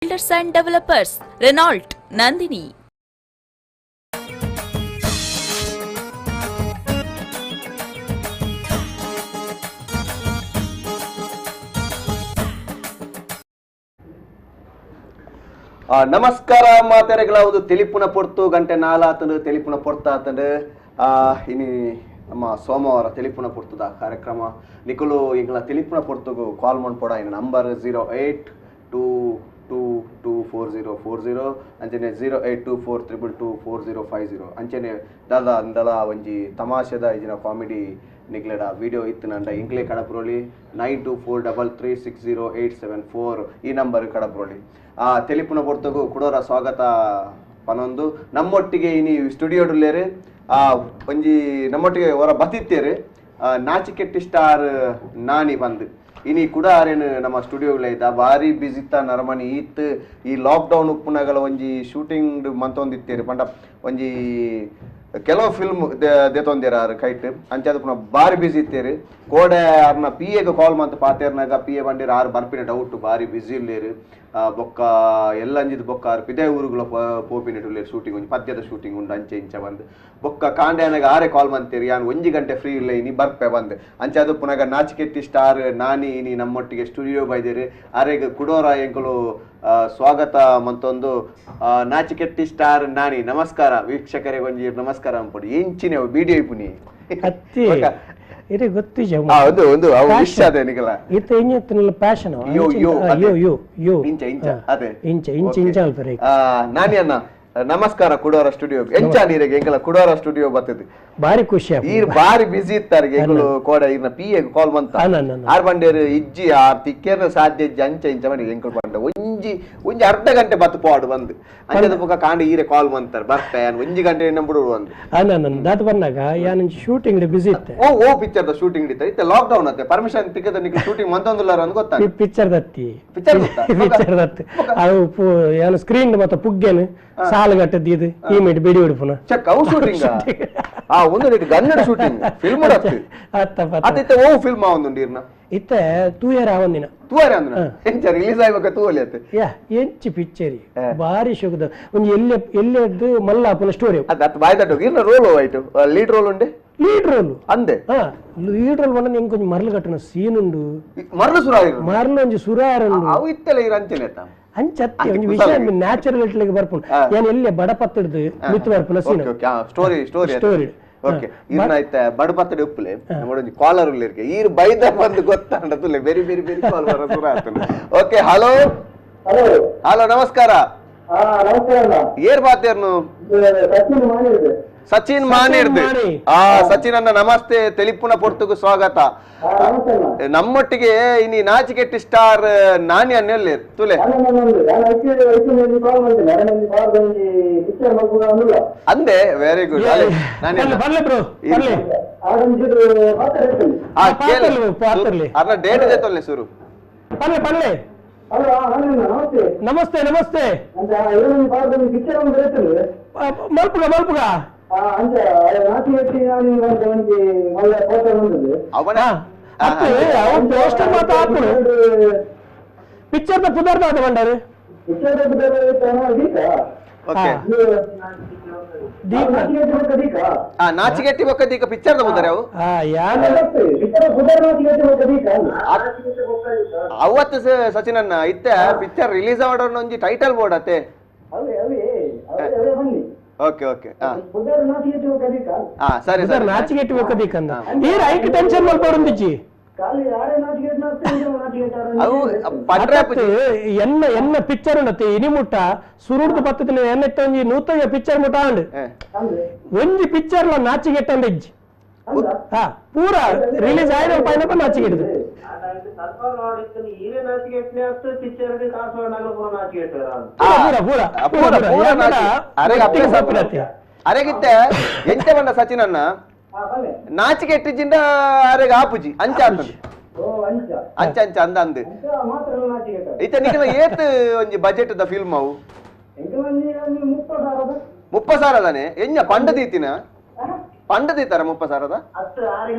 Builders and Developers, Renault, Nandini. ನಮಸ್ಕಾರ ಮಾತೆರೆಗಳ ಒಂದು ತೆಲಿಪುನ ಪೊರ್ತು ಗಂಟೆ ನಾಲಾತಂಡು ತೆಲಿಪುನ ಪೊರ್ತಾತಂಡು. ಇನಿ ನಮ್ಮ ಸೋಮವಾರ ತೆಲಿಪುನ ಪೊರ್ತುದ ಕಾರ್ಯಕ್ರಮ. ನಿಕುಲು ಎಂಕಲ ತೆಲಿಪುನ ಪೊರ್ತುಗು ಕಾಲ್ ಮನ್ಪೊಡ. ಇನ್ನ ನಂಬರ್ 082224040 ಅಂಚನೆ 08242224050 ಅಂಚನೆ ದಾದ ಅಂದಲ ಒಂಜಿ ತಮಾಷೆದ ಇಜಿನ ಕಾಮಿಡಿ ನಿಗ್ಲೆಡ ವಿಡಿಯೋ ಇತ್ತು ನಂಡ ಇಂಕ್ಲೆ ಕಡಪ್ರೋಳಿ 9243360874 ಈ ನಂಬರ್ ಕಡಪ್ರೋಳಿ. ಆ ತೆಲಿಪುನ ಪೊರ್ತುಗು ಕುಡೋರ ಸ್ವಾಗತ ಪನೊಂದು. ನಮ್ಮೊಟ್ಟಿಗೆ ಇನಿ ಸ್ಟುಡಿಯೋಡುಲ್ಲೇರು ಆ ಒಂಜಿ ನಮ್ಮೊಟ್ಟಿಗೆ ಹೊರ ಬತ್ತಿತ್ತೇರು ನಾಚಿಕೆಟ್ಟಿ ಸ್ಟಾರ್ ನಾನಿ ಬಂದು ಇನಿ ಕೂಡ ಆರೇನು ನಮ್ಮ ಸ್ಟುಡಿಯೋಗಳ ಇದ್ದ ಭಾರಿ ಬಿಸಿತ್ತ ನರಮನಿ ಈತ್ ಈ ಲಾಕ್ಡೌನ್ ಉಪ್ಪುನಗಲ ಒಂಜಿ ಶೂಟಿಂಗ್ ಮಂತೊಂದಿತ್ತೇರು ಪಂಡ ಒಂಜಿ ಕೆಲವು ಫಿಲ್ಮ್ ದೆತೊಂದೇರ ಆರು ಕೈಟ್ ಅಂಚಾದ ಪುನಃ ಭಾರಿ ಬಿಸಿ ಇತ್ತೇರು. ಕೋಡೆ ಆರ್ನ ಪಿ ಎಗೆ ಕಾಲ್ ಮಂತ್ ಪಾತೇರ್ನಾಗ ಪಿ ಎ ಬಂಡೇರು ಆರು ಬರ್ಪಿನ ಡೌಟ್ ಭಾರಿ ಬಿಸಿ ಇಲ್ಲೇರು. ಬೊಕ್ಕ ಎಲ್ಲ ಅಂಜಿದ ಬೊಕ್ಕ ಆರು ಪಿದೇ ಊರುಗಳ ಪೋಪಿನ ಶೂಟಿಂಗ್ ಒಂಜಿ ಪದ್ಯದ ಶೂಟಿಂಗ್ ಉಂಡು ಅಂಚೆ ಇಂಚ ಬಂದು ಬೊಕ್ಕ ಕಾಂಡೆ ಆರೆ ಕಾಲ್ ಮಂತೇರಿ ಯಾನ್ ಒಂಜಿ ಗಂಟೆ ಫ್ರೀ ಇಲ್ಲ ಇನಿ ಬರ್ಪೆ ಬಂದು ಅಂಚಾದ ಪುನಗ ನಾಚಿಕೆಟ್ಟಿ ಸ್ಟಾರ್ ನಾನಿ ಇನಿ ನಮ್ಮೊಟ್ಟಿಗೆ ಸ್ಟುಡಿಯೋ ಬೈದೇರು. ಆರೆಗ್ ಕುಡೋರ ಎಂಕುಲು ಸ್ವಾಗತ ಮಂತೊಂದು. ನಾಚಿಕೆಟ್ಟಿ ಸ್ಟಾರ್ ನಾನಿ ನಮಸ್ಕಾರ ವೀಕ್ಷಕರಿಗೆ ಒಂಜಿ ನಮಸ್ಕಾರ ಅಂಪೊಡು. ಎಂಚಿನ ವಿಡಿಯೋ ಇಪ್ಪುನಿ ಅತ್ತಿ ಇರೆ ಗೊತ್ತಿಜ ಒಂದು ಒಂದು ಅವು ವಿಷ ಅದೇ ನಿಕಲ ಇತ್ತ ಎಂಜ ಪ್ಯಾಷನ್ ಯೋ ಯೋ ಯೋ ಯೋ ಯೋ ಇಂಚ ಇಂಚ ಅದೇ ಇಂಚ ಇಂಚ ಇಂಚ ಅಲ್ಪರೆ. ನಾನಿ ಅಣ್ಣ ನಮಸ್ಕಾರ ಕುಡೋರ ಸ್ಟುಡಿಯೋ ಎಂಚ ನೀರಿಗೆ ಎಂಕಲ ಕುಡೋರ ಸ್ಟುಡಿಯೋ ಬರ್ತದೆ ಬಾರಿ ಖುಷಿ. ಈರ್ ಬಾರಿ ಬಿಸಿ ಇತ್ತಾರೆ ಎಂಕುಲು ಕೋಡ ಈರ್ನ ಪಿ ಎಗ್ ಕಾಲ್ ಮಂತ ಆರ್ ಬಂಡೇರು ಇಜ್ಜಿ ಆರ್ ತಿಕ್ಕೇರ್ನ ಸಾಧ್ಯ ಇಜ್ಜಿ ಅಂಚ ಇಂಚ ಮಾಡಿ ಎಂಕುಲು ಬಂಡ ಒಂಜಿ ಒಂಜಿ ಅರ್ಧ ಗಂಟೆ ಬತ್ತು ಪೋಡು ಬಂದು ಅಂಚದ ಪುಕ್ಕ ಕಾಂಡ ಈರೆ ಕಾಲ್ ಮಂತಾರೆ ಬರ್ತೆ ಒಂಜಿ ಗಂಟೆ ಬಿಡು ಬಂದು. ದಾತ ಬಂದಾಗ ಯಾನ್ ಶೂಟಿಂಗ್ ಬಿಸಿ ಇತ್ತೆ. ಓ ಓ picture the shooting ಇತ್ತ ಇತ್ತೆ ಲಾಕ್ ಡೌನ್ ಅತ್ತೆ ಪರ್ಮಿಷನ್ ತಿಕ್ಕದ ನಿಕ್ ಶೂಟಿಂಗ್ ಮಂತೊಂದುಲ್ಲಾರ ಅಂತ ಗೊತ್ತಾ ಪಿಕ್ಚರ್ ದತ್ತಿ ಪಿಕ್ಚರ್ ಗೊತ್ತಾ ಪಿಕ್ಚರ್ ದತ್ತಿ ಅವು ಯಾನ್ ಸ್ಕ್ರೀನ್ ಮತ್ತೆ ಪುಗ್ಗೆನು ಸಾಲುಗಟ್ಟದ್ದು ಇದು ಈ ಮೇಟ್ ಬಿಡಿ ಉಡುಪುನ ಚೆಕ್ ಅವು ಶೂಟಿಂಗ್ ಆ ಒಂದು ನಿಕ್ ಗನ್ನಡ ಶೂಟಿಂಗ್ ಫಿಲ್ಮ್ ಅತ್ತ ಅತ್ತಿತ್ತೆ ಓ ಫಿಲ್ಮ್ ಆ ಒಂದು ನೀರ್ನ ಇತ್ತೆ ತೂಯರ ಒಂದಿನ ತೂಯರ ಅಂದ್ರ ಎಂಚ ರಿಲೀಸ್ ಆಯ್ಬೇಕ ತೂವಲಿ ಅತ್ತೆ ಯಾ ಎಂಚಿ ಪಿಕ್ಚರಿ ಬಾರಿ ಶೋಕದ ಒಂಜಿ ಎಲ್ಲೆ ಎಲ್ಲೆದ್ದು ಮಲ್ಲಾಪುನ ಸ್ಟೋರಿ ಅದ ಅತ್ತ ಬಾಯ್ ತಟ್ಟು ಇರ್ನ ರೋಲ್ ಆಯ್ತು ಲೀಡ್ ರೋಲ್ ಉಂಡೆ ಲೀಡ್ ರೋಲ್ ಅಂದೆ ಹಾ ಲೀಡ್ ರೋಲ್ ಬಂದ ಎಂಕ್ ಒಂಜಿ ಮರ್ಲು ಕಟ್ಟುನ ಸೀನ್ ಉಂಡು ಮರ್ಲು ಸುರಾಯಿರು ಮರ್ಲು ಒಂಜಿ ಸುರಾಯರ್ ಉಂಡು ಅವು ಇತ್ತೆಲ್ಲ ಇರ ಅಂಚನೆ ಅತ್ತ ಅಂಚತ್ತಿ ಒಂಜಿ ವಿಷಯ ನ್ಯಾಚುರಲ್ ಇಟ್ಲಿಗೆ ಬರ್ಪುಂಡು ಯಾನ್ ಎಲ್ಲೆ ಬಡಪತ್ತಿಡ್ದು ಮಿತ್ತು ಬರ್ಪುನ scene story story story okay ಈರ್ನ ಐತೆ ಬಡಪತ್ತಡಿ ಉಪ್ಪುಲೆ ಒಂಜಿ ಕಾಲರ್ ಉಲ್ಲಿರ್ಕೆ ಈರ್ ಬೈದ ಬಂದು ಗೊತ್ತಾಂಡ ತುಲೆ very very very ಕಾಲ್ ಬರ ಸುರ ಆತನ. Okay hello hello hello ನಮಸ್ಕಾರ. ಏರ್ ಬಾತೇರ್ನು ಸಚಿನ್ ಮಾನಿರ್ದು. ಆ ಸಚಿನ್ ಅನ್ನ ನಮಸ್ತೆ ತೆಲಿಪುನ ಪೊರ್ತುಗು ಸ್ವಾಗತ. ನಮ್ಮೊಟ್ಟಿಗೆ ಇನಿ ನಾಚಿಕೆಟ್ಟಿ ಸ್ಟಾರ್ ನಾನಿ ಅನ್ನೆಲ್ಲಿ ತುಲೆ ಅಂದೆ ವೆರಿ ಗುಡ್. ಅರ್ನ ಡೇಟ್ ಜೊತೆ ಸುರು ನಮಸ್ತೆ ನಮಸ್ತೆ. ಮಲ್ಪುಗ ಮಲ್ಪುಗ ಪೋಸ್ಟರ್ ಮಾತ್ರ ಹಾಕುಡು ಪಿಕ್ಚರ್ the ಪುದರ್ ದಾದ ಬಂಡಾರು ನಾಚಿಗೆಟ್ಟಿ ಬೊಕ್ಕ ದೀಕ ಪಿಕ್ಚರ್ the ಪುದರ್ ಅವು ಅವತ್ತು ಸಚಿನ್ ಅಣ್ಣ ಇತ್ತೆ ಪಿಕ್ಚರ್ ರಿಲೀಸ್ ಆವಡ ಒಂಜಿ ಟೈಟಲ್ ಬೋರ್ಡ್ ಅತ್ತೆ. ಓಕೆ ಓಕೆ ಸರಿ ಸರಿ ನಾಚಿಗೆಟ್ಟಿ ಬೊಕ್ಕ ಈ ರೈಟ್ ಟೆನ್ಷನ್ ಮಲ್ಪೊಡುಂದಿಜ್ಜಿ ಅವು ಪಟ್ರೆ ಎನ್ನ ಎನ್ನ ಪಿಕ್ಚರ್ ಉಂಡತ್ತೆ ಇನಿ ಮುಟ್ಟ ಸುರುಡ್ದು ಪತ್ತದಿನ ಎನ್ನ ಒಂಜಿ ನೂತನ ಪಿಕ್ಚರ್ ಮುಟ್ಟ ಅಂಡ್ ಒಂಜಿ ಪಿಕ್ಚರ್ ಲ ನಾಚಿಗೆಟ್ಟ ಅಂದ ಇಜ್ಜಿ ಹಾ ಪೂರ ರಿಲೀಸ್ ಆಯ್ದ ಪೈನಪ್ಪ ನಾಚಿಗೆಟ್ಟದು. ಅರೆಗಿತ್ತೆ ಎಂಚ ಬಂಡ ಸಚಿನ್ ಅಣ್ಣ ನಾಚಿಕೆಟ್ಟಿಜಿಂದ ಅರೆಗ ಆಪುಜಿ ಅಂಚ ಆತಂದು ಅಂಚ ಅಂಚ ಅಂದ ಅಂದ್ ಇತ್ತ ನಿಕಲ ಏತ್ ಒಂಜಿ budget the film ಅವು 30 ಸಾವಿರದಾನೆ ಎಂಜ ಪಂಡ ದೀತಿನ ಪಂಡ ದೀತಾರ 30 ಸಾವಿರದ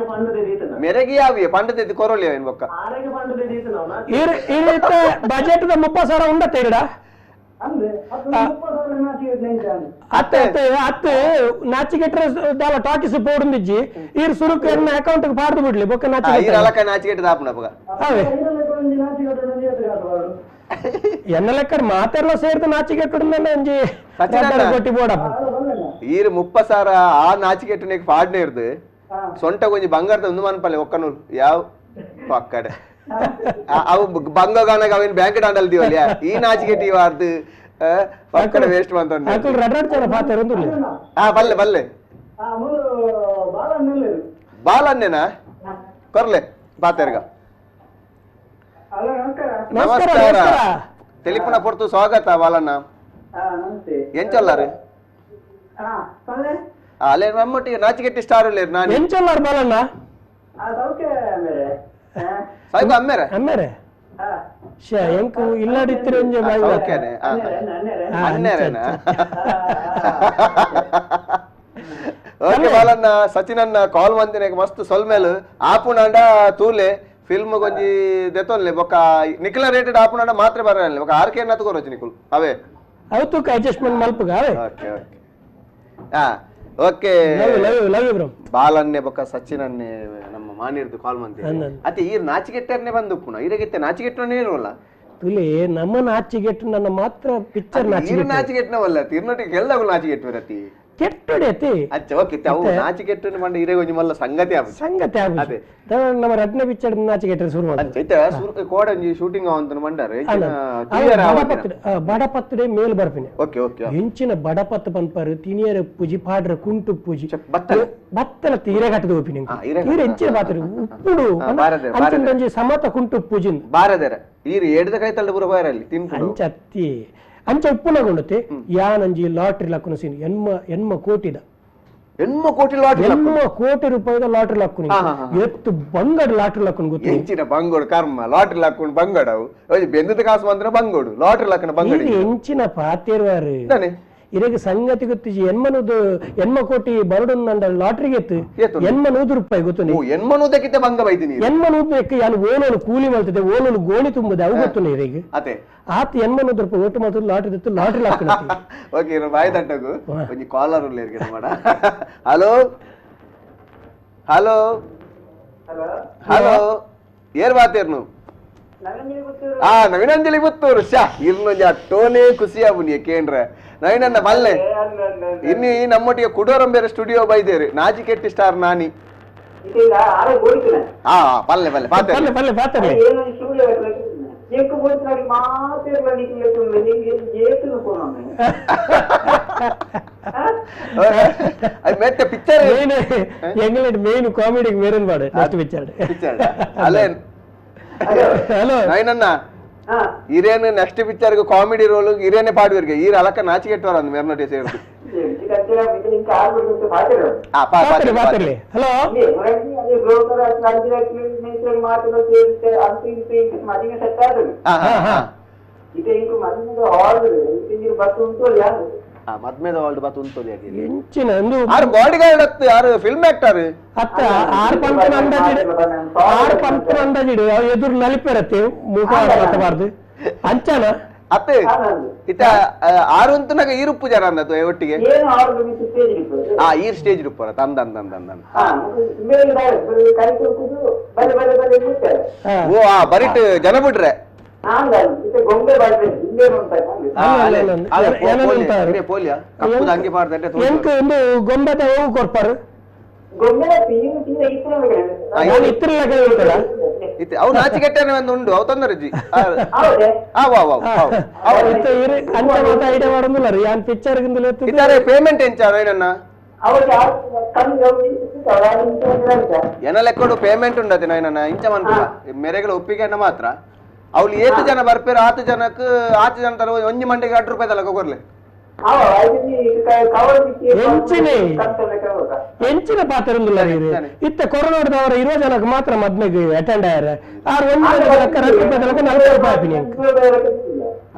ಮೆರೆಗಿ ಯಾವಿಯ ಪಂಡ ದೀತಿ ಕೊರೊಲಿ ಏನ್ ಬೊಕ್ಕ ಬಜೆಟ್ ದ 30 ಸಾವಿರ ಉಂಡತ್ತೆ ಇರಡ ಅತ್ತೆ ಅತ್ತೆ ಅತ್ತೆ ನಾಚಿಗೆಟ್ರೆ ದಾಲ ಟಾಕೀಸ್ ಪೋಡುಂದಿಜ್ಜಿ ಈರ್ ಸುರುಕು ಎನ್ನ ಅಕೌಂಟ್ ಪಾಡ್ದು ಬಿಡ್ಲಿ ಬೊಕ್ಕ ಈ ಅಲಕ ನಾಚಿಗೆಟ್ಟ ದಾಪುನ ಅಪಗ ಅವೇ ಎನ್ನ ಲೆಕ್ಕ ಮಾತೆಲ್ಲ ಸೇರ್ದು ನಾಚಿಗೆಟ್ಟು ಒಂಜಿ ಕೊಟ್ಟಿ ಬೋಡಪ್ಪ ಈರ್ 30,000 ಆ ನಾಚಿಗೆಟ್ಟನಿಗೆ ಪಾಡ್ನೆ ಇರ್ದು ಸೊಂಟ ಕೊಂಚ ಬಂಗಾರದ ಒಂದು ಮನ್ಪಲ್ಲೆ ಒಕ್ಕನೂರು ಯಾವ ಪಕ್ಕಡೆ ಅವು ಬಂಗಗಾನಾಗ ಅವೇನು ಬ್ಯಾಂಕ್ ದಾಂಡಲ್ ದಿವಲ್ಯ ಈ ನಾಚಿಕೆಟ್ಟಿ ವಾರ್ದು ಪಕ್ಕಡೆ ವೇಸ್ಟ್ ಮಂತ ಹಾ ಬಲ್ಲೆ ಬಲ್ಲೆ ಬಾಲನ್ನೇನಾ ಕೊರ್ಲೆ ಬಾತೆರ್ಗ ನಮಸ್ಕಾರ ತೆಲಿಪುನ ಪೊರ್ತು ಸ್ವಾಗತ ಬಾಲಣ್ಣ ಎಂಚಲ್ಲಾರು ಅಲ್ಲೇ ನಮ್ಮೊಟ್ಟಿಗೆ ನಾಚಿಕೆಟ್ಟಿ ಸ್ಟಾರ್ ಇಲ್ಲ ನಾನು ಎಂಚಲ್ಲಾರು ಬಾಲಣ್ಣ ಸಾಯ್ಬ ಅಮ್ಮೇರೆ ಅಮ್ಮೇರೆ ಶೇ ಎಂಕು ಇಲ್ಲಾಡಿತ್ತಿರ ಓಕೆನೆ ಅನ್ನೇರೇನಾ ಓಕೆ ಬಾಲಣ್ಣ ಸಚಿನನ್ನ ಕಾಲ್ ಮಂದಿನ ಮಸ್ತ್ ಸೊಲ್ಮೇಲು ಆಪುನಾಂಡ ತೂಲೆ ಫಿಲ್ಮ್ ಗೊಂಜಿ ದೆತೊನ್ಲೆ ಬೊಕ್ಕ ನಿಖಿಲ ರೇಟೆಡ್ ಆಪುನಾಂಡ ಮಾತ್ರ ಬರಲ್ಲ ಬೊಕ್ಕ ಆರ್ ಕೆ ನತ್ಕೋರೊಚ್ಚಿ ನಿಕುಲ್ ಅವೇ ಅವು ತೂಕ ಅಡ್ಜಸ್ಟ್ಮೆಂಟ್ ಮಲ್ಪುಗ ಅವೇ ಓಕೆ ಓಕೆ ಹಾ okay love you bro ಬಾಲನ್ನೆ ಬೊಕ್ಕ ಸಚಿನನ್ನೆ ನಮ್ಮ ಮಾನಿರ್ದು ಕಾಲ್ ಮಂದಿ ಅತ್ತೆ ಈ ನಾಚಿಗೆಟ್ಟರ್ನೆ ಬಂದು ಉಪ್ಪುನ ಈರಗಿತ್ತೆ ನಾಚಿಗೆಟ್ಟನೇ ಇರೋಲ್ಲ ತುಲಿ ನಮ್ಮ ನಾಚಿಗೆಟ್ಟು ನನ್ನ ಮಾತ್ರ ಪಿಕ್ಚರ್ ನಾಚಿಗೆ ನಾಚಿಗೆಟ್ಟನವಲ್ಲ ತಿರ್ನೊಟ್ಟಿಗೆ ಎಲ್ಲವೂ ನಾಚಿಗೆಟ್ಟು ರತಿ ಕೆಟ್ಟಡೆ ಅತಿ ಅಚ್ಚ ಓಕೆ ಅವು ನಾಚಿಕೆಟ್ಟು ಮಂಡ ಇರೇ ಒಂಜಿ ಮಲ್ಲ ಸಂಗತಿ ಆಪು ಸಂಗತಿ ಆಪು ಅದೇ ನಮ್ಮ ರಡ್ನೆ ಪಿಕ್ಚರ್ ನಾಚಿಕೆಟ್ಟರೆ ಶುರು ಮಾಡ್ತಾರೆ ಅಚ್ಚ ಇತ್ತೆ ಸುರು ಕೋಡ ಒಂಜಿ ಶೂಟಿಂಗ್ ಅವಂತನ ಮಂಡಾರೆ ಬಡಪತ್ತಡೆ ಮೇಲ್ ಬರ್ಪಿನಿ ಓಕೆ ಓಕೆ ಎಂಚಿನ ಬಡಪತ್ತು ಪನ್ಪರು ತಿನಿಯರ ಪೂಜಿ ಪಾಡ್ರ ಕುಂಟು ಪೂಜಿ ಬತ್ತಲ ಬತ್ತಲ ತೀರೆ ಕಟ್ಟದ ಹೋಪಿನಿ ತೀರೆ ಎಂಚಿನ ಬಾತರು ಉಪ್ಪುಡು ಅಂಚಿನ ಒಂಜಿ ಸಮತ ಕುಂಟು ಪೂಜಿ ಬಾರದೆರ ಈರು ಎಡ್ದ ಕೈ ತಳ್ಳು ಪೂರ ಬಾರಲ್ಲಿ ತಿನ್ಪುಡು ಅಂಚ ಅತ್ತಿ ಅಂಚ ಉಪ್ಪುನಗೊಂಡತೆ ಯಾನಂಜಿ ಲಾಟ್ರಿ ಲಕ್ಕುನ ಸೀನ್ ಎನ್ಮ ಕೋಟಿದ ಎನ್ಮ ಕೋಟಿ ಲಾಟ್ರಿ ಎನ್ಮ ಕೋಟಿ ರೂಪಾಯಿದ ಲಾಟ್ರಿ ಲಕ್ಕುನಿ ಎತ್ತು ಬಂಗಡ್ ಲಾಟ್ರಿ ಲಕ್ಕುನ ಗೊತ್ತು ಎಂಚಿನ ಬಂಗೋಡು ಕರ್ಮ ಲಾಟ್ರಿ ಲಕ್ಕುನ ಬಂಗಡವು ಬೆಂದದ ಕಾಸು ಬಂದ್ರೆ ಬಂಗೋಡು ಲಾಟ್ರಿ ಲಕ್ಕನ ಬಂಗಡಿ ಎಂಚಿನ ಪಾತೇರ್ವಾರು ಇರಗ ಸಂಗತಿ ಗೊತ್ತಿಜಿ ಎನ್ಮ ಕೋಟಿ ಬರಡು ಲಾಟ್ರಿಗೆ ಎತ್ತು 800 ರೂಪಾಯಿ ಗೊತ್ತು ಎನ್ಮನೂದಕ್ಕಿಂತ ಬಂಗ ಬೈತೀನಿ ಎನ್ಮನೂದಕ್ಕೆ ಯಾನು ಓಲೋನು ಕೂಲಿ ಮಾಡ್ತದೆ ಓಲೋನು ಗೋಣಿ ತುಂಬುದೆ ಅವು ಗೊತ್ತು ಇರಗ ಅದೇ ಆತ 800 ರೂಪಾಯಿ ಓಟು ಮಾಡ್ತದೆ ಲಾಟ್ರಿ ಇತ್ತು ಲಾಟ್ರಿ ಲಾಕ್ನ ಓಕೆ ಬಾಯ್ ತಟ್ಟಗು ಒಂಜಿ ಕಾಲರ್ ಉಲ್ಲೇರ್ಗೆ ಮಾಡ hello hello hello ಏರ್ ಬಾತೇರ್ನು ಆ ನವೀನಾಂಜಲಿ ಪುತ್ತೂರು ಶಾ ಇರ್ನೊಂಜಿ ಆ ಟೋನೇ ಖುಷಿ ಆಬುನಿ ಕೇಂದ್ರ ನವೀನನ್ನ ಬಲ್ಲೆ ಇನ್ನಿ ನಮ್ಮೊಟ್ಟಿಗೆ ಕುಡೋರಂ ಬೇರೆ ಸ್ಟುಡಿಯೋ ಬೈದೇರಿ ನಾಜಿಕೆಟ್ಟಿ ಸ್ಟಾರ್ ನಾನಿ ಹಾ ಪಲ್ಲೆ ಪಲ್ಲೆ ಪಲ್ಲೆ ಪಲ್ಲೆ ಪಾತರೆ ಮೆತ್ತೆ ಪಿಕ್ಚರ್ ಎಂಗ್ಲೆಂಡ್ ಮೇನ್ ಕಾಮಿಡಿಗೆ ಮೇರೇನ್ ಮಾಡು next picture picture ಅಲ್ಲೇ ಹಲೋ ನೈನನ್ನ ಇರೇನು next picture comedy roll ಇರೇನೆ ಪಾಡುವರಿಗೆ ಈರ ಅಲಕ ನಾಚಿಕೆಟ್ಟವರ ಅಂದ್ ಮೇರ್ನೋಟಿ ಸೇರ್ದು ಹಲೋ ಮದ್ಮೇದ ವರ್ಲ್ಡ್ ಬಾತ್ ಉಂಟು ಎಂಚಿನ ಆರು ಬಾಡಿ ಗಾರ್ಡ್ ಅತ್ತು ಯಾರು ಫಿಲ್ಮ್ ಆಕ್ಟರ್ ಅತ್ತ ಆರು ಪಂಪನ ಅಂದಾಜಿಡು ಆರು ಪಂಪನ ಅಂದಾಜಿಡು ಅವು ಎದುರು ನಲಿಪೆರತ್ತೆ ಮುಖ ಬರ್ತಬಾರ್ದು ಅಂಚನ ಅತ್ತೆ ಇತ್ತ ಆರು ಅಂತನಾಗ ಈರುಪ್ಪು ಜನ ಅಂದತ್ತು ಒಟ್ಟಿಗೆ ಆ ಈರ್ ಸ್ಟೇಜ್ ರೂಪರ ತಂದ ಅಂದ ಅಂದ ಓ ಆ ಬರಿಟ್ ಜನ ಬಿಟ್ರೆ ಗೊಂಬೆದ ಹೋಗು ಕೊಡ್ಪಾರು ಅವು ನಾಚಿಕೆಟ್ಟನೆ ಒಂದು ಉಂಡು ಅವು ತೊಂದರೆ ಐಡಿಯಾ ಮಾಡೋದಿಲ್ಲ ರೀ ಯಾನ್ ಪಿಕ್ಚರ್ ಇದ್ದಾರೆ ಪೇಮೆಂಟ್ ಎಂಚ ಏನನ್ನ ಎನ ಲೆಕ್ಕೊಡು ಪೇಮೆಂಟ್ ಉಂಡತೆ ನೈನನ್ನ ಇಂಚ ಮನ್ಪುಲ ಮೆರೆಗಳ ಒಪ್ಪಿಗೆ ಮಾತ್ರ ಅವ್ಳು ಏತು ಜನ ಬರ್ಪೇರು ಆತು ಜನಕ್ಕೆ ಆತು ಜನ ತರ ಒಂಜಿ ಮಂಡಿಗೆ 2 ರೂಪಾಯಿ ತಲಕ ಕೊರ್ಲೆ ಎಂಚಿನ ಪಾತ್ರ ಇತ್ತ ಕೊರೋನಾದವರ 20 ಜನಕ್ಕೆ ಮಾತ್ರ ಮದ್ಮೆಗೆ ಅಟೆಂಡ್ ಆಯಾರ ಆರು ಒಂದು ಜನಕ್ಕೆ 2 ರೂಪಾಯಿ ತಲಕ 40 ರೂಪಾಯಿ ಹಾಪಿನಿ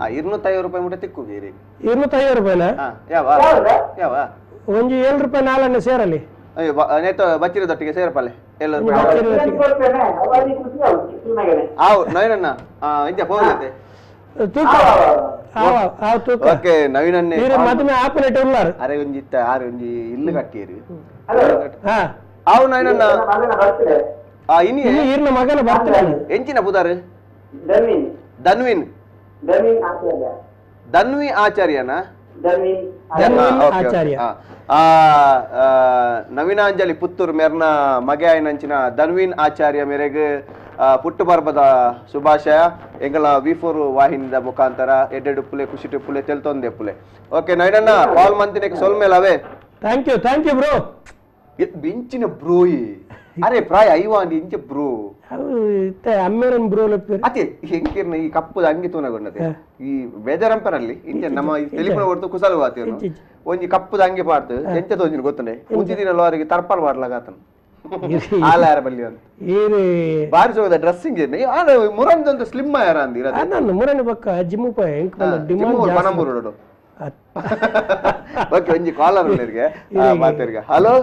250 ರೂಪಾಯಿ ಮುಟ್ಟ ತಿಕ್ಕುಗೀರಿ 250 ರೂಪಾಯಿನ ಯಾವ ಯಾವ ಒಂಜಿ 7 ರೂಪಾಯಿ ನಾಲನ್ನೇ ಸೇರಲಿ ಅಯ್ಯೋ ನೇತ ಬಚ್ಚಿರದೊಟ್ಟಿಗೆ ಸೇರಪಲ್ಲೆ ಎಲ್ಲ ಆವು ನೈನಣ್ಣ ಇಂಚ ಫೋನ್ ಐತೆ ತೂಕ ಆವ ಆವ ತೂಕ ಓಕೆ ನವೀನ್ ಅಣ್ಣೆ ಈರೆ ಮದುವೆ ಆಪರೇಟ್ ಉಲ್ಲಾರು ಅರೆ ಒಂಜಿ ಇತ್ತ ಆರೆ ಒಂಜಿ ಇಲ್ಲು ಕಟ್ಟಿಯರು ಹಾ ಆವು ನವೀನಣ್ಣ ಆ ಇನಿ ಇನ್ನು ಈರ್ನ ಮಗನ ಬರ್ತಾರೆ ಎಂಚಿನ ಪುದಾರು ಧನ್ವಿನ್ ಧನ್ವಿ ಆಚಾರ್ಯನಾ ಧನ್ವಿನ್ ಆಚಾರ್ಯ. ನವೀನಾಂಜಲಿ ಪುತ್ತೂರು ಮೇರ್ನ ಮಗೆ ಆಯ್ನಂಚಿನ ಧನ್ವಿನ್ ಆಚಾರ್ಯ ಮೇರೆಗ್ ಪುಟ್ಟು ಪರ್ಬದ ಶುಭಾಶಯ ಎಂಗಳ ವಿ4 ವಾಹಿನಿದ ಮುಖಾಂತರ ಎಡ್ಡೆಡು ಪುಲೆ ಖುಷಿ ಪುಲೆ ತೆಲ್ತೊಂದೆ ಪುಲೆ ಓಕೆ ನವೀನಣ್ಣ ಕಾಲ್ ಮಂತಿನಕ್ಕೆ ಸೊಲ್ಮೇಲೆ ಅವೇ thank you thank you bro ಬಿಂಚಿನ ಬ್ರೋಯಿ ಅರೆ ಪ್ರಾಯ ಐವಾಂಡಿ ಇಂಚ ಬ್ರೋ ಅಮ್ಮೇರನ್ ಬ್ರೋ ಅದೇ ಹೆಂಕಿರ್ನ ಈ ಕಪ್ಪುದ ಅಂಗಿ ತೂನಗೊಂಡದೆ ಈ ಬೇಜಾರಂಪರಲ್ಲಿ ಇಂಚ ನಮ್ಮ ತೆಲಿಪುನ ಹೊರತು ಕುಸಲು ಆತಿರ್ನು ಒಂಜಿ ಕಪ್ಪುದ ಅಂಗಿ ಪಾಡ್ತು ಎಂಚ ತೋಂಜಿನ ಗೊತ್ತನೆ ಒಂಜಿ ದಿನ ಅವರಿಗೆ ತರ್ಪಲ್ ಮಾಡ್ಲಾಗ ಆತನು ಆಲಾರ ಬಲ್ಲಿ ಅಂತ ಬಾರಿ ಸೋದ ಡ್ರೆಸ್ಸಿಂಗ್ ಮುರಂದೊಂದು ಸ್ಲಿಮ್ ಯಾರ ಅಂದಿರ ನಾನು ಮುರನ್ ಬಕ್ಕ ಜಿಮ್ ಪೋಯ್ ಡಿಮಾಂಡ್ ಪನಂಬೂರು ಓಕೆ ಒಂಜಿ ಕಾಲರ್ ಉಲ್ಲೆರ್ಗೆ ಮಾತಾಡ್ಗೆ ಹಲೋ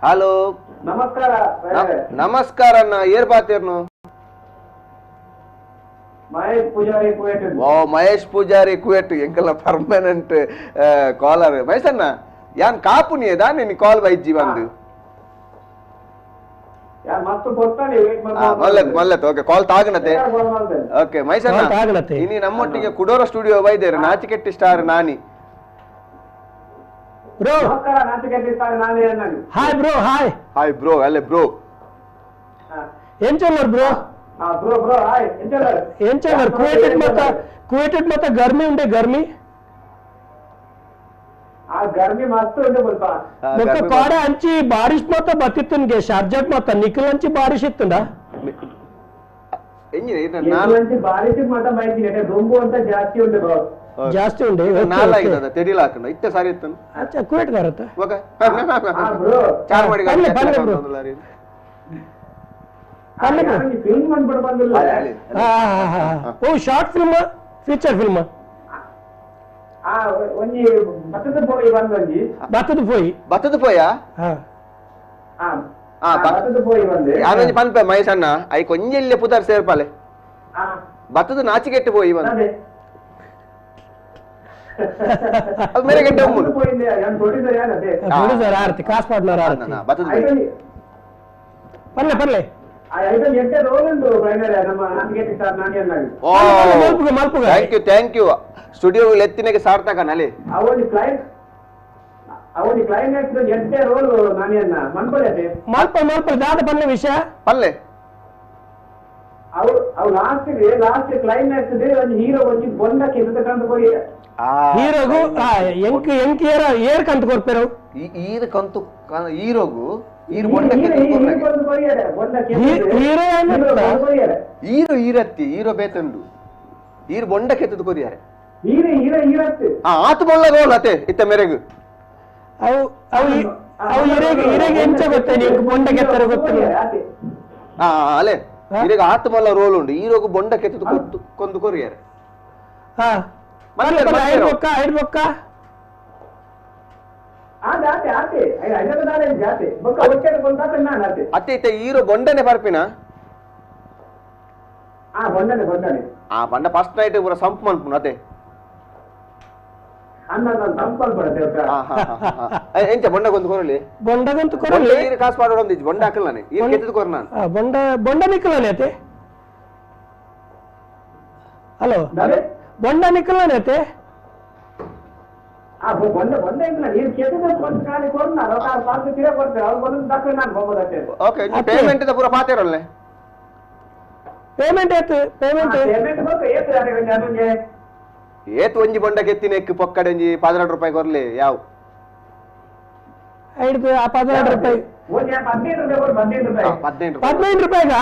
ಹಲೋ ನಮಸ್ಕಾರ ನಮಸ್ಕಾರ ಅಣ್ಣ ಏರ್ ಬಾತೇರ್ನು ಮಹೇಶ್ ಪೂಜಾರಿ ಕುವೇಟ್ ಓ ಮಹೇಶ್ ಪೂಜಾರಿ ಕುವೇಟ್ ಎಂಕಲ್ಲ ಪರ್ಮನೆಂಟ್ ಕಾಲರ್ ಮಹೇಶ್ ಅಣ್ಣ ಯಾನ್ ಕಾಪುನಿ ದಾನೆ ಕಾಲ್ ಬೈಜ್ಜಿ ಬಂದು ಮಲ್ಲತ್ ಓಕೆ ಕಾಲ್ ತಾಗನತೆ ಓಕೆ ಮಹೇಶ್ ಅಣ್ಣ ಇನಿ ನಮ್ಮೊಟ್ಟಿಗೆ ಕುಡೋರ ಸ್ಟುಡಿಯೋ ಬೈದೇರು ನಾಚಿಕೆಟ್ಟಿ star Nani bro hi bro hi hi bro ಅಲ್ಲೇ ಬ್ರೋ ಏನ್ ಚಲ್ಲರ್ bro bro bro hi ಏನ್ ಚಲ್ಲರ್ ಕುವೇಟೆಡ್ ಮತ್ತ ಕುವೇಟೆಡ್ ಮತ್ತ ಗರ್ಮಿ ಉಂಡೆ ಗರ್ಮಿ ಆ ಗರ್ಮಿ ಮಸ್ತ್ ಉಂಡೆ ಬಲ್ಪ ಬೊಕ್ಕ ಕಾಡೆ ಅಂಚಿ ಬಾರಿಶ್ ಮತ್ತ ಬತ್ತಿತ್ತನ್ಗೆ ಶಾರ್ಜಾಟ್ ಮತ್ತ ನಿಖಲ್ ಅಂಚಿ ಬಾರಿಶ್ ಇತ್ತಂಡ ಅಂಚಿ ಬಾರಿಶ್ ಮತ್ತ ಬೈತಿ ದೊಂಬು ಅಂತ ಜಾಸ್ತಿ ಉಂಡೆ ಬ್ರೋ ಜಾಸ್ತಿ ಉಂಡೆ ನಾಲಾಗಿದ್ದದ ತೆಡಿಲ ಹಾಕೊಂಡು ಇತ್ತೆ ಸಾರಿ ಇತ್ತನು ಅಚ್ಚಾ ಕುವೇಟ್ ದಾರತ್ತ ಓಕೆ ಚಾರ್ ಮಾಡಿ ಪಲ್ಲೆ ಪಲ್ಲೆ ಬ್ರೋ ಪಲ್ಲೆ ಬ್ರೋ ಫಿಲ್ಮ್ ಅಂದ್ಬಿಟ್ಟು ಬಂದಿಲ್ಲ ಹಾ ಹಾ ಹಾ ಓ short film feature film ಆ ಒಂಜಿ ಬತ್ತದ ಪೋಯಿ ಬಂದೊಂಜಿ ಬತ್ತದ ಪೋಯಿ ಬತ್ತದ ಪೋಯಾ ಹಾ ಹಾ ಬತ್ತದ ಪೋಯಿ ಬಂದೆ ಯಾರೊಂಜಿ ಪನ್ಪೆ ಮಹೇಶ್ ಅಣ್ಣ I ಕೊಂಜೆಲ್ಲೆ ಪುದಾರ್ ಸೇರ್ಪಾಲೆ ಬತ್ತದ ನಾಚಿಕೆಟ್ಟು ಪೋಯಿ ಬಂದು ಅದು ಮೇರೆ ಗಂಟೆ ಉಮ್ಮುಲು ಪ್ರೊಡ್ಯೂಸರ್ ಆರ್ತಿ ಕಾಸ್ ಪಾರ್ಟ್ನರ್ ಆರ್ತಿ ಬತ್ತದ ಪೋಯಿ ಪಲ್ಲೆ ಪಲ್ಲೆ thank you thank you studio ಎತ್ತಿನಗೆ ಸಾರ್ಥಕ ನಲೆ ಮಲ್ಪ ಮಲ್ಪ ದಾದ ಪಲ್ಲೆ ವಿಷಯ ಪಲ್ಲೆ ಹೀರೋಗು ಎಂಕ್ ಎಂಕ್ ಏರ ಏರ್ ಕಂತ ಕೊರ್ಪೆರು ಈರ್ ಕಂತು ಹೀರೋಗು ಈರ್ ಬೊಂಡ ಹೀರೋ ಹೀರೋ ಈರತ್ತಿ ಹೀರೋ ಬೇತಂಡು ಈರ್ ಬೊಂಡ ಕೆತ್ತದ ಕೊರಿಯಾರೆ ಆತು ಬೊಲ್ಲ ಗೋಲ್ ಅತೆ ಇತ್ತ ಮೇರೆಗು ಅವು ಅವು ಅವು ಇರೆಗೆ ಇರೆಗೆ ಎಂಚ ಗೊತ್ತೇ ನಿಂಗೆ ಬೊಂಡ ಕೆತ್ತರ ಗೊತ್ತಿಲ್ಲ ಆ ಅಲೆ ಇರೆಗೆ ಆತು ಮಲ್ಲ ರೋಲ್ ಉಂಡು ಹೀರೋಗು ಬೊಂಡ ಕೆತ್ತದ ಕೊತ್ತು ಕೊಂದು ಕೊರಿಯಾರೆ ಹಾ ಐದು ಬೊಕ್ಕ ಐದು ಬೊಕ್ಕ ಅತ್ತೆ ಇತ್ತ ಹೀರೋ ಬೊಂಡನೆ ಬರ್ಪಿನ ಆ ಬಂಡ ಫಸ್ಟ್ ನೈಟ್ ಪೂರ ಸಂಪ್ ಮನ್ಪುನ ಅತ್ತೆ ಎಂಚ ಬೊಂಡಗೊಂದು ಕೊರಲಿ ಬೊಂಡಗಂತು ಕೊರಲಿ ಈರು ಕಾಸು ಪಾಡೋದು ಬೊಂಡ ಹಾಕಲ್ಲ ನಾನು ಈರು ಕೆತ್ತದ ಕೊರ ನಾನು ಬೊಂಡ ಬೊಂಡ ನಿಕ್ಕಲಾನೆ ಅತ್ತೆ ಹಲೋ ಬೊಂಡ ನಿಕ್ಕಲಾನೆ ಅತ್ತೆ ಓಕೆ ಪೇಮೆಂಟ್ ಪೂರ ಪಾತೇರಲ್ಲ ಪೇಮೆಂಟ್ ಆಯ್ತು ಪೇಮೆಂಟ್ ಏತ್ ಒಂಜಿ ಬೊಂಡ ಕೆತ್ತಿನ ಎಕ್ಕು ಪೊಕ್ಕಡೆ ಒಂಜಿ 12 ರೂಪಾಯಿ ಕೊರ್ಲಿ ಯಾವ ಐದು 12 ರೂಪಾಯಿ 15 ರೂಪಾಯಿಗ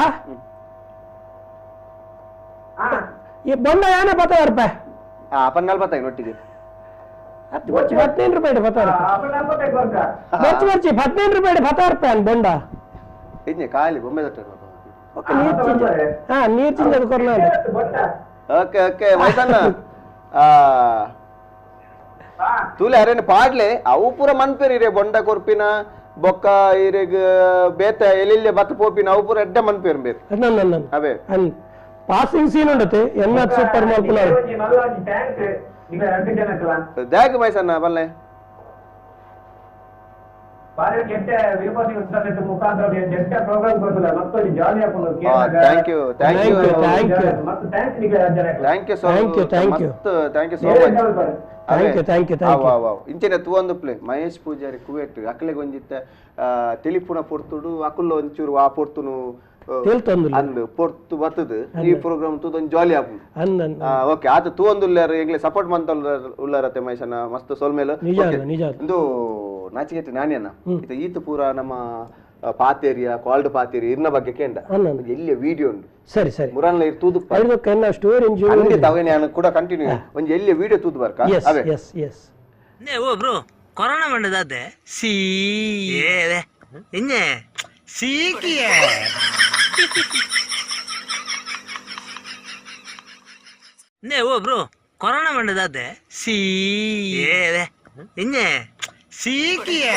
ಈ ಬೊಂಡ ಯಾನ 16 ರೂಪಾಯಿ 45 ಒಟ್ಟಿಗೆ 15 ರೂಪಾಯಿ 16 ಬರ್ಚಿ ಬರ್ಚಿ 15 ರೂಪಾಯಿ 16 ರೂಪಾಯಿ ಬೊಂಡ ಇಜ್ಜೆ ಖಾಲಿ ಬೊಂಬೆ ತಟ್ಟೆ ಓಕೆ ನೀರು ಚಿಂಜ ಹಾ ನೀರು ಚಿಂಜದ ಕೊರ್ನ ಓಕೆ ಓಕೆ ಮೈಸಣ್ಣ ತೂಲೆ ಅರೇನು ಪಾಡ್ಲೆ ಅವು ಪೂರ ಮನ್ಪೇರಿ ರೇ ಬೊಂಡ ಕೊರ್ಪಿನ ಬೊಕ್ಕ ಇರೆಗ್ ಬೇತ ಎಲ್ಲಿಲ್ಲೆ ಬತ್ತ ಪೋಪಿನ ಅವು ಪೂರ ಎಡ್ಡೆ ಮನ್ಪೇರು ಬೇರೆ ಅವೇ Passing scene ಉಂಡತೆ ಎನ್ನ ಸೂಪರ್ ಮಲ್ಪುನಾರು thanks ನಿಂಗೆ ರಡ್ಡು ಜನಕ್ಕಲ ದಾಗ್ ಮೈಸನ್ನ ಬಲ್ಲೆ ಬಾರಿ ಕೆಟ್ಟ ವಿರುಪಾತಿ ಉತ್ಸಾಹ ಮುಖಾಂತರ ಜಟ್ಟ ಪ್ರೋಗ್ರಾಮ್ ಕೊಡ್ತಲ್ಲ ಮತ್ತೊಂದು ಜಾಲಿ ಹಾಕೊಂಡು thank you thank you Thank you. ಮತ್ತೆ thanks ನಿಂಗೆ ಜನಕ್ಕಲ thank you so Thank you, thank you. Thank you so much Thank you, thank you, thank you. ಇಂಚಿನ ತೂವೊಂದು ಪ್ಲೇ ಮಹೇಶ್ ಪೂಜಾರಿ ಕುವೆಟ್ ಅಕ್ಲೆಗ್ ಒಂಜಿತ್ತ ತಿಳಿಪುನ ಪೊರ್ತುಡು ಅಕುಲ್ಲ ಒಂಚೂರು ಆ ಪೊರ್ತುನು ತೇಲ್ತೊಂದುಲ್ಲ. ಅಂದ್ ಪೊರ್ತು ಬತ್ತದು ಈ ಪ್ರೋಗ್ರಾಮ್ ತೂದೊಂದು ಜಾಲಿ ಆಪುಂಡು ಅಂದ್ ಅಂದ್ ಓಕೆ ಆತ ತೂವೊಂದುಲ್ಲಾರ ಎಂಗ್ಲೆ ಸಪೋರ್ಟ್ ಮಂತ ಉಲ್ಲಾರತೆ ಮಹೇಶನ ಮಸ್ತ್ ಸೊಲ್ಮೇಲು ನಿಜ Okay. ಅಲ್ಲ, ನಿಜ ಅಲ್ಲ. ಇಂದು ನಾಚಿಕೆಟ್ಟು ನಾನೇನ ಇತ್ತ ಈತ ಪೂರ ನಮ್ಮ ಪಾತೇರಿಯ ಕಾಲ್ಡ್ ಪಾತೇರಿ ಇರ್ನ ಬಗ್ಗೆ ಕೇಂಡ ಅಂದ್ ಅಂದ್. ಎಲ್ಲಿಯ ವಿಡಿಯೋ ಉಂಡು ಸರಿ ಸರಿ ಮುರನ್ಲ ಇರ್ ತೂದು ಐದಕ್ಕೆ ಎನ್ನ ಸ್ಟೋರಿ ಖಂಡಿತ ಅವೇನೆ ನಾನು ಕೂಡ ಕಂಟಿನ್ಯೂ ಒಂಜಿ ಎಲ್ಲಿಯ ವಿಡಿಯೋ ತೂದು ಬರ್ಕ ಎಸ್ ಅವೇ ಎಸ್ ಎಸ್ ನೇ ಓ ಬ್ರೋ ಕೊರೋನಾ ಬಂದದಾದೆ ಸಿ ಏ ಇನ್ನೆ ಸೀಕಿಯೇ ನೇ ಓ ಬ್ರೋ ಕೊರೋನಾ ಬಂದದಾದೆ ಸಿ ಏ ಇನ್ನೆ ಸೀಕಿಯೇ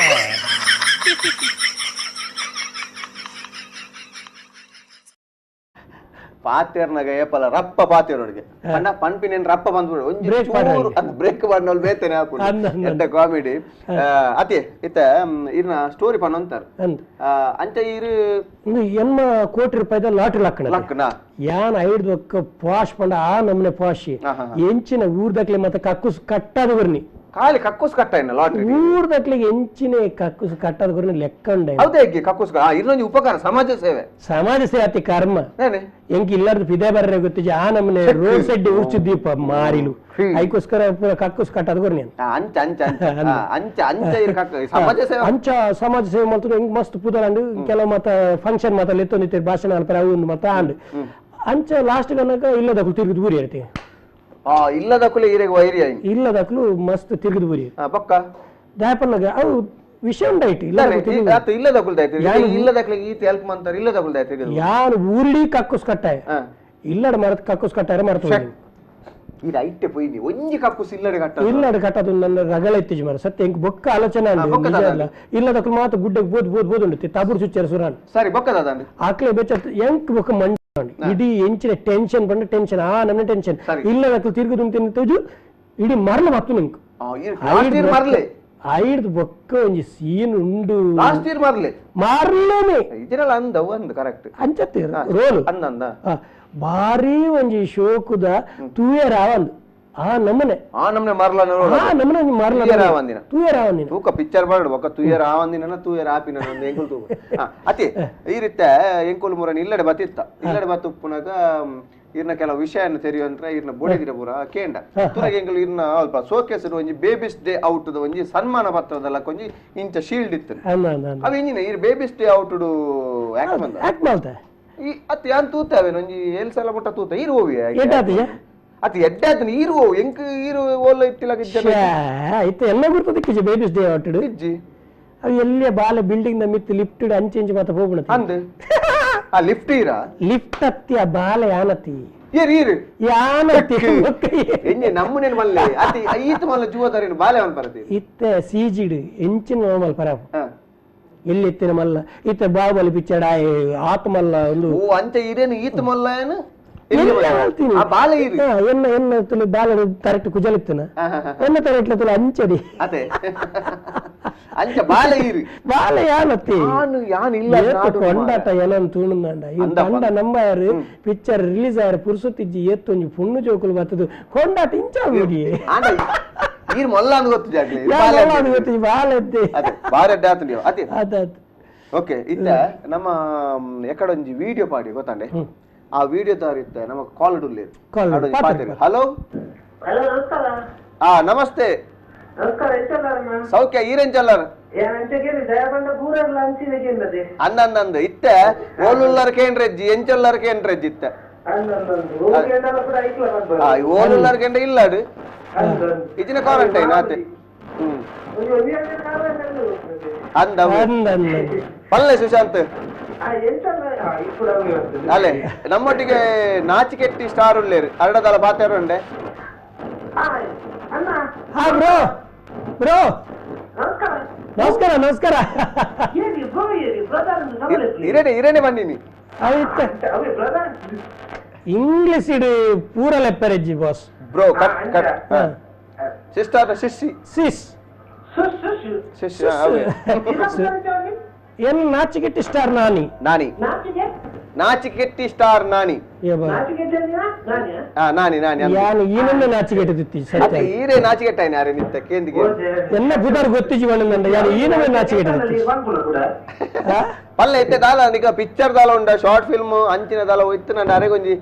ಪಾತೇರ್ನಾಗ ಏಪಲ ರಪ್ಪ ಪಾತೇರೋಡಿಗೆ ಪಂಡ ಪನ್ಪಿನೇನ್ ರಪ್ಪ ಬಂದ್ಬಿಡು ಒಂಜಿ Break ಚೂರು ಅದು ಬ್ರೇಕ್ ಮಾಡ್ನೋಲ್ ಬೇತೇನೆ ಹಾಕೊಂಡು ಅಂದ್ ಅಂದ್. ಎಂತ ಕಾಮಿಡಿ ಅತಿ ಇತ್ತ ಇರ್ನ ಸ್ಟೋರಿ ಪನ್ ಅಂತಾರೆ ಅಂದ್ ಅಂಚ ಇರು ಇಂದು ಎಮ್ಮ ಕೋಟಿ ರೂಪಾಯಿದ ಲಾಟ್ರಿ ಲಕ್ಕಣ ಲಕ್ಕನ ಯಾನ್ ಐಡ್ದು ಒಕ್ಕ ಪಾಶ್ ಪಂಡ ಆ ನಮ್ನೆ ಪಾಶಿ ಎಂಚಿನ ಊರ್ದಕ್ಲೆ ಮತ್ತೆ ಕಕ್ಕುಸ್ ಕಟ್ಟಾದ ಗುರ್ನಿ ಖಾಲಿ ಕಕ್ಕುಸ್ ಕಟ್ಟ ಇನ್ನ ಲಾಟ್ರಿ ಊರ್ದಕ್ಲಿಗೆ ಎಂಚಿನ ಕಕ್ಕುಸ್ ಕಟ್ಟಾದ ಗುರ್ನಿ ಲೆಕ್ಕ ಉಂಡ ಹೌದೇ ಹೆಗ್ಗೆ ಕಕ್ಕುಸ್ ಇನ್ನೊಂದು ಉಪಕಾರ ಸಮಾಜ ಸೇವೆ ಸಮಾಜ ಸೇವೆ ಅತಿ ಕರ್ಮ ನೇನೆ ಎಂಕ್ ಇಲ್ಲಾರ್ದು ಪಿದೆ ಬರ್ರೆ ಗೊತ್ತಿಜ ಆ ನಮ್ನೆ ರೋಡ್ ಸೈಡ್ ಉರ್ಚು ದೀಪ ಮಾರಿಲು ಐಕೋಸ್ಕರ ಪೂರ ಕಕ್ಕುಸ್ ಕಟ್ಟಾದ ಗುರ್ನಿ ಅಂಚ ಅಂಚ ಅಂಚ ಅಂಚ ಅಂಚ ಇರು ಕಕ್ಕ ಸಮಾಜ ಸೇವೆ ಅಂಚ ಸಮಾಜ ಸೇವೆ ಮಲ್ತು ಹೆಂಗ್ ಮಸ್ತ್ ಪುದರಂಡು ಕೆಲವು ಮತ ಫಂಕ್ಷನ್ ಮಾತ ಲೆತ್ತೊಂದಿತ್ತೆ ಭಾಷಣ ಅಲ್ಪರ ಅವು ಒಂದು ಮತ ಅಂಡ್ ಅಂಚ ಲಾಸ್ಟ್ ಕನಕ ಇಲ್ಲದಕ್ಲು ತಿರುಗಿದು ಬೂರಿ ಇರ್ತಿ ಇಲ್ಲದಕ್ಕೂ ಇರೆಗ್ ವೈರಿ ಆಯ್ತು ಇಲ್ಲದಕ್ಲು ಮಸ್ತ್ ತಿರುಗಿದು ಬೂರಿ ಪಕ್ಕ ದಾಯಪನ್ನಾಗ ಅವು ವಿಷಯ ಉಂಡಾಯ್ತು ಇಲ್ಲ ಇಲ್ಲದಕ್ಕೂ ಇಲ್ಲದಕ್ಲೆ ಈತ ಹೆಲ್ಪ್ ಮಾಡ್ತಾರೆ ಇಲ್ಲದಕ್ಕೂ ಯಾರು ಊರಿಡಿ ಕಕ್ಕುಸ್ ಕಟ್ಟಾಯ ಇಲ್ಲಡ ಮರತ್ ಕಕ್ಕುಸ್ ಕಟ್ಟಾರ ಮರತು ಇದು ಐಟೆ ಪೊಯ್ನಿ ಒಂಜಿ ಕಕ್ಕುಸ್ ಇಲ್ಲಡೆ ಕಟ್ಟ ಇಲ್ಲಡ ಕಟ್ಟದು ನನ್ನ ರಗಳ ಇತ್ತೀಚೆ ಮರ ಸತ್ಯ ಎಂಕ್ ಬೊಕ್ಕ ಆಲೋಚನೆ ನಿಜ ಅಲ್ಲ ಇಲ್ಲದಕ್ಕೂ ಮಾತು ಗುಡ್ಡಕ್ಕೆ ಬೋದ್ ಬೋದ್ ಬೋದ್ ಉಂಟು ತಬುರ್ ಚುಚ್ಚಾರ ಸುರಾನ್ ಸರಿ ಬೊಕ್ಕದ ಆಕ್ಲೆ ಬೆಚ್ಚ ಎಂಕ್ ಬೊಕ್ಕ ಮಂಡ ಇಡೀ ಎಂಚಿನ ಟೆನ್ಷನ್ ಬಂಡ ಟೆನ್ಷನ್ ಆ ನಮ್ಮ ಟೆನ್ಷನ್ ಇಲ್ಲದಕ್ಕೂ ತಿರುಗುದು ತಿಂದು ಇಡೀ ಮರಲ ಬತ್ತು ನಿಂಕ್ ಮರಲೆ ಐಡ್ದು ಬೊಕ್ಕ ಒಂಜಿ ಸೀನ್ ಉಂಡು ಲಾಸ್ಟ್ ಇಯರ್ ಮರಲೆ ಮಾರ್ಲೇನೆ ಇದನ್ನೆಲ್ಲ ಅಂದ ಅಂದ್ ಕರೆಕ್ಟ್ ಅಂಚತ್ತೆ ರೋಲ್ ಅಂದ ಭಾರಿ ಒಂಜಿ ಶೋಕುದ ತೂಯೆ ರಾವಂದ್ ಆ ನಮನೆ ಆ ನಮನೆ ಮರಲ ಆ ನಮನೆ ಮರಲ ರಾವಂದಿನ ತೂಯೆ ರಾವಂದಿನ ತೂಕ ಪಿಕ್ಚರ್ ಮಾಡು ಬೊಕ್ಕ ತೂಯೆ ರಾವಂದಿನ ತೂಯೆ ರಾಪಿನ ಒಂದು ಎಂಕುಲ್ ತೂಕ ಅತಿ ಈ ರೀತಿ ಎಂಕುಲ್ ಮುರನ್ ಇಲ್ಲಡೆ ಬತ್ತಿತ್ತ ಇಲ್ಲಡೆ ಬತ್ತ ಉಪ್ಪುನಾಗ ಇರ್ನ ಕೆಲವು ವಿಷಯನ ತೆರೆಯುವಂತ್ರ ಇರ್ನ ಬೋಡಿದಿರ ಪೂರ ಕೇಂಡ ತುರಗ ಎಂಕುಲು ಇರ್ನ ಅಲ್ಪ ಸೋಕೇಸರು ಒಂಜಿ babies day out ಒಂಜಿ ಸನ್ಮಾನ ಪತ್ರದಲ್ಲ ಒಂಜಿ ಇಂಚ ಶೀಲ್ಡ್ ಇತ್ತು ಅವ ಇಂಜಿನ ಇರ್ babies day out act ಬಂದ ಆಕ್ಟ್ ಮಾಡ್ತಾ ಈ ಅತ್ ಯಾನ್ ತೂತ ಅವೇನು ಒಂಜಿ ಏಳ್ ಸಲ ಮುಟ್ಟ ತೂತ ಈರು ಹೋವಿ ಅತಿ ಎಡ್ಡೆ ಆತನ ಈರು ಎಂಕ್ ಈರು ಓಲ ಇಟ್ಟಿಲ್ಲ ಇತ್ತ ಎಲ್ಲ ಗುರ್ತದಕ್ಕೆ babies day out ಇಜ್ಜಿ ಅವು ಎಲ್ಲಿಯ ಬಾಲ ಬಿಲ್ಡಿಂಗ್ ನ ಮಿತ್ತು ಲಿಫ್ಟ್ ಅಂಚೆ ಇಂಚೆ ಮಾತ ಹೋಗ್ಬಿಡ ಅಂದ್ ಆ ಲಿಫ್ಟ್ ಈರ ಲಿಫ್ಟ್ ಅತ್ತಿ ಆ ಬಾಲ ಯಾನತಿ ಏರ್ ಈರು ಯಾನತಿ ಎಂಜೆ ನಮ್ಮನೇನು ಮಲ್ಲೆ ಅತಿ ಈತ ಮಲ್ಲ ಜೂವದಾರೇನು ಬಾಲೆ ಮಲ್ಪರತಿ ಇತ್ತೆ ಸೀಜಿಡ್ ಎಂಚಿನ ಮಲ್ ಪರ ಎಲ್ಲಿ ಇತ್ತಿನ ಮಲ್ಲ ಇತ್ತ ಬಾಹುಬಲಿ ಪಿಕ್ಚರ್ ಆತ್ಮಲ್ಲ ಒಂದು ಓ ಅಂಚೆ ಇರೇನು ಈತ ಮಲ್ಲ ಏನು ಎನ್ನ ಎನ್ನ ತುಳು ಬಾಲ ತರಟ್ಟು ಕುಜಲಿತ್ತನ ಎನ್ನ ತರಟ್ಲ ತುಳು ಅಂಚಡಿ ಅದೇ ಅಂಚ ಬಾಲ ಈರು ಬಾಲ ಯಾನತ್ತಿ ಯಾನ್ ಇಲ್ಲ ಕೊಂಡಾಟ ಏನನ್ ತೂಣುಂದಾಂಡ ಈ ತಂಡ ನಂಬಾರು ಪಿಕ್ಚರ್ ರಿಲೀಸ್ ಆಯ್ರ ಪುರ್ಸೊತ್ತಿಜ್ಜಿ ಏತ್ತೊಂಜಿ ಪುಣ್ಣು ಜೋಕುಲು ಬತ್ತದು ಕೊಂಡಾಟ ಇಂಚ ಈರು ಮೊಲ್ಲ ಅಂದ್ ಗೊತ್ತು ಜಾಗ್ಲಿ ಗೊತ್ತು ಬಾಲ ಎದ್ದೆ ಅದೇ ಬಾರ ಎಡ್ಡೆ ಆತು ನೀವು ಅದೇ ಅದ ಓಕೆ ಇತ್ತ ನಮ್ಮ ಎಕಡೊಂಜಿ ವಿಡಿಯೋ ಪಾಡಿ ಗೊತ್ತಾಂಡೆ ಆ ವಿಡಿಯೋ ದಾರಿತ್ತ ನಮ್ಮ ಕಾಲ್ ಇಡುಲ್ಲೇರು ಹಲೋ ಹಲೋ ನಮಸ್ಕಾರ ಆ ನಮಸ್ತೆ ನಮಸ್ಕಾರ ಎಂಚಲ್ಲಾರಮ್ಮ ಸೌಖ್ಯ ಈರೆಂಚಲ್ಲಾರ ಅಂದ ಅಂದ ಅಂದ ಇತ್ತೆ ಓಲುಲ್ಲರ್ ಕೇಂದ್ರೆಜ್ಜಿ ಎಂಚಲ್ಲಾರ್ ಕೇಂದ್ರೆಜ್ಜಿ ಇತ್ತೆ ಓಲುಲ್ಲರ್ ಕೇಂದ್ರ ಇಲ್ಲ ಅದು ಇಜಿನ ಕ್ವಾರಂಟೈನ್ ಆತೆ ಅಂದ ಪಲ್ಲೆ ಸುಶಾಂತ್ ಅಲ್ಲೇ ನಮ್ಮೊಟ್ಟಿಗೆ ನಾಚಿಕೆಟ್ಟಿ ಸ್ಟಾರ್ ಉಳ್ಳೇರು ಅರಡದಲ್ಲ ಬಾತೇರು ಉಂಡೆ ಬ್ರೋ ಬ್ರೋ ನಮಸ್ಕಾರ ನಮಸ್ಕಾರ ಇರೇನೆ ಇರೇನೆ ಬನ್ನಿನಿ ಇಂಗ್ಲಿಷ್ ಇಡು ಪೂರ ಲೆಪ್ಪರೆಜ್ಜಿ boss bro cut cut sister ಶಿಶಿ ಸಿಸ್ ಶಿಶಿ ಅವೇ ಎನ್ ನಾಚಿಕೆಟ್ಟಿ ಸ್ಟಾರ್ ನಾನಿ ನಾನಿ ನಾಚಿಕೆಟ್ಟಿ ಸ್ಟಾರ್ ನಾನಿ ನಾನಿ ನಾನಿ ಯಾನು ಈನೊಮ್ಮೆ ನಾಚಿಕೆಟ್ಟಿದ್ದಿ ಸತ್ಯ ಈರೇ ನಾಚಿಕೆಟ್ಟಾಯ್ನ ಯಾರೇ ನಿತ್ತ ಕೇಂದಿಗೆ ಎನ್ನ ಬುಧಾರ್ ಗೊತ್ತಿಜಿ ಬಂದಂಡ ಯಾರು ಈನೊಮ್ಮೆ ನಾಚಿಕೆಟ್ಟಿದ್ದಿ ಪಲ್ಲೆ ಇತ್ತೆ ದಾಲ ನಿಕ ಪಿಕ್ಚರ್ ದಾಲ ಉಂಡ ಶಾರ್ಟ್ ಫಿಲ್ಮ್ ಅಂಚಿನ ದಾಲ ಇತ್ತು ನಂಡ ಅರೆ ಗೊಂಜಿ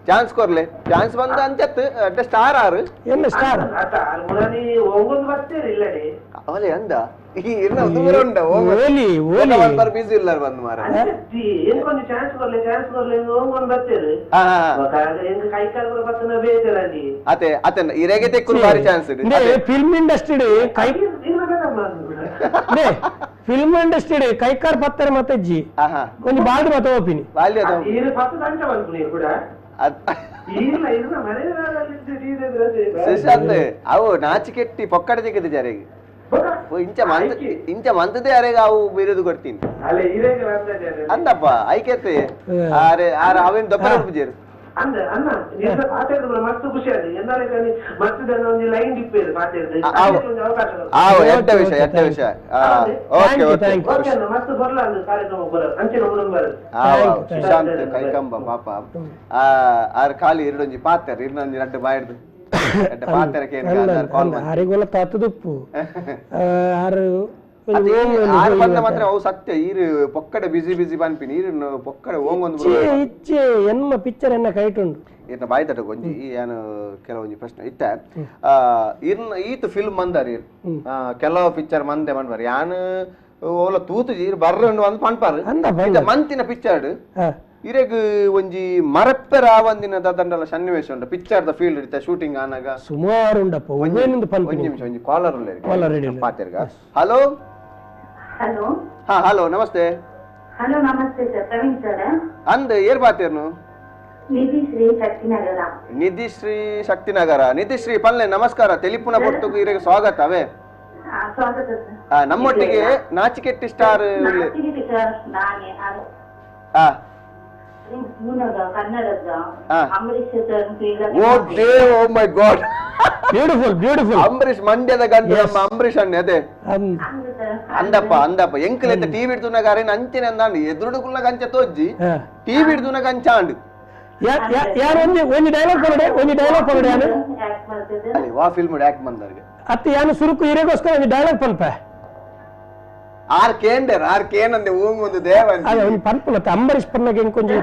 ಚಾನ್ಸ್ ಕೊರ್ಲೆ ಚಾನ್ಸ್ ಬಂದ ಅಂಚತ್ತು ಅಡ್ಡ ಸ್ಟಾರ್ ಆರು ಎನ್ನ ಸ್ಟಾರ್ ಅವಲೇ ಅಂದ ಈ ಇರ್ನ ದೂರ ಉಂಡ ಓಲಿ ಓಲಿ ಬಿಸಿ ಇಲ್ಲಾರ ಬಂದು ಮಾರ ಅತೆ ಅತೆ ಇರೆಗೆ ತೆಕ್ಕುನು ಬಾರಿ chance film industry ಕೈ ಫಿಲ್ಮ್ ಇಂಡಸ್ಟ್ರಿ ಕೈಕಾರ್ ಪತ್ತರ ಮತ್ತೆ ಜಿ ಒಂಜಿ ಬಾಲ್ಡ್ ಮತ ಓಪಿನಿ ಬಾಲ್ಯ ಸುಶಾಂತ್ ಅವು ನಾಚಿಕೆಟ್ಟಿ ಪೊಕ್ಕಡೆ ತೆಗೆದು ಜಾರಿಗೆ ಇಂಚ ಮಂದ ಇಂಚ ಮಂತದೇ ಅರೆಗ ಅವು ಬಿರುದು ಕೊಡ್ತೀನಿ ಅಂದಪ್ಪ ಐಕೆತ್ತೆ ಆರೆ ಆರ ಅವೇನು ದೊಬ್ಬರ ಪೂಜೆರು ಎಡ್ಡ ವಿಷಯ ಎಡ್ಡ ವಿಷಯ ಓಕೆ ಓಕೆ ಸುಶಾಂತ್ ಕೈಕಂಬ ಪಾಪ ಆರ್ ಖಾಲಿ ಎರಡೊಂಜಿ ಪಾತೆರ್ ಇನ್ನೊಂಜಿ ರಡ್ಡು ಬಾಯಿಡ್ದು ಆರಿಗೊಲ್ಲ ತಾತುದುಪ್ಪು ಆರು ಆರು ಬಂದ ಮಾತ್ರ ಅವು ಸತ್ಯ ಈರು ಪೊಕ್ಕಡೆ ಬಿಸಿ ಬಿಸಿ ಪನ್ಪಿನಿ ಈರು ಪೊಕ್ಕಡೆ ಓಂಗೊಂದು ಇಚ್ಚೆ ಎನ್ನ ಪಿಕ್ಚರ್ ಎನ್ನ ಕೈಟುಂಡು ಇರ್ನ ಬಾಯಿ ತಟ ಒಂಜಿ ಏನು ಕೆಲವೊಂಜಿ ಪ್ರಶ್ನೆ ಇತ್ತ ಇರ್ನ ಈತ ಫಿಲ್ಮ್ ಮಂದಾರಿ ಕೆಲವು ಪಿಕ್ಚರ್ ಮಂದೆ ಮನ್ಪಾರು ಯಾನ್ ಓಲ ತೂತು ಈರ್ ಬರ್ರ ಅಂದ್ ಪನ್ಪಾರು ಮಂತಿನ ಪಿಕ್ಚರ್ ಇರೆಗ್ ಒಂಜಿ ಮರಪ್ಪೆರ ಆವಂದಿನ ದಂಡಲ ಸನ್ನಿವೇಶ ಉಂಟು ಪಿಕ್ಚರ್ ದ ಫೀಲ್ಡ್ ಇತ್ತ ಶೂಟಿಂಗ್ ಆನಾಗ ಸುಮಾರು ಉಂಡಪ್ಪ ಒಂಜಿ ನಿಮಿಷ ಒಂಜಿ ಕಾಲರ್ ಉಲ್ಲೇರಿ ಪಾತೆರ್ಗ ಹಲೋ ಹಲೋ ಹಾ ಹಲೋ ನಮಸ್ತೆ ಹಲೋ ನಮಸ್ತೆ ಸರ್ ಪ್ರವೀಣ್ ಸರ್ ಅಂದ್ ಏರ್ ಪಾತೆರ್ನು ನಿಧಿಶ್ರೀ ಶಕ್ತಿನಗರ ನಿಧಿಶ್ರೀ ಶಕ್ತಿನಗರ ನಿಧಿಶ್ರೀ ಪಲ್ಲೆ ನಮಸ್ಕಾರ ತೆಲಿಪುನ ಪೊರ್ತುಗು ಇರೆಗ್ ಸ್ವಾಗತ ಅವೇ ಸ್ವಾಗತ ಸರ್ ನಮ್ಮೊಟ್ಟಿಗೆ ನಾಚಿಕೆಟ್ಟಿ ಸ್ಟಾರ್ ಕನ್ನಡದ oh my god beautiful beautiful Ambareesh ಮಂಡ್ಯದ ಗಂಡು ನಮ್ಮ ಅಂಬರೀಶ್ ಅಣ್ಣೆ ಅದೇ ಅಂದಪ್ಪ ಅಂದಪ್ಪ ಎಂಕಲ್ ಟಿವಿ ಹಿಡ್ದುನಾಗ ಅರೇನ ಅಂಚೆನೆ ಅಂದಾಂಡು ಎದುರುಡುಕುಲ್ನಾಗ ಅಂಚೆ ತೋಜ್ಜಿ ಟಿವಿ ಹಿಡ್ದುನಾಗ ಅಂಚ ಆಂಡು ಯಾರು ಒಂಜಿ ಒಂಜಿ ಡೈಲಾಗ್ ಕೊರಡೆ ಒಂಜಿ ಡೈಲಾಗ್ ಕೊರಡೆ ಯಾನು ಅಲ್ಲಿ ವಾ ಫಿಲ್ಮ್ ಆಕ್ಟ್ ಬಂದರ್ಗೆ ಅತ್ತೆ ಯಾನು ಸುರುಕು ಇರೆಗೋಸ್ಕರ ಒಂಜಿ ಡೈಲಾಗ್ ಪನ್ಪೆ ಆರ್ ಕೇಂಡರ್ ಆರ್ ಕೇನಂದೆ ಒಂದು ದೇವ ಅದೇ ಒಂಜಿ ಪನ್ಪುನತ್ತೆ ಅಂಬರೀಶ್ ಪನ್ನಾಗ ಎಂಕೊಂಜಿ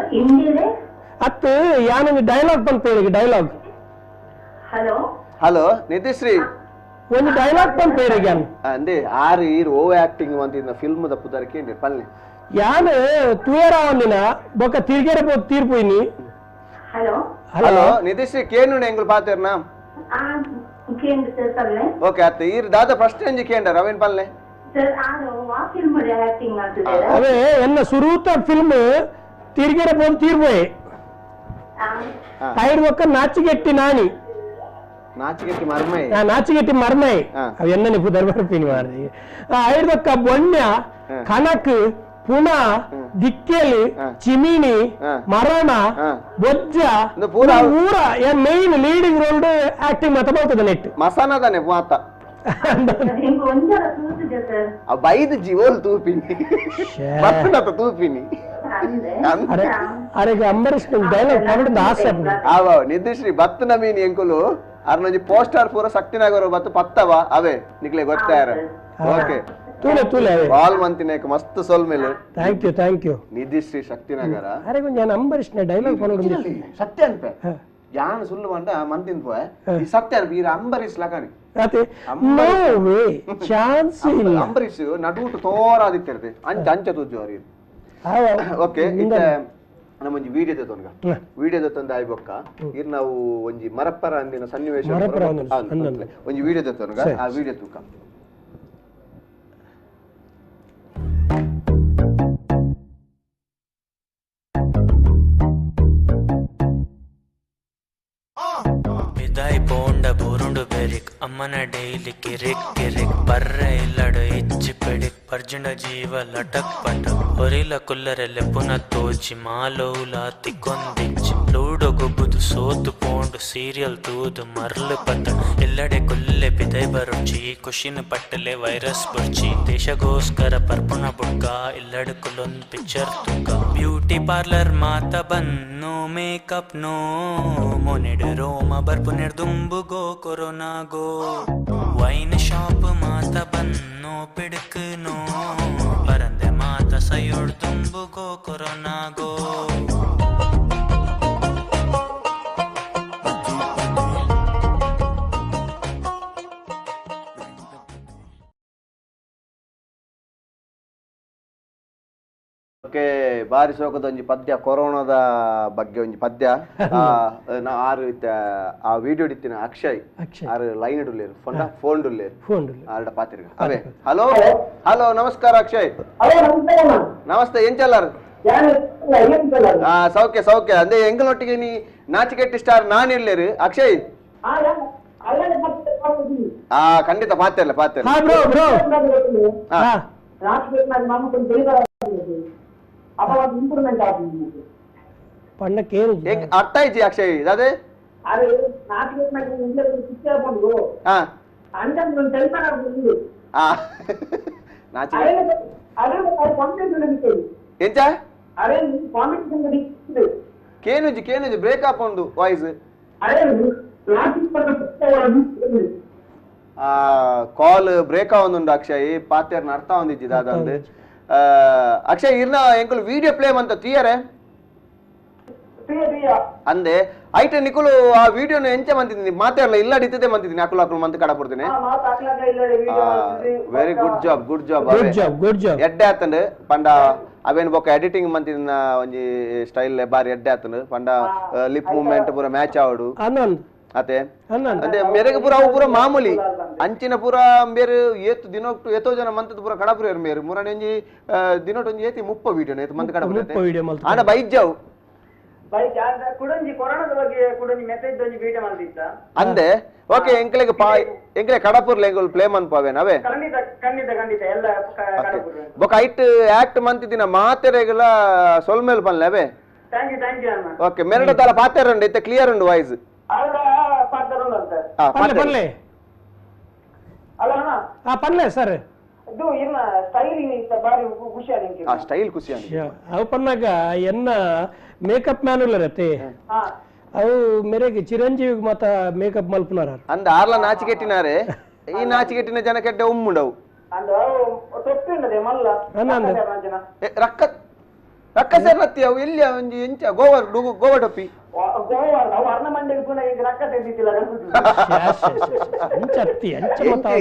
ಅತ್ತು ಯಾನೊಂದು ಡೈಲಾಗ್ ಪನ್ಪೆ dialogue hello hello Nithishree ಒಂದು ಡೈಲಾಗ್ ಪನ್ಪೆ ಯಾನು ಅಂದೆ ಆರ್ ಈರ್ ಓ ಆಕ್ಟಿಂಗ್ ಅಂತ ಫಿಲ್ಮ್ the ಪುದರ್ ಕೇಂದ್ರ ಪಲ್ಲೆ ಯಾನು ತೂಯರ ಒಂದಿನ ಬೊಕ್ಕ ತಿರ್ಗೆರೆ ಪೋ ತೀರ್ಪೋಯ್ನಿ ಹಲೋ ಹಲೋ ನಿತಿಶ್ರೀ ಕೇನು ಎಂಗುಲ್ ಪಾತೆರ್ನಾ ಕೇಂದ್ರ ಸರ್ ಪಲ್ಲೆ ಓಕೆ ಅತ್ತ ಈರ್ ದಾದ ಪ್ರಶ್ನೆ ಒಂಜಿ ಕೇಂಡರ್ ಅವೇನ್ ಪಲ್ಲೆ ಸರ್ ಆರು ವಾ ಫಿಲ್ಮ್ ಆಕ್ಟಿಂಗ್ ಮಾಡ್ತಿದ್ದಾರೆ ಅವೇ ಎನ್ನ ಸುರೂತ ಫಿಲ್ಮ್ ತಿರ್ಗೆರೆ ಪೋದು ತೀರ್ಪೋಯ್ ಐದು ಒಕ್ಕ ನಾಚಿಗೆಟ್ಟಿ ನಾನಿ ನಾಚಿಗೆಟ್ಟಿ ಮರ್ಮೈ ನಾಚಿಗೆಟ್ಟಿ ಮರ್ಮೈ ಅವು ಎನ್ನನೆ ಪುದರ್ ಬರ್ಪಿನಿ ಮಾರ್ದಿ ಐದು ಬೊಣ್ಯ ಕನಕ್ ಪುಣ ದಿಕ್ಕೇಲಿ ಚಿಮಿಣಿ ಮರಣ ಬೊಜ್ಜ ಪೂರ main leading role acting ಮಾತ ಬರ್ತದೆ ನೆಟ್ ಮಸಾನದಾನೆ ಮಾತ ಬೈದು ಜೀವೋಲ್ ತೂಪಿನಿ ಬರ್ತನತ ತೂಪಿನಿ ಅರೆ ಅಂಬರೀಶ್ ಡೈಲಾಗ್ ಪನ್ನೊಂದು ಆಸೆ ಆವ ನಿಧಿಶ್ರೀ ಬತ್ತನ ಮೀನ್ ಎಂಕುಲು ಅರ್ನೊಂಜಿ ಪೋಸ್ಟರ್ ಪೂರ ಶಕ್ತಿನಗರ ಬತ್ತು ಪತ್ತವ ಅವೇ ನಿಕ್ಲೆ ಗೊತ್ತಾರ ಓಕೆ ತೂಲೆ ತೂಲೆ ಅವೇ ಕಾಲ್ ಮಂತಿನೇಕ ಮಸ್ತ್ ಸೊಲ್ಮೇಲೆ thank you thank you Nidhishree Shaktinagar ಅರೆ ಕೊಂಚ ಅಂಬರೀಶ್ ಡೈಲಾಗ್ ಪನ್ನೊಂದು ಸತ್ಯ ಅನ್ಪೆ ಯಾನ್ ಸುಳ್ಳು ಮಂಡ ಮಂತಿನ್ ಪೋಯೆ ಈ ಸತ್ಯ ಅನ್ಪೆ ಈ ಅಂಬರೀಶ್ ಲಕಣಿ ಅತೆ no way chance ಇಲ್ಲ ಅಂಬರೀಶ್ ನಡುಟು ತೋರಾದಿತ್ತಿರ್ತೆ ಅಂಚ ಅಂಚ ತೂಜು ಅವ್ರಿಗೆ ಓಕೆ ಇತ್ತೆ ನಮ್ಮೊಂಜಿ ವಿಡಿಯೋ ತೊನ್ಗ ವಿಡಿಯೋ ತಂದ ಆಯ್ಬೊಕ್ಕ ಇರ್ ನಾವು ಒಂಜಿ ಮರಪ್ಪರ ಅಂದಿನ ಸನ್ನಿವೇಶ ಒಂಜಿ ವಿಡಿಯೋ ತೊನ್ಗ ಆ ವಿಡಿಯೋ ತೂಕ ಪಿದಾಯಿ ಪೋಂಡ ಬೂರುಂಡು ಬೆರಿಕ್ ಅಮ್ಮನ ಡೈಲಿ ಕಿರಿಕ್ ಕಿರಿಕ್ ಬರ್ರೆ ಇಲ್ಲಡು ಇಚ್ಚಿ ಪೆಡಿಕ್ ಪರ್ಜುನ ಜೀವ ಲಟಕ್ ಪಟಕ್ ಹೊರಿಲ ಕುಲ್ಲರೆಲೆ ಪುನ ತೋಚಿ ಮಾಲೋಲ ತಿಕ್ಕೊಂದಿಚ್ಚಿ ಲೂಡೋ ಗೊಬ್ಬುದು ಸೋತು ಪೋಂಡು ಸೀರಿಯಲ್ ತೂದು ಮರ್ಲು ಪತ್ತ ಎಲ್ಲಡೆ ಕುಲ್ಲೆ ಬಿದೈ ಬರುಚಿ ಖುಷಿನ ಪಟ್ಟಲೆ ವೈರಸ್ ಬುರ್ಚಿ ದೇಶಗೋಸ್ಕರ ಪರ್ಪುಣ ಬುಡ್ಕ ಇಲ್ಲಡು ಕುಲ್ಲೊಂದು ಪಿಕ್ಚರ್ ತುಕ್ಕ ಬ್ಯೂಟಿ ಪಾರ್ಲರ್ ಮಾತ ಬನ್ನು ಮೇಕಪ್ ನೋ ಮೊನೆಡು ರೋಮ ಬರ್ಪುನೆಡ್ ದುಂಬುಗೋ ಕೊರೋನಾಗೋ ವೈನ್ ಶಾಪ್ ಮಾತ ಬನ್ನು ಪಿಡುಕು ನೋ ಪರಂದೆ ಮಾತ ಸಯೋಡ್ ದುಂಬುಗೋ ಕೊರೋನಾಗೋ. ಓಕೆ, ಬಾರಿ ಸೋಕದ ಒಂಜಿ ಪದ್ಯ, ಕೊರೋನಾದ ಬಗ್ಗೆ ಒಂಜಿ ಪದ್ಯ. ಆರು ಇತ್ತ ಆ ವಿಡಿಯೋ ಇತ್ತಿನ ಅಕ್ಷಯ್ ಆರು ಲೈನ್ ಇಡುಲ್ಲೇರು ಫೋನ್ ಫೋನ್ ಡುಲ್ಲೇರು ಫೋನ್ ಆರ್ಡ ಪಾತಿರ್ಗ ಅವೇ. ಹಲೋ ಹಲೋ, ನಮಸ್ಕಾರ ಅಕ್ಷಯ್. ನಮಸ್ತೆ, ಎಂಚಲ್ಲಾರು? ಸೌಖ್ಯ ಸೌಖ್ಯ. ಅಂದೇ ಎಂಗಲೊಟ್ಟಿಗೆ ನೀ ನಾಚಿಕೆಟ್ಟಿ ಸ್ಟಾರ್ ನಾನ್ ಇರ್ಲೇರು ಅಕ್ಷಯ್. ಖಂಡಿತ ಪಾತಿರ್ಲ ಪಾತಿರ್ಲ. ಅರ್ಥ ಆಯ್ತು ಅಕ್ಷಯ್ ಅದೇ ಎಂಚ ಕೇನುಜಿ ಕೇನುಜಿ ಬ್ರೇಕ್ ಅಪ್ ಉಂಡು ವಾಯ್ಸ್. ಕಾಲ್ ಬ್ರೇಕ್ ಆವೊಂದುಂಡು ಅಕ್ಷಯ್, ಪಾತೆರ್ನ ಅರ್ಥ ಒಂದಿಜ್ಜಿ ದಾದಂದು. ಅಕ್ಷಯ್ ಇರ್ನ ಎಂಕುಲು ವಿಡಿಯೋ ಪ್ಲೇ ಮಂತ ತೀಯರೆ ಅಂದೆ ಐಟ ನಿಕುಲು ಆ ವಿಡಿಯೋನ ಎಂಚ ಮಂತಿದ್ದೀನಿ ಮಾತಾಡಲ್ಲ ಇಲ್ಲ ಅಡಿತದೆ ಮಂತಿದ್ದೀನಿ ಅಕುಲು ಅಕುಲು ಮಂತ್ ಕಡಪಡ್ತೀನಿ. Very good job, good job, good job, good job. ಎಡ್ಡೆ ಆತಂಡು ಪಂಡ ಅವೇನು ಬೊಕ್ಕ ಎಡಿಟಿಂಗ್ ಮಂತಿನ ಒಂಜಿ ಸ್ಟೈಲ್ ಬಾರಿ ಎಡ್ಡೆ ಆತಂಡು ಪಂಡ ಲಿಪ್ ಮೂವ್ಮೆಂಟ್ ಪೂರ ಮ್ಯಾಚ್ ಆವಡು ಅತೆ ಅಂದ್ರೆ ಮೇರೆಗೆ ಪೂರ ಅವು ಪೂರ ಮಾಮೂಲಿ ಅಂಚಿನ ಪೂರ ಬೇರೆ ಏತು ದಿನೊಟ್ಟು ಏತೋ ಜನ ಮಂತದ ಪೂರ ಕಡಪುರ ಮೇರು ಮುರಣ ಒಂಜಿ ದಿನೊಟ್ಟು ಒಂಜಿ ಏತಿ ಮುಪ್ಪ ವಿಡಿಯೋ ಏತು ಮಂತ್ ಕಡಪುರ ಆಂಡ ಬೈಜ್ಜಾವು ಅಂದೆ. ಓಕೆ, ಎಂಕಲೆಗ್ ಎಂಕಲೆ ಕಡಪುರ್ಲ ಎಂಕುಲು ಪ್ಲೇ ಮನ್ಪಾವೇನ ಅವೇ ಬೊಕ ಐಟ್ ಆಕ್ಟ್ ಮಂತಿದಿನ ಮಾತೆರೆಗಳ ಸೊಲ್ಮೇಲ್ ಪನ್ಲೆ ಅವೇ. ಓಕೆ, ಮೆರಡ ತಾಲ ಪಾತೆರಂಡು ಇತ್ತೆ ಕ್ಲಿಯರ್ ಉಂಡು ವಾಯ್ಸ್. ಪನ್ಲೆ ಸರ್. ಸ್ಟೈಲ್ ಖುಷಿ ಅವು ಪನ್ನಾಗ ಎನ್ನ ಮೇಕಪ್ ಮ್ಯಾನ್ ಉಲ್ಲರತ್ತೆ ಅವು ಮೇರೆಗೆ ಚಿರಂಜೀವಿ ಮಾತ ಮೇಕಪ್ ಮಲ್ಪುನಾರ ಅಂದ ಆರ್ಲ ನಾಚಿಕೆಟ್ಟಿನಾರೆ ಈ ನಾಚಿಕೆಟ್ಟಿನ ಜನ ಕೆಟ್ಟ ಉಮ್ಮುಂಡವು ರಕ್ಕ ರಕ್ಕ ಸೇರ್ನತ್ತಿ ಅವು ಎಲ್ಲಿ ಒಂಜಿ ಎಂಚ ಗೋವಾ ಗೋವಾ ಟೊಪ್ಪಿ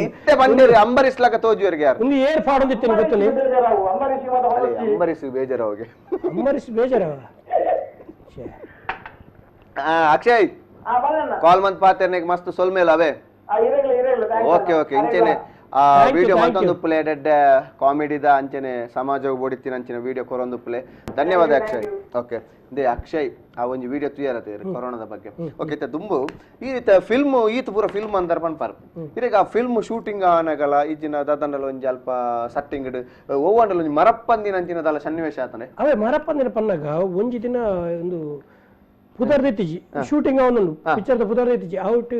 ಇತ್ತೆ ಬಂದಿರಿ ಅಂಬರೀಶ್ ಲಕ ತೋಜುವರಿಗೆ ಯಾರು ಒಂದು ಏರ್ ಫಾಡೊಂದಿತ್ತೇನೆ ಗೊತ್ತುನಿ. ಅಂಬರೀಶ್ ಬೇಜಾರವಗೆ ಅಂಬರೀಶ್ ಬೇಜಾರವ. ಅಕ್ಷಯ್ ಕಾಲ್ ಮಂತ್ ಪಾತೆರ್ನೆಗ್ ಮಸ್ತ್ ಸೊಲ್ಮೇಲ್ ಅವೇ. ಓಕೆ ಓಕೆ, ಇಂಚೆನೆ ವಿಡಿಯೋ ಮಂತೊಂದು ಪ್ಲೇ ಡೆಡ್ ಕಾಮಿಡಿದ ಅಂಚೆನೆ ಸಮಾಜ ಬೋಡಿತ್ತಿನ ಅಂಚಿನ ವಿಡಿಯೋ ಕೊರೊಂದು ಪ್ಲೇ. ಧನ್ಯವಾದ ಅಕ್ಷಯ್. ಓಕೆ, they Akshay ಆ ಒಂಜಿ ವಿಡಿಯೋ ತುಯರತೆ ಕೊರೋನಾದ ಬಗ್ಗೆ. ಓಕೆ, ಇತ್ತೆ ದುಂಬು ಈ ರೀತಿ ಫಿಲ್ಮ್ ಈತ ಪೂರ ಫಿಲ್ಮ್ ಅಂತಾರ ಪನ್ಪಾರ್ ಇರೆಗ್ ಆ ಫಿಲ್ಮ್ ಶೂಟಿಂಗ್ ಆನಗಲ ಇಜ್ಜಿನ ದಾದಂಡಲ ಒಂಜಿ ಅಲ್ಪ ಸಟ್ಟಿಂಗ್ ಒವ್ವಂಡಲ ಒಂಜಿ ಮರಪ್ಪಂದಿನ ಅಂಚಿನ ದಾಲ ಸನ್ನಿವೇಶ ಆತನೆ ಅವೇ. ಮರಪ್ಪಂದಿನ ಪನ್ನಾಗ ಒಂಜಿ ದಿನ ಒಂದು ಪುದರ್ ದೆತ್ತಿಜಿ ಶೂಟಿಂಗ್ ಅವನು ಪಿಕ್ಚರ್ ಪುದರ್ ದೆತ್ತಿಜಿ out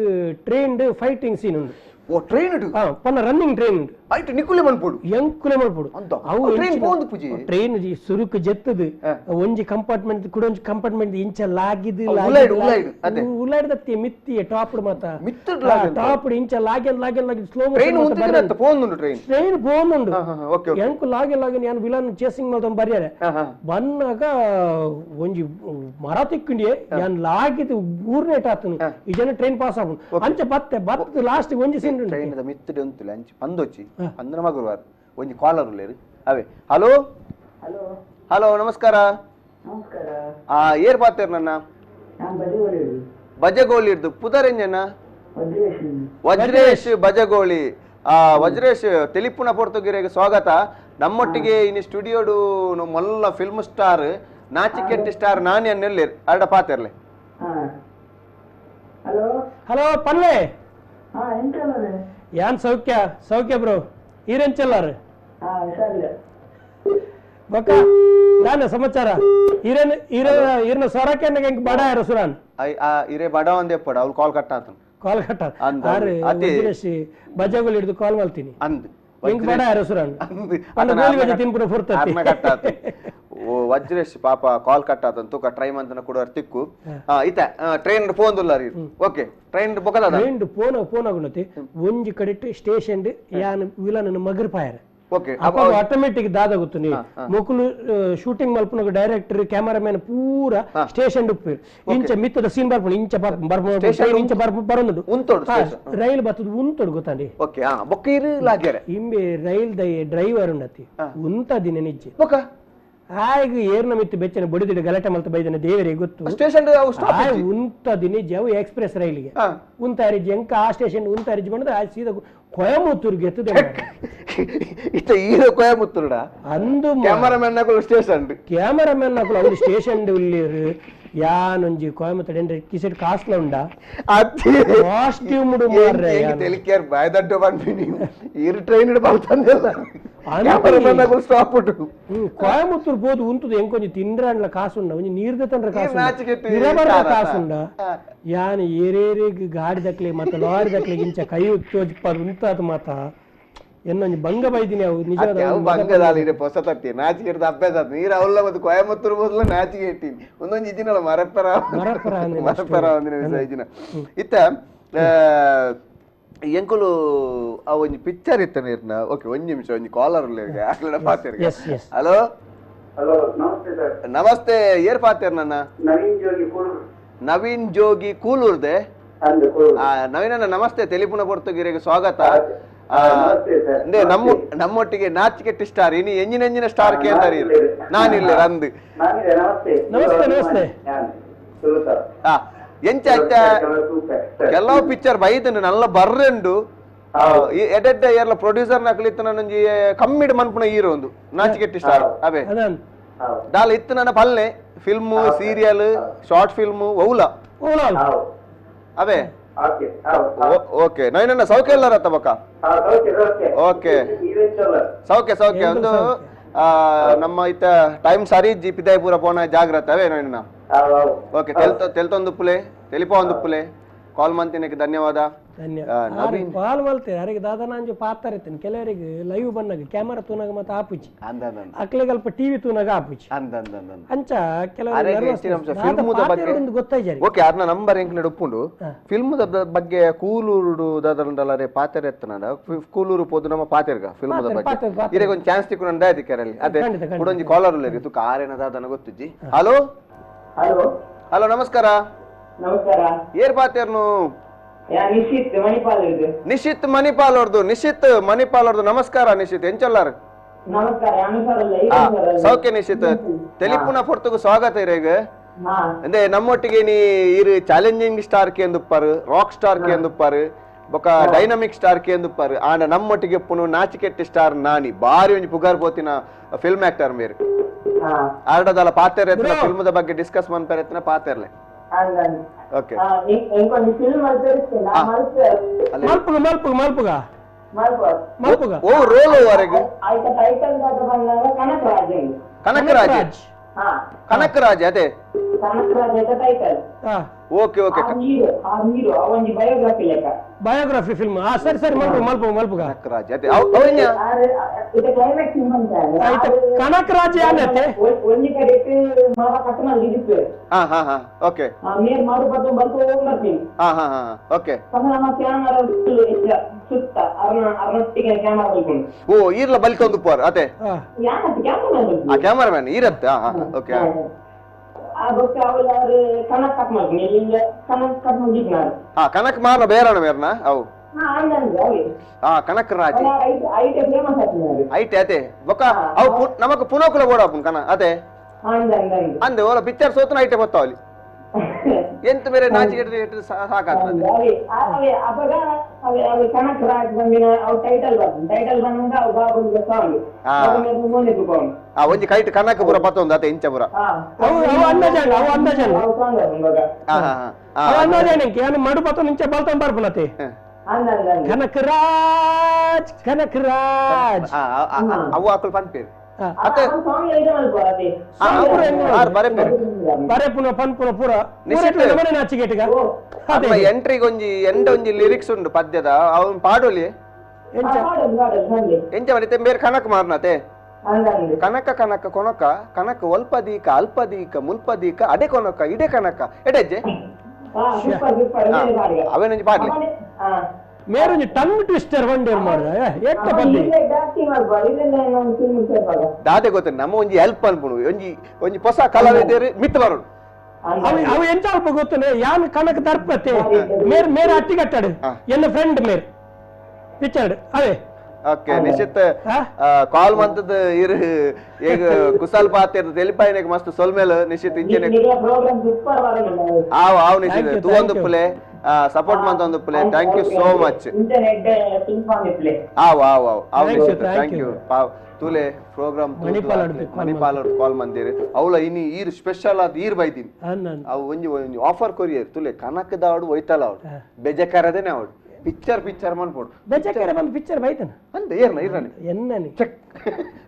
trained fighting scene ಉಂಡು. ಓ ಟ್ರೈನ್ ಇಡು ಪನ್ನ ರನ್ನಿಂಗ್ ಟ್ರೈನ್ ಉಂಡು ಐಟ್ ನಿಕುಲೆ ಮನ್ಪೊಡು ಎಂಕುಲೆ ಮನ್ಪೊಡು ಅವು ಟ್ರೈನ್ ಪೋಂದು ಪೂಜಿ ಟ್ರೈನ್ ಸುರುಕು ಜೆತ್ತದು ಒಂಜಿ ಕಂಪಾರ್ಟ್ಮೆಂಟ್ ಕುಡ ಒಂಜಿ ಕಂಪಾರ್ಟ್ಮೆಂಟ್ ಇಂಚ ಲಾಗಿದು ಉಲೈಡ್ ಉಲೈಡ್ ಅದೆ ಉಲೈಡ್ ದತ್ತಿ ಮಿತ್ತಿ ಟಾಪ್ ಮಾತ ಮಿತ್ತಡ್ ಲಾಗಿ ಟಾಪ್ ಇಂಚ ಲಾಗಿ ಲಾಗಿ ಲಾಗಿ ಸ್ಲೋ ಟ್ರೈನ್ ಉಂತಿನ ಪೋಂದುಂಡು ಟ್ರೈನ್ ಟ್ರೈನ್ ಪೋಂದುಂಡು. ಓಕೆ ಓಕೆ, ಎಂಕು ಲಾಗಿ ಲಾಗಿ ನಾನು ವಿಲನ್ ಚೇಸಿಂಗ್ ಮಲ್ತೊಂದು ಬರ್ಯಾರೆ ಬನ್ನಾಗ ಒಂಜಿ ಮರ ತಿಕ್ಕಿಂಡಿ ಯಾನ್ ಲಾಗಿದು ಊರ್ನೇಟ್ ಆತನು ಈ ಜನ ಟ್ರೈನ್ ಪಾಸ್ ಆಪುಂಡು ಅಂಚ ಬತ್ತೆ ಬತ್ತು ಲಾಸ್ಟ್ ಒಂಜಿ ಸೀನ್ ಟ್ರೈನ್ the ಮಿತ್ತಡೆ ಉಂತುಲೆ ಅಂಚಿ ಪಂದೊಚ್ಚಿ ಪಂದನ ಮಗುರುವಾರ್ ಒಂಜಿ ಕಾಲರ್ ಉಲ್ಲೇರು ಅವೇ. Hello hello hello, ನಮಸ್ಕಾರ. ನಮಸ್ಕಾರ. ಆ ಏರ್ ಪಾತೇರ್ ನನ್ನ ಬಜಗೋಳಿ ಇರ್ದು ಪುದರೆಂಜನ ವಜ್ರೇಶ್ ಬಜಗೋಳಿ. ಆ ವಜ್ರೇಶ್ ತೆಲಿಪುನ ಪೋರ್ತುಗಿರಿಗೆ ಸ್ವಾಗತ. ನಮ್ಮೊಟ್ಟಿಗೆ ಇನ್ನು ಸ್ಟುಡಿಯೋಡು ಮೊಲ್ಲ ಫಿಲ್ಮ್ ಸ್ಟಾರ್ ನಾಚಿಕೆಟ್ಟಿ ಸ್ಟಾರ್ ನಾನಿ ಅನ್ನೆಲ್ಲೇರ್ ಅರಡ ಪಾತೇರ್ಲೆ. ಹಲೋ ಹಲೋ ಪನ್ಲೆ. ಯಾನ್ ಸೌಖ್ಯ ಸೌಖ್ಯ ಬ್ರೋ ಈರೆಂಚಲ್ಲಾರು ಬೊಕ್ಕ ದಾನ ಸಮಾಚಾರ ಈರನ್ ಈರ ಈರ್ನ ಸ್ವರಕ್ಕೆ ಹೆಂಗ್ ಬಡ ಯಾರು ಸುರಾನ್ ಇರೇ ಬಡ ಒಂದೇ ಪಡ ಅವ್ಳು ಕಾಲ್ ಕಟ್ ಆತನು ಕಾಲ್ ಕಟ್ ಆರು ಬಜಾಗುಲ್ ಹಿಡಿದು ಕಾಲ್ ಮಾಡ್ತೀನಿ ಅಂದ್ ಹೆಂಗ್ ಬಡ ಯಾರು ಸುರಾನ್ ವಜ್ರೇಶ್ ಪಾಪ ಕಾಲ್ ಕಟ್ ಆತನ್ ತೂಕ ಟ್ರೈ ಮಂತನ ಕೊಡುವ ತಿಕ್ಕು ಇತ್ತ ಟ್ರೈನ್ ಫೋನ್ ದುಲ್ಲಾರಿ ಓಕೆ ಟ್ರೈನ್ ಬೊಕದ train phone phone ಆಗುಣತಿ ಒಂಜಿ ಕಡೆಟ್ ಸ್ಟೇಷನ್ ಯಾನ್ ವಿಲನ್ ಮಗರ್ ಪಾಯರ್ ಓಕೆ ಆಟೋಮೆಟಿಕ್ ದಾದಾಗುತ್ತು ನೀ ಮೊಕುಲು ಶೂಟಿಂಗ್ ಮಲ್ಪುನಗ ಡೈರೆಕ್ಟರ್ ಕ್ಯಾಮರಾಮನ್ ಪೂರ ಸ್ಟೇಷನ್ ಉಪ್ಪು ಇಂಚ ಮಿತ್ತದ ಸೀನ್ ಬರ್ಪುಂಡು ಇಂಚ ಬರ್ಪುಂಡು ಇಂಚ ಬರೊಂದುಂಡು ಉಂತೊಡು ರೈಲ್ ಬತ್ತದ ಉಂತೊಡು ಗೊತ್ತಾಂಡಿ ಓಕೆ ಹಾ ಬೊಕ್ಕ ಇರು ಲಾಗ್ಯಾರೆ ಇಂಬೆ ರೈಲ್ the driver ಉಂಡತಿ ಉಂತ ದಿನ ನಿಜ್ಜೆ ಬೊಕ್ಕ ಆಯ್ಗ ಏರ್ನ ಮಿತ್ತು ಬೆಚ್ಚನ ಬಡಿದಿಡ ಗಲಾಟೆ ಮಲ್ತ ಬೈದನ ದೇವರಿಗೆ ಗೊತ್ತು ಸ್ಟೇಷನ್ ಉಂತ ದಿನ ಅವು ಎಕ್ಸ್ಪ್ರೆಸ್ ರೈಲಿಗೆ ಉಂತಾರಿಜಿ ಎಂಕ ಆ ಸ್ಟೇಷನ್ ಉಂತಾರಿಜಿ ಬಂದ್ರೆ ಆ ಸೀದಾ ಕೊಯಮತ್ತೂರ್ಗೆ ಎತ್ತದೆ ಇತ್ತ ಈರ ಕೊಯಮತ್ತೂರುಡ ಅಂದು cameraman station cameraman ಅವ್ರು ಸ್ಟೇಷನ್ ಉಳ್ಳೇರು ಯಾನೊಂಜಿ ಕೊಯಮತ್ತೂರು ಎಂದ್ರೆ ಕಿಸೆಟ್ ಕಾಸ್ಲ ಉಂಡ ಕಾಸ್ಟ್ಯೂಮ್ ತೆಲಿಕೇರ್ ಬಾಯ್ದಡ್ಡು ಬಂದ್ಬಿನಿ ಈರು ಟ್ರೈನ್ ಬರ್ತಂದಿಲ್ಲ ಕ್ಯಾಮರಾಮನ್ ಸ್ಟಾಪ್ ಉಂಟು ಕೊಯಮತ್ತೂರ್ ಬೋದು ಉಂತುದು ಎಂಕೊಂಜಿ ತಿಂಡ್ರಾಂಡ್ಲ ಕಾಸುಂಡ ಒಂಜಿ ನೀರ್ದ ತಂಡ್ರ ಕಾಸುಂಡ ಕಾಸುಂಡ ಯಾನ್ ಏರೇರಿಗೆ ಗಾಡಿ ದಕ್ಲೆ ಮತ್ತ ಲಾರಿ ದಕ್ಲೆ ಇಂಚ ಕೈ ತೋಜಿಪ್ಪ ಉಂತಾದ ಮಾತ ಎನ್ನೊಂಜಿ ಬಂಗ ಬೈದಿನಿ ಅವು ನಿಜ ಬಂಗದಾಲಿ ಹೊಸ ತತ್ತಿ ನಾಚಿಕೆ ಅಭ್ಯಾಸ ಆತು ನೀರು ಅವಲ್ಲ ಮತ್ತು ಕೊಯಮತ್ತೂರು ಬದಲು ನಾಚಿಕೆ ಇಟ್ಟಿನಿ ಒಂದೊಂದು ಇಜಿನಲ್ಲ ಮರಪ್ಪರ ಮರಪ್ಪರ ಮರಪ್ಪರ ಒಂದಿನ ಇಜಿನ ಇತ್ತ ಎಂಕುಲು ಆ ಒಂಜಿ ಪಿಕ್ಚರ್ ಇತ್ತ ನೀರ್ನ ಓಕೆ ಒಂಜಿ ನಿಮಿಷ ಒಂಜಿ ಕಾಲರ್ ಪಾತೇರ್. ಹಲೋ ಹಲೋ ನಮಸ್ತೆ ಸರ್. ನಮಸ್ತೆ, ಏರ್ ಪಾತೇರ್ ನನ್ನ? ನವೀನ್ ಜೋಗಿ ಕೂಲೂರು. ನವೀನ್ ಜೋಗಿ ಕೂಲೂರ್ದೆ. ನವೀನ್ ಅಣ್ಣ ನಮಸ್ತೆ, ತೆಲಿಪುಣ ಪೊರ್ತುಗಿರಿಗೆ ಸ್ವಾಗತ. ನಮ್ಮ ನಮ್ಮೊಟ್ಟಿಗೆ ನಾಚಿಕೆಟ್ಟಿ ಸ್ಟಾರ್ ಇನಿ ಎಂಜಿನ ಎಂಜಿನ ಸ್ಟಾರ್ ಕೇಂದ್ರ ನಾನಿಲ್ಲ ರಂದು. ನಮಸ್ತೆ ನಮಸ್ತೆ. ಎಂಚ ಕೆಲವು ಪಿಕ್ಚರ್ ಬೈದನು ನಲ್ಲ ಬರ್ರೆಂಡು ಎಡೆಡ್ಡ ಏರ್ಲ ಪ್ರೊಡ್ಯೂಸರ್ ನಕಲಿತ್ತು ನನ್ನೊಂಜಿ ಕಮ್ಮಿಡ್ ಮನ್ಪುನ ಹೀರೋ ಒಂದು ನಾಚಿಕೆಟ್ಟಿ ಸ್ಟಾರ್ ಅವೇ ದಾಲ ಇತ್ತು ನನ್ನ ಪಲ್ಲೆ film serial short film ಒೌಲ ಅವೇ. ಓಕೆ ನವೀನಣ್ಣ ಸೌಖ್ಯ ಎಲ್ಲರ ಬಕ್ಕ? ಓಕೆ ಸೌಖ್ಯ ಸೌಖ್ಯ. ಒಂದು ನಮ್ಮ ಇತ್ತ ಟೈಮ್ ಸರಿ ಜಿ ಪಿದಾಯಪುರ ಪೋಣ ಜಾಗ್ರತೆ ಅವೇ ನವೀನಣ್ಣ. ಓಕೆ ತೆಲ್ತೊಂದುಪ್ಪುಲೆ ತೆಲಿಪ ಒಂದುಪ್ಪುಲೆ ಕಾಲ್ ಮಂತಿನಕ್ಕೆ ಧನ್ಯವಾದ. ಕಾಲ್ ಮಲ್ತೇನೆ ಅರೆಗೆ ದಾದಾ ನಾಂಜು ಪಾತ್ರ ಇರ್ತೇನೆ. ಕೆಲವರಿಗೆ ಲೈವ್ ಬಂದಾಗ ಕ್ಯಾಮರಾ ತೂನಾಗ ಮತ್ತೆ ಆಪುಚಿ ಅಕ್ಲೆಗೆ ಅಲ್ಪ ಟಿವಿ ತೂನಾಗ ಆಪುಚಿ ಅಂಚ ಕೆಲವರು ಗೊತ್ತಾಯ್ತು. ಓಕೆ ಅರ್ನ ನಂಬರ್ ಎಂಕ್ಲೆಡ್ ಉಪ್ಪುಂಡು. ಫಿಲ್ಮ್ ಬಗ್ಗೆ ಕೂಲೂರು ದಾದರಂಡಲರೆ ಪಾತೆರೆ ಎತ್ತನ ಕೂಲೂರು ಪೋದು ನಮ್ಮ ಪಾತೆರ್ಗ ಫಿಲ್ಮ್ ಬಗ್ಗೆ ಇರೆಗೆ ಒಂದು ಚಾನ್ಸ್ ತಿಕ್ಕು ನಂದ ಅಧಿಕಾರಲ್ಲಿ ಅದೇ ಕುಡೊಂಜಿ ಕಾಲರ್ ಉಲ್ಲೇರಿ ತುಕ ಆರೇನ ದಾದನ ಗೊತ್ತುಜ್ಜಿ. Hello hello hello ನಮಸ್ಕಾರ. ನಮಸ್ಕಾರ. ಏರ್ ಪಾತೇರ್ನು? ನಿಶಿತ್ ಮಣಿಪಾಲ್. ನಿಶಿತ್ ಮಣಿಪಾಲ್ ಅವ್ರದ್ದು. ನಿಶಿತ್ ಮಣಿಪಾಲ್ ಅವ್ರದ್ದು ನಮಸ್ಕಾರ ನಿಶಿತ್, ಎಂಚಲ್ಲಾರ್? ನಮಸ್ಕಾರ. ಸೌಖ್ಯ ನಿಶಿತ್, ತೆಲಿಪುನ ಪೊರ್ತುಗು ಸ್ವಾಗತ ಇರೇಗ. ಅಂದ್ರೆ ನಮ್ಮೊಟ್ಟಿಗೆ ನೀ ಇರು ಚಾಲೆಂಜಿಂಗ್ ಸ್ಟಾರ್ ಕೇಂದುಪ್ಪಾರು, ರಾಕ್ ಸ್ಟಾರ್ ಕೇಂದುಪ್ಪಾರು, ಬೊಕ ಡೈನಮಿಕ್ ಸ್ಟಾರ್ ಕೇಂದುಪ್ಪಾರು. ಆಂಡ ನಮ್ಮೊಟ್ಟಿಗೆ ಪುನು ನಾಚಿಕೆಟ್ಟಿ ಸ್ಟಾರ್ ನಾನಿ ಬಾರಿ ಒಂಜಿ ಪುಗಾರ್ ಪೋತಿನ ಫಿಲ್ಮ್ ಆಕ್ಟರ್ ಮೇರು ಆರ್ಡದಲ್ಲ ಪಾತೆರ್ ಎತ್ತನ ಫಿಲ್ಮದ ಬಗ್ಗೆ ಡಿಸ್ಕಸ್ ಮನ್ಪೆರ್ ಎತ್ತನ ಪಾತೆರ್ಲೆ. ಓಕೆ ಮಲ್ಪುಗ ಮಲ್ಪುಗ ಮಲ್ಪುಗ ಮಲ್ಪುಗ ಓ ರೋಲ್ ವರೆಗೆ ಕನಕರಾಜ್. ಕನಕರಾಜ್ ಅದೇ okay okay biography film. ಸರಿ ಸರಿ ಮಲ್ಪುಗ ಮಲ್ಪುಗ ಮಲ್ಪುಗ ಕನಕರಾಜ್ ಅದೇ ಕನಕರಾಜ್ ಯಾನತೆ ಹಾ ಹಾ ಹಾ ಓಕೆ ಹಾ ಹಾ ಹಾ ಓಕೆ. ಓ ಈರ್ಲ ಬಲಿತೊಂದು ಪೋರ್ ಅದೇ ಆ ಕ್ಯಾಮರಾಮ್ಯಾನ್ ಈರತ್ತೆ. ಹಾ ಹಾ ಓಕೆ. ಹಾ ಕನಕ್ ಮಾರ್ನ ಬೇರಣ ಮೇರ್ನ ಅವು. ಹಾ ಕನಕ್ ರಾಜಿ ಐಟೆ ಅದೇ ಬೊಕ್ಕ ಅವು ನಮಕ್ ಪುನೋಕುಲ ಬೋಡಾಪುನ್ ಕನ ಅದೇ ಅಂದೆ ಓಲ ಪಿಕ್ಚರ್ ಸೋತನ ಐಟೆ ಬತ್ತಾವಲಿ ಎಂತ ಬೇರೆ ನಾಚಿಕೆ ಸಾಕಾಗ್ತದೆ. ಒಂಜಿ ಕೈಟ್ ಕನಕ ಪೂರ ಬತ್ತೊಂದು ಅದೇ ಇಂಚ ಪೂರ ಮಡು ಬತ್ತೊಂದು ಇಂಚ ಬಲ್ತೊಂದು ಬರ್ಪುನತೆ. Kanakaraj Kanakaraj ಅವು ಆಕುಲ್ ಪನ್ಪೇರು ಬರೆಪುನ ಪನ್ಪುನ ಪೂರ ನಮನೆ ನಾಚಿಕೆಟಿಗ ಎಂಟ್ರಿಗೆ ಒಂಜಿ ಎಂಡ ಒಂಜಿ ಲಿರಿಕ್ಸ್ ಉಂಡು ಪದ್ಯದ ಅವನ್ ಪಾಡೋಲಿ ಎಂಚ ಮಾಡಿತೆ ಬೇರೆ ಕನಕ ಮಾರ್ನತೆ ಕನಕ ಕನಕ ಕೊನಕ ಕನಕ ಒಲ್ಪದೀಕ ಅಲ್ಪದೀಕ ಮುಲ್ಪದೀಕ ಅಡೆ ಕೊನಕ ಇಡೆ ಕನಕ ಎಡೆಜ್ಜೆ ಅವೇನೊಂಜಿ ಪಾಡ್ಲಿ ಮೇರೊಂಜಿ ಟಂಗ್ ಟ್ವಿಸ್ಟರ್ ಒಂಡೇರ್ ಮಾಡ ಎಟ್ಟ ಬಲ್ಲಿ ದಾದೆ ಗೊತ್ತ ನಮ್ಮ ಒಂಜಿ ಹೆಲ್ಪ್ ಅನ್ಪುಣು ಒಂಜಿ ಒಂಜಿ ಹೊಸ ಕಲಾವಿದರು ಮಿತ್ ಬರೋಡು ಅವು ಎಂತ ಅಲ್ಪ ಗೊತ್ತನೆ ಯಾನ್ ಕನಕ ದರ್ಪತೆ ಮೇರ್ ಮೇರ್ ಅಟ್ಟಿ ಕಟ್ಟಾಡು ಎನ್ನ ಫ್ರೆಂಡ್ ಮೇರ್ ಪಿಕ್ಚರ್ ಅವೇ ಓಕೆ ನಿಶ್ಚಿತ ಕಾಲ್ ಮಂತದ ಇರು ಈಗ ಕುಸಲ್ ಪಾತ್ರ ತೆಲಿಪಾಯಿನಾಗ ಮಸ್ತ್ ಸೊಲ್ಮೇಲ್ ನಿಶ್ಚಿತ್ ಇಂಚಿನ ಆವ್ ಆವ್ ನಿಶ್ಚಿತ್ ತೂ ಒಂದು ಪುಲೆ ಸಪೋರ್ಟ್ ಮಂತ ಒಂದು Phule thank you so much ಆವ್ ಆವ್ ಆವ್ ಆವ್ ನಿಶ್ಚಿತ್ thank you ತೂಲೆ ಪ್ರೋಗ್ರಾಮ್ ಮಣಿಪಾಲ್ ಕಾಲ್ ಮಂದಿರಿ ಅವಳ ಇನಿ ಈರ್ ಸ್ಪೆಷಲ್ ಆದ ಈರ್ ಬೈದಿನಿ ಅವು ಒಂಜಿ ಒಂಜಿ ಆಫರ್ ಕೊರಿಯರ್ ತುಲೆ ಕನಕದ ಅವಡು ಒಯ್ತಲ್ಲ ಅವಡು ಬೆಜಕರದೇನೆ ಅವಡು ಪಿಕ್ಚರ್ ಪಿಕ್ಚರ್ ಮನ್ಪೋಡು ಬೆಜಕರ ಬಂದು ಪಿಕ್ಚರ್ ಬೈತನ ಅಂದ ಏರ್ನ ಇರ್ನ ಎನ್ನನಿ ಚೆಕ್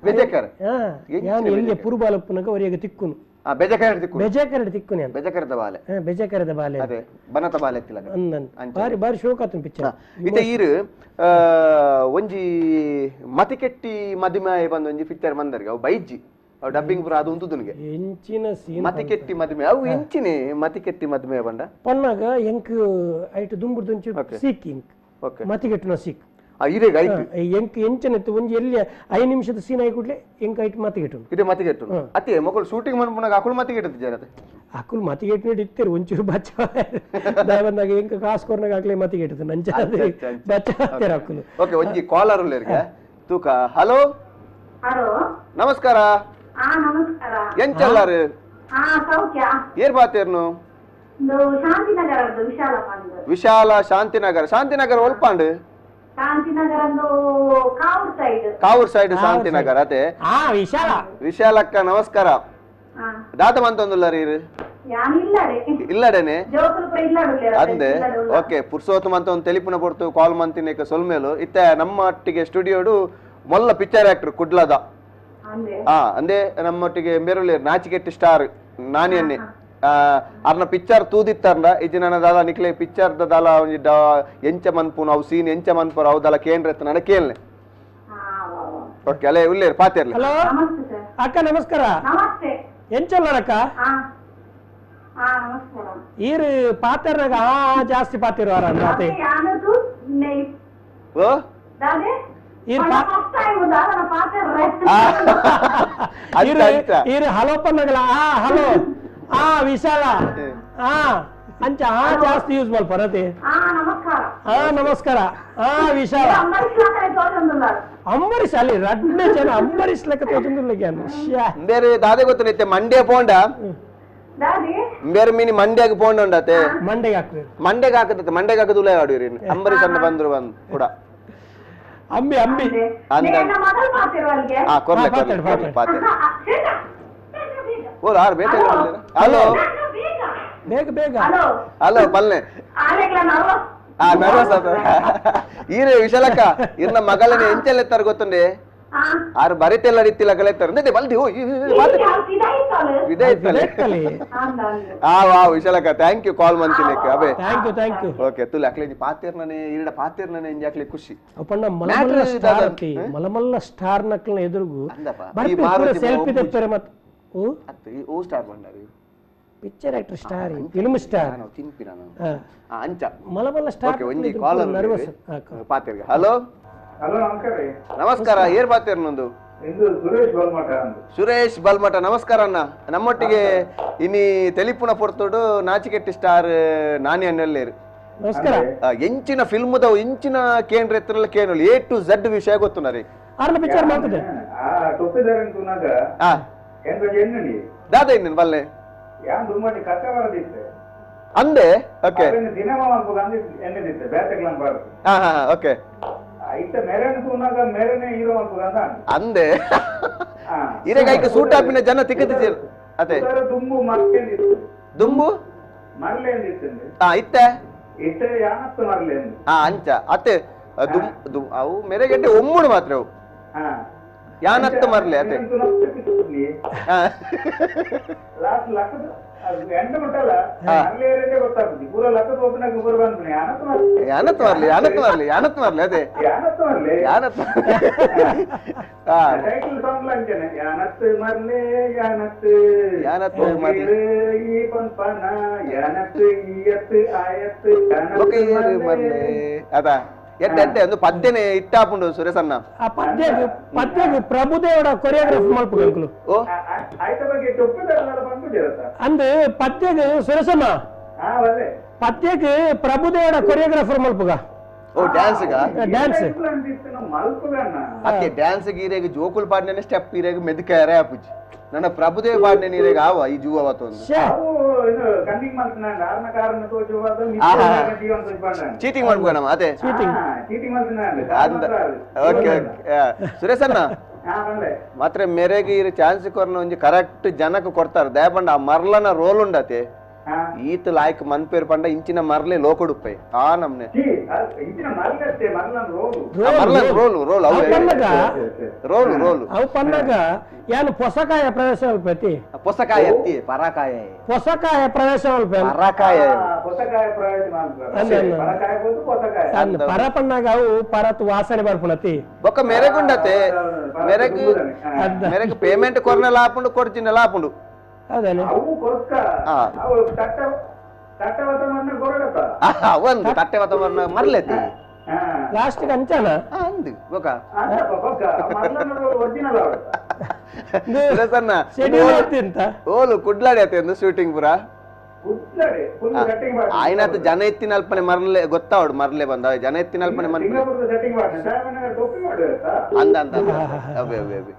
ಬೆಜಕರ ಯಾನ್ ಎಲ್ಲಿ ಪುರುಬಾಲಪ್ಪನಗ ಅವರಿಗೆ ತಿಕ್ಕುನು ಆ ಬೆಜಕರ ತಿಕ್ಕು ಬೆಜಕರ ತಿಕ್ಕುನು ಯಾನ್ ಬೆಜಕರದ ಬಾಲೆ ಬೆಜಕರದ ಬಾಲೆ ಅದೇ ಬನತ ಬಾಲೆ ತಿಲಕ ಅಂದನ್ ಬಾರಿ ಬಾರಿ ಶೋಕ ಆತನ ಪಿಕ್ಚರ್ ಇತ್ತೆ ಈರು ಒಂಜಿ ಮತಿಕೆಟ್ಟಿ ಮದಿಮಾಯ ಬಂದ ಒಂಜಿ ಪಿಕ್ಚರ್ ಬಂದರಿಗೆ ಅವು ಬೈಜ್ಜಿ ಅವು ಡಬ್ಬಿಂಗ್ ಪೂರ ಅದು ಉಂಟುದುನಿಗೆ ಎಂಚಿನ ಸೀನ್ ಮತಿಕೆಟ್ಟಿ ಮದಿಮೆ ಅವು ಎಂಚಿನೆ ಮತಿಕೆಟ್ಟಿ ಮದಿಮೆ ಬಂಡ ಪನ್ನಾಗ ಎಂಕ್ ಐಟ್ ದುಂಬುರ್ದು ಒಂಚಿ ಸೀಕ್ ಇಂಕ್ ಮತಿಗೆಟ್ಟುನ ಸೀಕ್ ಇರೇಗ ಐಟ್ ಎಂಕ್ ಎಂಚನೆತ್ತು ಒಂಜಿ ಎಲ್ಲಿ 5 ನಿಮಿಷದ ಸೀನ್ ಆಯಿ ಕೂಡ್ಲೆ ಎಂಕ್ ಐಟ್ ಮತಿಗೆಟ್ಟು ಇದೆ ಮತಿಗೆಟ್ಟು ಅತ್ತೆ ಮಕ್ಕಳು ಶೂಟಿಂಗ್ ಮನ್ಪುನಾಗ ಅಕುಲು ಮತಿಗೆಟ್ಟು ಜರತೆ ಅಕುಲು ಮತಿಗೆಟ್ಟು ಇತ್ತೇರು ಒಂಚೂರು ಬಚ್ಚ ದಾಯ ಬಂದಾಗ ಎಂಕ್ ಕಾಸು ಕೊರ್ನಾಗ ಆಗ್ಲೇ ಮತಿಗೆಟ್ಟು ನಂಚ ಬಚ್ಚ ಆಗ್ತಾರೆ ಅಕುಲು ಓಕೆ ಒಂಜಿ ಕಾಲರ್ ಉಲ್ಲೇರ್ಗೆ ತೂಕ ಹಲೋ ಹಲೋ ನಮಸ್ಕಾರ ನಮಸ್ಕಾರ ಎಂಚಲ್ಲಾರು ಏರ್ ಬಾತೇರ್ನು ಶಾಂತಿನಗರ ವಿಶಾಲ ವಿಶಾಲ ಶಾಂತಿನಗರ ಶಾಂತಿನಗರ ಒಲ್ಪಾಂಡ್ ಶಾಂತಿನಗರ ಕಾವೂರ್ ಸೈಡ್ ಕಾವೂರ್ ಸೈಡ್ ಶಾಂತಿನಗರ ಅದೇ ವಿಶಾಲ ವಿಶಾಲಕ್ಕ ನಮಸ್ಕಾರ ದಾತ ಮಂತೊಂದುಲ್ಲಾರ ಇರು ಇಲ್ಲಡೇನೆ ಅಂದೆ ಓಕೆ ಪುರ್ಸೋತ್ ಮಂತ ಒಂದು ತೆಲಿಪುನ ಪೊರ್ತು ಕಾಲ್ ಮಂತಿನ ಸೊಲ್ಮೇಲು ಇತ್ತೆ ನಮ್ಮ ಒಟ್ಟಿಗೆ ಸ್ಟುಡಿಯೋಡು ಮೊಲ್ಲ ಪಿಕ್ಚರ್ ಆಕ್ಟರ್ ಕುಡ್ಲದ ಅಂದೆ ನಮ್ಮೊಟ್ಟಿಗೆ ಮೇರುಲಿ ನಾಚಿಕೆಟ್ಟಿ ಸ್ಟಾರ್ ನಾನಿಯನ್ನೇ ಅರ್ನ ಪಿಕ್ಚರ್ ತೂದಿತ್ತಾರ್ನ ಇಜ್ಜಿ ನನ್ನ ದಾದ ನಿಕ್ಲೆ ಪಿಕ್ಚರ್ ದಾಲ ಒಂಜಿ ಎಂಚ ಮನ್ಪುನು ಅವು ಸೀನ್ ಎಂಚ ಮನ್ಪುರು ಅವು ದಾಲ ಕೇಂದ್ರ ಎತ್ತ ನನ್ನ ಕೇಳ್ನೆ ಓಕೆ ಅಲ್ಲೇ ಉಲ್ಲೇರು ಪಾತೇರ್ಲಿ ಹಲೋ ಅಕ್ಕ ನಮಸ್ಕಾರ ಎಂಚಲ್ಲಾರಕ್ಕ ಈರು ಪಾತೇರ್ನಾಗ ಜಾಸ್ತಿ ಪಾತೇರು ಅರ ಓ ಈರು ಹಲೋ ಪನ್ನಗಲ ಹಲೋ ವಿಶಾಲ ಅಂಚ ಜಾಸ್ತಿ ಯೂಸ್ ಮಲ್ಪರತೆ ನಮಸ್ಕಾರ ವಿಶಾಲ ಅಂಬರೀಷ್ ಅಲ್ಲಿ ರಡ್ಡೆ ಜನ ಅಂಬರೀಷ್ ಲೆಕ್ಕ ತೋಚೊಂದುಲ್ಲ ಬೇರೆ ದಾದೆ ಗೊತ್ತೈತೆ ಮಂಡ್ಯ ಪೋಂಡ ಬೇರೆ ಮೀನಿ ಮಂಡ್ಯಾಗ ಪೋಂಡ ಉಂಡತೆ ಮಂಡ್ಯಗೆ ಹಾಕ್ಬೇಕು ಮಂಡ್ಯಗೆ ಹಾಕತ್ತೆ ಮಂಡ್ಯಗೆ ಹಾಕದುಲ್ಲ ಆಡಿರಿ ಅಂಬರೀಷ್ ಅನ್ನ ಬಂದ್ರು ಬಂದು ಕೂಡ ಅಂಬಿ ಅಂಬಿ ಹಲೋ ಬೇಗ ಬೇಗ ಹಲೋ ಪಲ್ನೆ ನರ್ವಸ್ ಆತ ಈರೇ ವಿಶಾಲಕ್ಕ ಇರ್ನ ಮಗಳನೆ ಎಂಚೆಲ್ಲ ಎತ್ತಾರೆ ಗೊತ್ತುಂಡೆ ಆರು ಬರಿತೆಲ್ಲ ಇತ್ತಿಲ್ಲ ಕಲೆತ್ತಾರೆ ಅಂದೆ ಬಲ್ದಿ ಇದೇ ಆ ವಾ ವಿಶಾಲಕ್ಕ thank you ಕಾಲ್ ಮಂತಿನಕ್ಕೆ ಅಬೆ thank you thank you okay ತುಲೆ ಅಕ್ಲೆ ಪಾತೇರ್ನನೆ ಈರಡ ಪಾತೇರ್ನನೆ ಎಂಜ ಅಕ್ಲೆ ಖುಷಿ ಅಪ್ಪಣ್ಣ ಮಲಮಲ್ಲ ಸ್ಟಾರ್ ಅತಿ ಮಲಮಲ್ಲ ಸ್ಟಾರ್ ನಕ್ಲನ ಎದುರುಗು ಬರ್ಪೆ ಸೆಲ್ಫಿ ತೆಪ್ಪರೆ ಮತ್ ಓ ಅತ್ತ ಈ ಓ star Bhandari picture actor star film star ನಾನು ತಿನ್ಪಿ ನಾನು ಅಂಚ ಮಲಮಲ್ಲ ಸ್ಟಾರ್ ಓಕೆ ಒಂಜಿ ಕಾಲರ್ ನರ್ವಸ್ ಪಾತೇರ್ಗೆ ಹಲೋ ಹಲೋ ನಮಸ್ಕಾರ ರೀ ನಮಸ್ಕಾರ ಏರ್ ಪಾತೇರ್ ನಂದು ಇದು ಸುರೇಶ್ ಬಲ್ಮಠ ಸುರೇಶ್ ಬಲ್ಮಠ ನಮಸ್ಕಾರ ಅಣ್ಣ ನಮ್ಮೊಟ್ಟಿಗೆ ಇನಿ ತೆಲಿಪುನ ಪೊರ್ತೋಡು ನಾಚಿಕೆಟ್ಟಿ ಸ್ಟಾರ್ ನಾನಿ ಅನ್ನಲ್ಲೇರು ನಮಸ್ಕಾರ ಎಂಚಿನ ಫಿಲ್ಮ್ದ ಎಂಚಿನ ಕೇಂದ್ರ ಎತ್ತರಲ್ಲ ಕೇಂದ್ರ A to Z ವಿಷಯ ಗೊತ್ತುನ ರೀ ಅರ್ನ ಪಿಕ್ಚರ್ ಮಾಡ್ತದೆ ಆ ಟೊಪ್ಪಿದಾರನ್ ತುನಾಗ ಎನ್ನಡಿ ದಾದ ಇನ್ನೇನು ಬಲ್ಲೆ ಯಾನ್ ದುಮ್ಮಟಿ ಕತೆ ಬರದಿತ್ತೆ ಅಂದೆ ಓಕೆ ಸಿನಿಮಾ ಮನ್ಪುಗ ಅಂದೆ ಎನ್ನದಿತ್ತೆ ಬೇತೆಗ್ಲನ್ ಬಾರದು ಹಾ ಹಾ ಓಕೆ ಇತ್ತ ಮೇರೆನ ತೂನಾಗ ಮೇರೆನೆ ಹೀರೋ ಮನ್ಪುಗ ಅಂದ ಅಂದೆ ಇರೆಗಾಯ್ಕೆ ಸೂಟ್ ಹಾಪಿನ ಜನ ತಿಕ್ಕದಿದ್ದೀರ ಅದೇ ದುಂಬು ಮರ್ಲೇಂದಿತ್ತು ದುಂಬು ಮರ್ಲೇಂದಿತ್ತು ಹಾ ಇತ್ತೆ ಇತ್ತೆ ಯಾನತ್ತು ಮರ್ಲೆ ಹಾ ಅಂಚ ಅತ್ತೆ ಅವು ಮೆರೆಗೆಡ್ಡೆ ಒಮ್ಮುಡು ಮಾತ್ರ ಅವು ಯಾನತ್ತು ಮರ್ಲೆ ಅತ್ತೆ ಲಾಸ್ಟ್ ಲಕ್ಕದ ಎಂಟು ಮುಟ್ಟಲ್ಲ ಅಲ್ಲೇ ಗೊತ್ತಾಗ್ತದೆ ಪೂರ ಲಕ್ಕದ ಒಬ್ಬನಾಗ ಪೂರ ಬಂದ್ಬಿಡಿ ಯಾನತ್ತು ಮರ್ಲೆ ಯಾನತ್ತು ಮರ್ಲೆ ಯಾನತ್ತು ಮರ್ಲೆ ಯಾನತ್ತು ಮರ್ಲೆ ಅದೇ ಯಾನತ್ತು ಮರ್ಲೆ ಯಾನತ್ತು ಟೈಟಲ್ ಸಾಂಗ್ ಅಂಚನೆ ಯಾನತ್ತು ಮರ್ಲೆ ಯಾನತ್ತು ಯಾನತ್ತು ಮರ್ಲೆ ಈ ಪಂಪನ ಯಾನತ್ತು ಈಯತ್ತು ಆಯತ್ತು ಯಾನತ್ತು ಮರ್ಲೆ ಅದ ಎಡ್ಡೆ ಎಡ್ಡೆ ಒಂದು ಪದ್ಯನೆ ಇಟ್ಟಾಪುಂಡು ಸುರೇಶಣ್ಣ ಆ ಪದ್ಯ ಪದ್ಯಗ್ ಪ್ರಭುದೇವಡ ಕೊರಿಯೋಗ್ರಾಫ್ ಮಲ್ಪು ಅಂಕಲು ಓ ಆಯ್ತ ಬಗ್ಗೆ ಟೊಪ್ಪಿದಲ್ಲ ಬಂದ್ಬಿಟ್ಟಿರತ್ತ ಅಂದ್ ಪದ್ಯಗ್ ಸುರೇಶಣ್ಣ ಹಾ ಒಳ್ಳೆ ಪದ್ಯಗ್ ಪ್ರಭುದೇವಡ ಕೊರಿಯೋಗ್ರಾಫರ್ ಮಲ್ಪುಗ ಓ ಡ್ಯಾನ್ಸ್ ಡ್ಯಾನ್ಸ್ ಮಲ್ಪುಗಣ್ಣ ಅತ್ತೆ ಡ್ಯಾನ್ಸ್ ಗೀರೆಗ್ ಜೋಕುಲ್ ಪಾಡ್ನೆ ಸ್ಟೆಪ್ ಇರೆಗ್ ಮೆದಕಾರೆ ಆಪುಜಿ ನನ್ನ ಪ್ರಭುದೇವ ಪಾಡ್ನೆ ನೀರೆಗ್ ಆವ ಈ ಜೂವ ಅವತ್ತೊಂದು ಅವು ಇದು ಕನ್ನಿಂಗ್ ಮಲ್ತನಾಂಡ ಆರ್ನ ಕಾರಣ ತೋಚುವಾದ ಜೀವನ ತೋಚುಪಾಂಡ ಚೀಟಿಂಗ್ ಮಾಡ್ಬೋಣ ನಮ್ಮ ಅದೇ ಚೀಟಿಂಗ್ ಚೀಟಿಂಗ್ ಮಲ್ತನಾಂಡ ಓಕೆ ಓಕೆ ಸುರೇಶಣ್ಣ ಮಾತ್ರ ಮೇರೆಗೆ ಇರು ಚಾನ್ಸ್ ಕೊರ್ನ ಒಂಜಿ ಕರೆಕ್ಟ್ ಜನಕ್ಕೆ ಕೊಡ್ತಾರೆ ದಯಪಂಡ ಆ ಮರ್ಲನ ರೋಲ್ ಉಂಡತೆ ಈತ ಲಾಯ್ಕ್ ಮನ್ಪೇರ್ ಪಂಡ ಇಂಚಿನ ಮರ್ಲೆ ಲೋಕೊಡುಪ್ಪೈ ಆ ನಮ್ನೆ ಮರ್ಲನ್ ರೋಲ್ ರೋಲ್ ಅವು ರೋಲ್ ರೋಲ್ ಅವು ಪನ್ನಾಗ ಯಾನು ಪೊಸಕಾಯ ಪ್ರವೇಶ ಅಲ್ಪತಿ ಪೊಸಕಾಯ ಅತ್ತಿ ಪರಾಕಾಯ ಪೊಸಕಾಯ ಪ್ರವೇಶ ಅಲ್ಪ ಪರಾಕಾಯ ಪೊಸಕಾಯ ಪ್ರವೇಶ ಪರ ಪನ್ನಾಗ ಅವು ಪರತ್ ವಾಸನೆ ಬರ್ಪುಣತಿ ಬೊಕ್ಕ ಮೆರೆಗುಂಡತೆ ಮೆರೆಗ್ ಮೆರೆಗ್ ಪೇಮೆಂಟ್ ಕೊರ್ನ ಲಾಪುಂಡು ಕೊರ್ಜಿನ ಲಾಪುಂಡು ಹೌದಾನೆ ಅವು ಕೊರ್ಕ ಅವು ತಟ್ಟ ತಟ್ಟವತಮನ್ನ ಕೊರಡಪ್ಪ ಒಂದು ತಟ್ಟೆವತಮನ್ನ ಮರ್ಲೆತಿ ಲಾಸ್ಟ್ ಅಂಚನ ಅಂದು ಬೊಕ ಬೊಕ ಮರ್ಲನ ಒರಿಜಿನಲ್ ಸುರೇಶಣ್ಣ ಓಲು ಕುಡ್ಲಾಡಿ ಆತ ಎಂದು ಶೂಟಿಂಗ್ ಪುರ ಆಯ್ನಾತ ಜನ ಎತ್ತಿನ ಅಲ್ಪನೆ ಮರ್ಲೆ ಗೊತ್ತಾವಡು ಮರ್ಲೆ ಬಂದ ಜನ ಎತ್ತಿನ ಅಲ್ಪನೆ ಮರ್ಲೆ ಅಂದ ಅಂದ ಅವೆ ಅವೆ ಅವೆ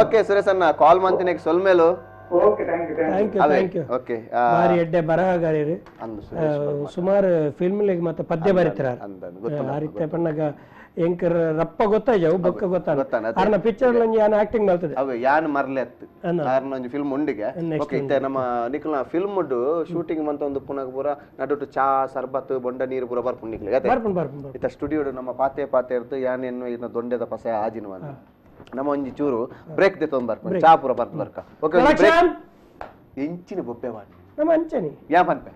ಓಕೆ ಸುರೇಶಣ್ಣ ಕಾಲ್ ಮಂತಿನ ಸೊಲ್ಮೇಲು okay thank you thank you thank you okay ಬಾರಿ ಎಡ್ಡೆ ಬರಹಗಾರರು ಸುಮಾರು ಫಿಲ್ಮ್ ಮತ್ತೆ ಪದ್ಯ ಬರೀತಾರ ಆ ರೀತಿ ಪಣ್ಣಾಗ ಎಂಕರ್ ರಪ್ಪ ಗೊತ್ತಾಯ್ಜವು ಬೊಕ್ಕ ಗೊತ್ತಾನ ಆರ್ನ ಪಿಕ್ಚರ್ ಯಾನ್ ಆಕ್ಟಿಂಗ್ ಮಾಡ್ತದೆ ಅವೆ ಯಾನ್ ಮರ್ಲೆ ಅತ್ತು ಆರ್ನ ಒಂಜಿ ಫಿಲ್ಮ್ ಉಂಡಿಗೆ ಓಕೆ ಇತ್ತೆ ನಮ್ಮ ನಿಕ್ಲ ಫಿಲ್ಮ್ ಉಂಡು ಶೂಟಿಂಗ್ ಮಂತ ಒಂದು ಪುನಗ ಪೂರ ನಡುಟು ಚಾ ಸರ್ಬತ್ ಬೊಂಡ ನೀರು ಪೂರ ಬರ್ಪುಂಡು ನಿಕ್ಲೆ ಬರ್ಪುಂಡು ಬರ್ಪುಂಡು ಇತ್ತ ಸ್ಟುಡಿಯೋ ನಮ್ಮ ಪಾತೆ ಪಾತೆ ಇರ್ತು ಯಾನ್ ಎನ್ನು ಇರ್ನ ದೊಂಡೆದ ಪಸೆ ಆಜಿನ ನಮ್ಮ ಒಂಜಿ ಚೂರು ಬ್ರೇಕ್ ದೆ ತೊಂಬ್ ಬರ್ಪುಂಡು ಚಾ ಪೂರ ಬರ್ತು ಬರ್ಕ ಓಕೆ ಬ್ರೇಕ್ ಎಂಚಿನ ಬೊಬ್ಬೆ ಮಾಡಿ ನಮ್ಮ ಅಂಚನಿ ಯಾ ಪನ್ಪೆ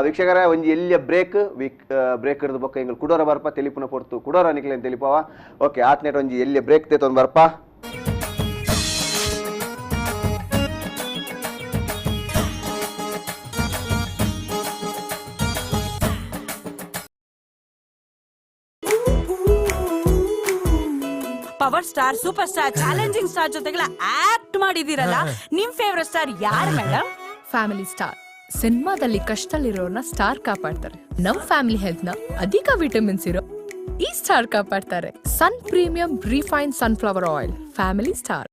ವೀಕ್ಷಕರ ಒಂಜಿ ಎಲ್ಲಿಯ ಬ್ರೇಕ್ ವೀಕ್ ಬ್ರೇಕ್ ಇರ್ದು ಬೊಕ್ಕ ಎಂಗಳು ಕುಡೋರ ಬರ್ಪ ತೆಲಿಪುನ ಪೊರ್ತು ಕುಡೋರ ನಿಕ್ಲೇನ್ ತೆಲಿಪವ ಓಕೆ ಆತ್ನೇಟ್ ಒಂಜಿ ಎಲ್ಲಿಯ ಬ್ರೇಕ್ ದೆ ತೊಂದ್ ಬರ್ಪ power star, super star, challenging star ಜೊತೆಗೆಲ್ಲ ಆಕ್ಟ್ ಮಾಡಿದಿರಲ್ಲ, ನಿಮ್ ಫೇವರೇಟ್ ಸ್ಟಾರ್ ಯಾರು ಮೇಡಮ್? Family star. ಸಿನಿಮಾದಲ್ಲಿ ಕಷ್ಟದಲ್ಲಿರೋರ್ನ ಸ್ಟಾರ್ ಕಾಪಾಡ್ತಾರೆ. ನಮ್ ಫ್ಯಾಮಿಲಿ ಹೆಲ್ತ್ ನ ಅಧಿಕ ವಿಟಮಿನ್ಸ್ ಇರೋ ಈ star ಕಾಪಾಡ್ತಾರೆ. Sun premium refine sunflower oil, family star.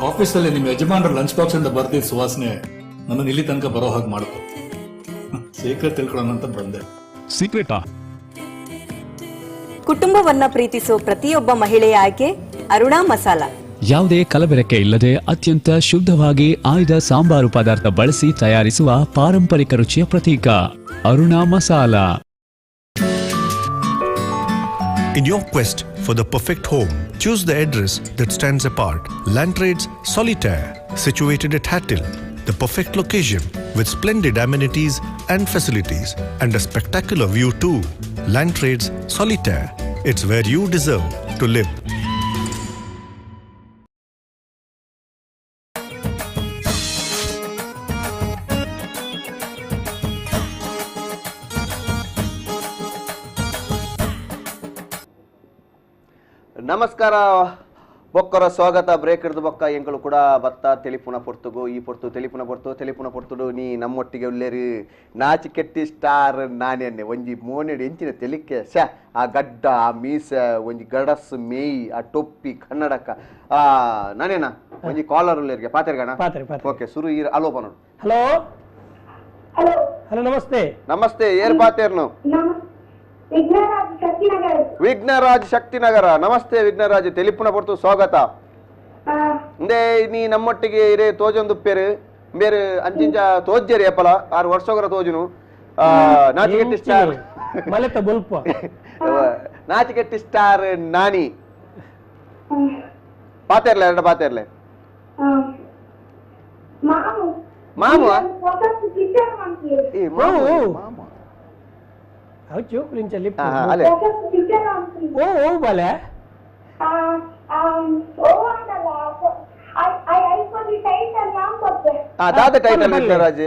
ಆಫೀಸಲ್ಲಿ ನಿಮ್ಮ ಯಜಮಾನರ ಲಂಚ್ ಬಾಕ್ಸ್ ಇಂದ ಬರ್ತಿದ್ದ ಸುವಾಸನೆ ನನ್ನನ್ನು ಇಲ್ಲಿ ತನಕ ಬರೋ ಹಾಗೆ ಮಾಡ್ತು. ಸೀಕ್ರೆಟ್ ತಿಳ್ಕೊಳ್ಳೋಣ ಅಂತ ಬಂದೆ. ಸೀಕ್ರೆಟಾ? ಕುಟುಂಬವನ್ನ ಪ್ರೀತಿಸೋ ಪ್ರತಿಯೊಬ್ಬ ಮಹಿಳೆಯ ಆಯ್ಕೆ ಅರುಣಾ ಮಸಾಲಾ. ಯಾವುದೇ ಕಲಬೆರಕೆ ಇಲ್ಲದೆ ಅತ್ಯಂತ ಶುದ್ಧವಾಗಿ ಆಯ್ದ ಸಾಂಬಾರು ಪದಾರ್ಥ ಬಳಸಿ ತಯಾರಿಸುವ ಪಾರಂಪರಿಕ ರುಚಿಯ ಪ್ರತೀಕ Aruna masala. In your quest for the perfect home, choose the address that stands apart. Landtrades Solitaire, situated at Hattil, the perfect location with splendid amenities and facilities and a spectacular view too. Landtrades Solitaire, it's where you deserve to live. ನಮಸ್ಕಾರ ಬೊಕ್ಕರ ಸ್ವಾಗತ break ಹಿಡಿದು ಬೊಕ್ಕ ಎಂಕಲು ಕೂಡ ಬತ್ತ ತೆಲಿಪುನ ಪೊರ್ತುಗು ಈ ಪೊರ್ತು ತೆಲಿಪುನ ಪೊರ್ತು ತೆಲಿಪುನ ಪೊರ್ತುಡು ನೀ ನಮ್ಮೊಟ್ಟಿಗೆ ಉಲ್ಲೇರಿ ನಾಚಿಕೆಟ್ಟಿ ಸ್ಟಾರ್ ನಾನೇನೆ ಒಂಜಿ ಮೋನೆಡು ಎಂಚಿನ ತೆಲಿಕೆ ಶ್ಯಾ ಆ ಗಡ್ಡ ಆ ಮೀಸ ಒಂಜಿ ಗಡಸ್ ಮೇಯ್ ಆ ಟೊಪ್ಪಿ ಕನ್ನಡಕ ಆ ನಾನೇನಾ ಒಂಜಿ ಕಾಲರ್ ಉಲ್ಲೇರಿಗೆ ಪಾತೆರ್ಗಣ ಓಕೆ ಸುರು ಈರ್ ಅಲೋ ಪನೋಡು. Hello hello hello ನಮಸ್ತೆ. ನಮಸ್ತೆ ಏರ್ ಪಾತೇರ್ನು? ವಿಘ್ನರಾಜ್ ಶಕ್ತಿನಗರ. ವಿಘ್ನರಾಜ್ ಶಕ್ತಿನಗರ. ನಮಸ್ತೆ ವಿಘ್ನರಾಜ್, ತೆಲಿಪುನ ಪೊರ್ತು ಸ್ವಾಗತ. ಇಂದೇ ನೀ ನಮ್ಮೊಟ್ಟಿಗೆ ಇರೇ ತೋಜೊಂದುಪ್ಪೇರು ಬೇರೆ ಅಂಚಿಂಚ ತೋಜ್ಜೇರಿ ಅಪ್ಪಲ 6 ವರ್ಷಗರ ತೋಜುನು ನಾಚಿಕೆಟ್ಟಿ ಸ್ಟಾರ್ ಮಲೆತ ಬೊಲ್ಪ ನಾಚಿಕೆಟ್ಟಿ ಸ್ಟಾರ್ ನಾನಿ ಪಾತೇರ್ಲೆ ಎರಡು ಪಾತೇರ್ಲೆ ಮಾಮು ಮಾಮು ಅವು ಜೋಕ್ಲಿಂಚಲ್ಲಿ ಓ ಓ ಬಾಲೆ ದಾದ ಟೈಟಲ್ ವಿಘ್ನರಾಜ್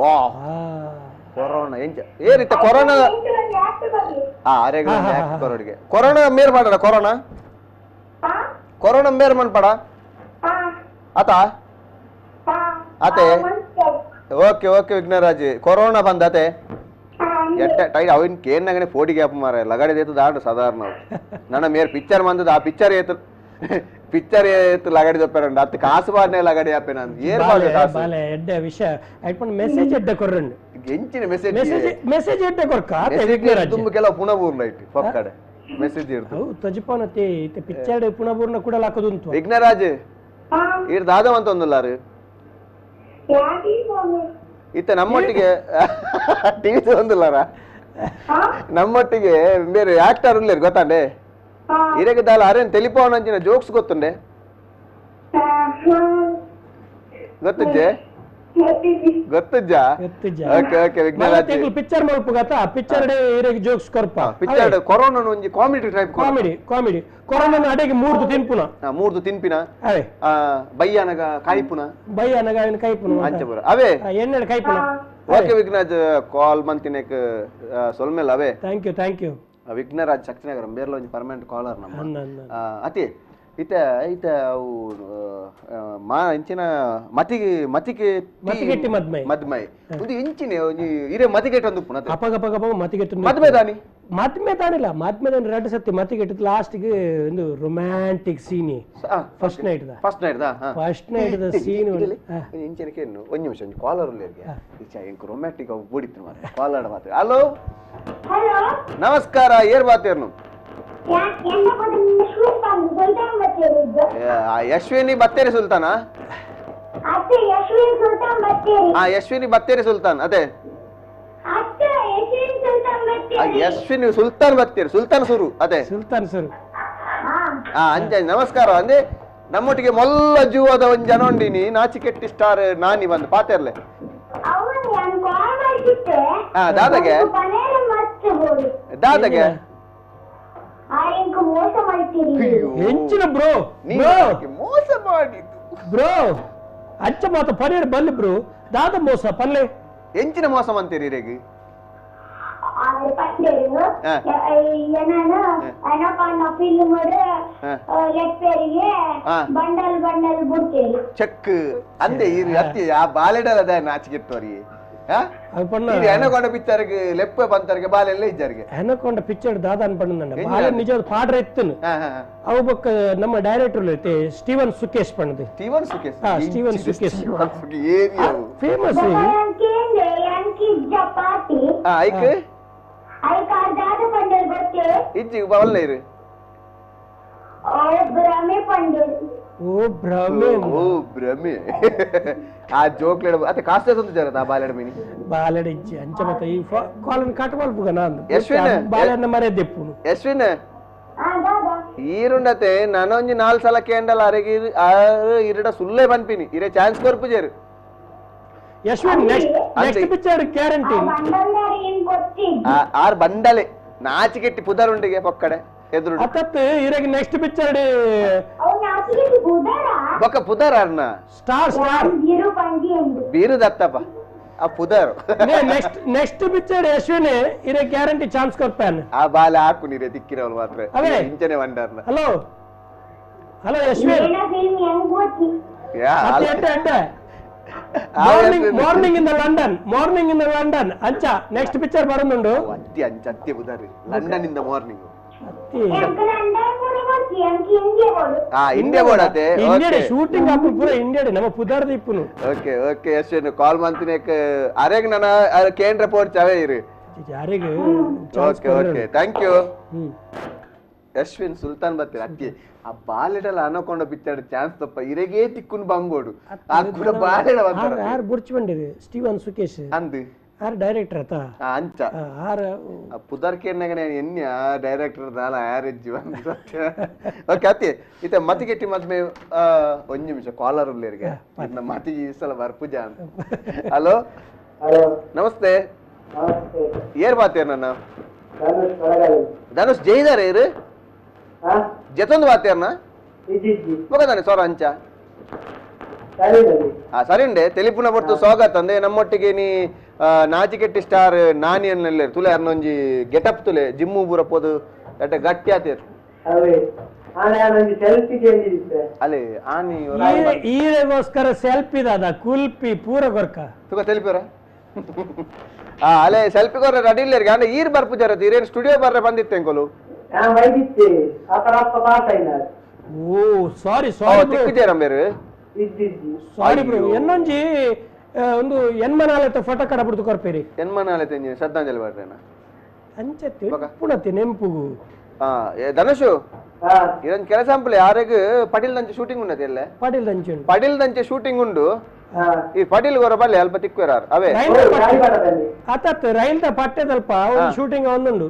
ವಾ ಕೊರೋನಾ ಎಂಚ ಏ ರೀತ ಕೊರೋನಾ ಅರೆಗಳ ಕೊರೋಡಿಗೆ ಕೊರೋನಾ ಮೇರ್ ಮಾಡಡ ಕೊರೋನಾ ಕೊರೋನಾ ಮೇರ್ ಮನ್ಪಡ ಆತ ಆತೆ okay okay Vighnaraj corona ಬಂದಾತೆ ಎಟ್ಟ ಟೈಟ್ ಅವಿನ ಕೇನ್ನಾಗನೆ ಫೋಟಿ ಗ್ಯಾಪ್ ಮಾರ ಲಗಾಡಿ ಏತು ದಾಂಡು ಸಾಧಾರಣ ನನ್ನ ಮೇರ್ ಪಿಕ್ಚರ್ ಬಂದದ ಆ ಪಿಕ್ಚರ್ ಏತು ಪಿಕ್ಚರ್ ಏತು ಲಗಾಡಿ ದೊಪ್ಪಾರಂಡು ಅತ್ತ ಕಾಸು ಬಾರ್ನೆ ಲಗಾಡಿ ಆಪೆ ನಾನು ಏರ್ ಬಾರ್ದು ಕಾಸು ಬಾಲೆ ಎಡ್ಡೆ ವಿಷಯ ಐಪನ್ ಮೆಸೇಜ್ ಎಡ್ಡೆ ಕೊರ್ರಂಡು ಎಂಚಿನ message message message ಎಡ್ಡೆ ಕೊರ್ಕ ಆತೆ ವಿಘ್ನರಾಜ್ ತುಂಬ ಕೆಲವು ಪುಣಬೂರ್ನ ಇಟ್ಟು ಪಕ್ಕಡೆ ಮೆಸೇಜ್ ಇರ್ತು ಅವು ತಜಿಪನತೆ ಇತ್ತೆ ಪಿಕ್ಚರ್ ಪುಣಬೂರ್ನ ಕೂಡ ಲಾಕದುಂತು. ವಿಘ್ನರಾಜ್ ಈರ್ ದಾದವಂತ ಒಂದುಲ್ಲಾರು ಇತ್ತ ನಮ್ಮೊಟ್ಟಿಗೆ ಟಿವಿ ಒಂದುಲ್ಲಾರ ನಮ್ಮೊಟ್ಟಿಗೆ ಬೇರೆ ಆಕ್ಟರ್ ಉಲ್ಲೇರು ಗೊತ್ತಾಂಡೆ ಇರಗೆ ದಾಲ ಅರೇನ್ ತೆಲಿಪವನ ಜೋಕ್ಸ್ ಗೊತ್ತುಂಡೆ ಗೊತ್ತುಜ್ಜೆ ಗೊತ್ತುಜ್ಜಾ? Okay okay Vighnaraj picture ಮಲ್ಪುಗತ picture ಇರಗೆ jokes ಕೊರ್ಪ picture corona ಒಂಜಿ comedy type comedy comedy corona ಅಡೆಗೆ ಮೂರ್ದು ತಿನ್ಪುನ ಮೂರ್ದು ತಿನ್ಪಿನ ಅವೇ ಬಯ್ಯನಗ ಕಾಯಿಪುನ ಬಯ್ಯನಗ ಅವನ ಕಾಯಿಪುನ ಅಂಚಪುರ ಅವೇ ಎಣ್ಣೆ ಕಾಯಿಪುನ. ಓಕೆ ವಿಘ್ನರಾಜ್ ಕಾಲ್ ಮಂತಿನೇಕ್ ಸೊಲ್ಮೇಲ್ ಅವೇ. Thank you thank you. Vighnaraj Shaktinagar ಬೇರ್ಲ ಒಂಜಿ ಪರ್ಮನೆಂಟ್ ಕಾಲರ್ ನಮ್ಮ ಅತಿ ಇತ ಇತ ಅವು ಮಾ ಇಂಚಿನ ಮತಿಗೆ ಮತಿಗೆ ಮತಿಗೆಟ್ಟಿ ಮದ್ಮೈ ಮದ್ಮೈ ಒಂದು ಇಂಚಿನ ಒಂಜಿ ಇರೆ ಮತಿಗೆಟ್ಟ ಒಂದು ಪುನಃ ಅಪಗ ಅಪಗ ಅಪಗ ಮತಿಗೆಟ್ಟು ಮದ್ಮೆ ದಾನಿ ಮದ್ಮೆ ತಾನಿಲ್ಲ ಮದ್ಮೆ ದಾನಿ ಎರಡು ಸತಿ ಮತಿಗೆಟ್ಟು ಲಾಸ್ಟ್ಗೆ ಒಂದು romantic scene first night the first night the first night the scene ಇಂಚಿನಕ್ಕೆ ಒಂದು ನಿಮಿಷ ಒಂಜಿ ಕಾಲರ್ ಉಲ್ಲೇರ್ಗೆ ಇಚ್ಚ ಎಂಕ್ ರೊಮ್ಯಾಂಟಿಕ್ ಅವು ಬೋಡಿತ್ತು ಮಾರೆ ಕಾಲರ್ ಮಾತ್ರ. ಹಲೋ ಹಲೋ ನಮಸ್ಕಾರ ಏರ್ ಬಾತೇರ್ನು? ಯಶ್ವಿನಿ ಬತ್ತೇರಿ ಸುಲ್ತಾನ? ಯಶ್ವಿನಿ ಬತ್ತೇರಿ ಸುಲ್ತಾನ್ ಅದೇ ಯಶ್ವಿನಿ ಸುಲ್ತಾನ್ ಬತ್ತೇರಿ ಸುಲ್ತಾನ್ ಸುರು ಅದೇ ಸುಲ್ತಾನ್ ಸುರು. ಅಂಜ ನಮಸ್ಕಾರ ಅಂದೆ ನಮ್ಮೊಟ್ಟಿಗೆ ಮೊಲ್ಲ ಜೀವದ ಒಂದ್ ಜನ ಉಂಡಿನಿ ನಾಚಿಕೆಟ್ಟಿ ಸ್ಟಾರ್ ನಾನಿ ಬಂದು ಪಾತೇರ್ಲೆ ದಾದಾಗೆ ದಾದಾಗೆ ಹೆಂಚಿನ ಬ್ರೋ ಮೋಸ ಮಾಡಿದ್ದು ಬ್ರೋ ಅಚ್ಚ ಮಾತ ಪನೀರ್ ಬಲ್ಲಿ ಬ್ರೋ ದಾದ ಮೋಸ ಪಲ್ಲೆ ಎಂಚಿನ ಮೋಸ ಅಂತೀರಿ ರೇಗಿ ಚೆಕ್ ಅಂದೆ ಅತ್ತಿ ಆ ಬಾಲೆಡಲ ಅದ ನಾಚಿಕೆಟ್ಟೋರಿ ಎನಕೊಂಡ ಪಿಕ್ಚರ್ಗೆ ಲೆಪ್ಪ ಬಂತರ್ಗೆ ಬಾಲೆಲ್ಲ ಇಜ್ಜಾರಿಗೆ ಎನಕೊಂಡ ಪಿಕ್ಚರ್ ದಾದ ಅನ್ಪಂಡ ಬಾಲೆ ನಿಜವಾದ ಪಾಡ್ರ ಎತ್ತನು ಅವು ಬೊಕ್ಕ ನಮ್ಮ ಡೈರೆಕ್ಟರ್ ಸ್ಟೀವನ್ ಸುಕೇಶ್ ಪಂಡದು. Steven Sukesh Steven Sukesh famous. ಐಕ್ ಇಜ್ಜಿ ಬಲ್ಲ ಇರು ಓ ಭ್ರಮೆ ಓ ಭ್ರಮೆ ಆ ಜೋಕ್ಲೆಡ ಅತ್ತೆ ಕಾಸ್ತೆ ತಂದು ಜರತ ಆ ಬಾಲೆಡ ಮೀನಿ ಬಾಲೆಡ ಇಜ್ಜಿ ಅಂಚ ಮತ್ತೆ ಈ ಕಾಲನ್ ಕಟ್ ಮಲ್ಪುಗ ನಾನು ಯಶ್ವಿನ್ ಬಾಲೆನ ಮರೆದೆಪ್ಪುನು ಯಶ್ವಿನ್ ಈರುಂಡತೆ ನಾನೊಂಜಿ 4 ಸಲ ಕೇಂಡಲ ಅರೆಗೆ ಆರು ಇರಡ ಸುಲ್ಲೆ ಪನ್ಪಿನಿ ಇರೆ ಚಾನ್ಸ್ ಕೊರ್ಪುಜೇರು Yashwin next next picture guarantee are ಬಂಡಲೆ ನಾಚಿಕೆಟ್ಟಿ ಪುದರುಂಡಿಗೆ ಪಕ್ಕಡೆ ಎದುರು ಅತ್ತತ್ ಇರೆಗೆ ನೆಕ್ಸ್ಟ್ ಪಿಕ್ಚರ್ ಬೊಕ್ಕ ಪುದರ್ ಅರ್ನ ಸ್ಟಾರ್ ಸ್ಟಾರ್ ಬೀರು ದತ್ತಪ್ಪ ಆ ಪುದರ್ next next picture Ashwini ಇರೆ ಗ್ಯಾರಂಟಿ ಚಾನ್ಸ್ ಕೊರ್ಪಾನ್ ಆ ಬಾಲ ಹಾಕು ನೀರೆ ದಿಕ್ಕಿರವಳು ಮಾತ್ರ ಇಂಚನೆ ವಂಡರ್ನ. Hello Hello Ashwin morning in the London, morning in the London ಅಂಚ next picture ಬರೋದುಂಡು. ಅತ್ತಿ ಅಂಚ ಅತ್ತಿ ಬುದಾರಿ London in the morning. India board ಅತೆ India shooting ಅಪ್ಪ ಪೂರ ಇಂಡಿಯಾ ನಮ್ಮ ಪುದಾರ್ದ ಇಪ್ಪುನು. ಓಕೆ ಓಕೆ ಅಶ್ವಿನ್ ಕಾಲ್ ಮಂತಿನೇಕ ಅರೆಗ್ ನನ್ನ ಕೇಂದ್ರ ಪೋರ್ಟ್ ಚವೆ ಇರು ಯಾರಿಗೆ. Okay okay thank you Ashwin Sultan ಬತ್ತೀರ ಅತ್ತಿ ಆ ಬಾಲೆಡಲ ಅನಕೊಂಡ ಪಿಕ್ಚರ್ ಚಾನ್ಸ್ ತಪ್ಪ ಇರೆಗೇ ತಿಕ್ಕುನ್ ಬಂಗೋಡು ಆ ಕೂಡ ಬಾಲೆಡ ಬಂತಾರ ಯಾರು ಬುಡ್ಚ್ ಬಂಡಿರಿ ಸ್ಟೀವನ್ ಸುಕೇಶ್ ಅಂದು ಆರ್ ಡೈರೆಕ್ಟರ್ ಆತ ಅಂಚ ಆರ್ ಪುದರ್ಕೆನ್ನಗನೆ ಎನ್ಯ ಡೈರೆಕ್ಟರ್ ದಾಲ ಆರೆಜ್ಜಿ ಬಂದು. ಓಕೆ ಅತ್ತಿ ಇತ ಮತಿಗೆಟ್ಟಿ ಮದ್ಮೆ ಒಂಜಿ ನಿಮಿಷ ಕಾಲರ್ ಉಲ್ಲೇರಿಗೆ ಇನ್ನ ಮತಿ ಈ ಸಲ ಬರ್ಪುಜ ಅಂತ. ಹಲೋ ಹಲೋ ನಮಸ್ತೆ. ನಮಸ್ತೆ. ಏರ್ ಬಾತೇರ್ ನನ್ನ ಧನುಷ್ ಜೈದಾರ ಏರು ಜತೊಂದು ಬಾತೇರ್ನ ಮುಗದಾನೆ ಸೊರ ಅಂಚ. ಸರಿ ಉಂಡೆ ತೆಲಿಪುನ ಪೊರ್ತು ಸ್ವಾಗತ ಅಂದೆ ನಮ್ಮೊಟ್ಟಿಗೆ ನೀ ನಾಚಿಕೆಟ್ಟಿ ಸ್ಟಾರ್ ನಾನಿ ಅನ್ನಲ್ಲೇರು ತುಲೆ ಅರ್ನೊಂಜಿ ಗೆಟಪ್ ತುಲೆ ಜಿಮ್ಮು ಬೂರ ಪೋದು ಎಟ್ಟ ಗಟ್ಟಿ ಆತೇರು ಅಲೆ ಆನಿ ಈರೆಗೋಸ್ಕರ ಸೆಲ್ಫಿ ದಾದ ಕುಲ್ಪಿ ಪೂರ ಗೊರ್ಕ ತುಕ ತೆಲಿಪಿರ ಅಲೆ ಸೆಲ್ಫಿ ಕೊರ ರೆಡಿ ಇಲ್ಲೇರಿಗೆ ಅಂದ್ರೆ ಈರ್ ಬರ್ಪುಜಾರ ಈರೇನು ಸ್ಟುಡಿಯೋ ಬರ್ರೆ ಬಂದಿತ್ತೆ ಅಂಕೋಲು. ಓ ಸಾರಿ ಸಾರಿ ತಿಕ್ಕಿದ್ದೀರ ಬೇರೆ ಸಾರಿ ಬ್ರೋ. ಎನ್ನೊಂಜಿ ಒಂದು ಎನ್ಮನಾಲೆತ ಫೋಟೋ ಕಡ ಬಿಡ್ದು ಕೊರ್ಪೇರಿ. ಎನ್ಮನಾಲೆತ ಶ್ರದ್ಧಾಂಜಲಿ ಬರ್ರೇನ ಅಂಚೆ ಪುಣತಿ ನೆಂಪುಗು. ಧನುಷು ಇದೊಂದು ಕೆಲಸ ಅಂಪಲೆ ಯಾರಿಗ ಪಟೀಲ್ ದಂಚೆ ಶೂಟಿಂಗ್ ಉಂಡತಿ ಎಲ್ಲ ಪಟೀಲ್ ದಂಚೆ ಪಟೀಲ್ ದಂಚೆ ಶೂಟಿಂಗ್ ಉಂಡು. ಈ ಪಟೀಲ್ ಗೊರ ಬಲ್ಲೆ ಅಲ್ಪ ತಿಕ್ವೇರಾರ್ ಅವೇ ಆತತ್ ರೈಲ್ the ಪಟ್ಟೆದಲ್ಪ ಒಂದು ಶೂಟಿಂಗ್ ಒಂದುಂಡು.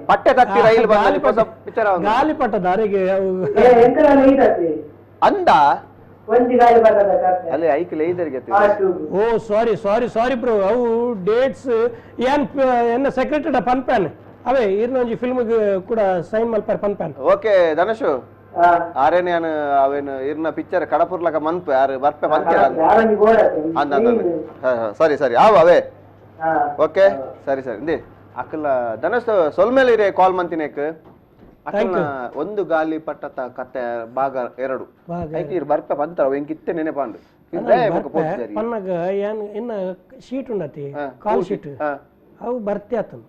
ಪಟ್ಟೆ ತತ್ತಿ ರೈಲ್ ಪಿಕ್ಚರ್ ಗಾಲಿ ಪಟ್ಟದ ಅರೆಗೆ ಅಂದ ಅಲ್ಲೇ ಐಕಲ್ ಐದರಿಗೆ. ಓ ಸಾರಿ ಸಾರಿ ಸಾರಿ ಬ್ರೋ. ಅವು ಡೇಟ್ಸ್ ಏನ್ ಎನ್ನ ಸೆಕ್ರೆಟರಿ ಪನ್ಪ್ಯಾನ್ ಅವೇ ಇರ್ನೊಂಜಿ ಫಿಲ್ಮ್ ಕೂಡ ಸೈನ್ ಮಲ್ಪಾರ್ ಪನ್ಪ್ಯಾನ್. ಓಕೆ ಧನುಷು ಆರೇನೆ ಅವೇನು ಇರ್ನ ಪಿಕ್ಚರ್ ಕಡಪುರ್ಲಕ ಮನ್ಪು ಯಾರು ಬರ್ಪೆ ಬಂತೀರ ಅಂದ. ಸರಿ ಸರಿ ಆವ ಅವೇ ಓಕೆ ಸರಿ ಸರಿ ಇಂದಿ ಅಕ್ಕಲ ಧನುಷ್ ಸೊಲ್ಮೇಲೆ ಇರೇ ಕಾಲ್ ಮಂತಿನೇಕ್ ಅಕ್ಕಲ್ನ ಒಂದು ಗಾಲಿ ಪಟ್ಟತ ಕತೆ ಭಾಗ 2 ಐತಿ ಇರ್ ಬರ್ಪೆ ಬಂತಾರ ಎಂಕಿತ್ತೆ ನೆನೆಪಾಂಡು ಪನ್ನಗ ಏನ್ ಇನ್ನ ಶೀಟ್ ಉಂಡತಿ ಕಾಲ್ ಶೀಟ್ ಅವು ಬರ್ತಿ ಆತನು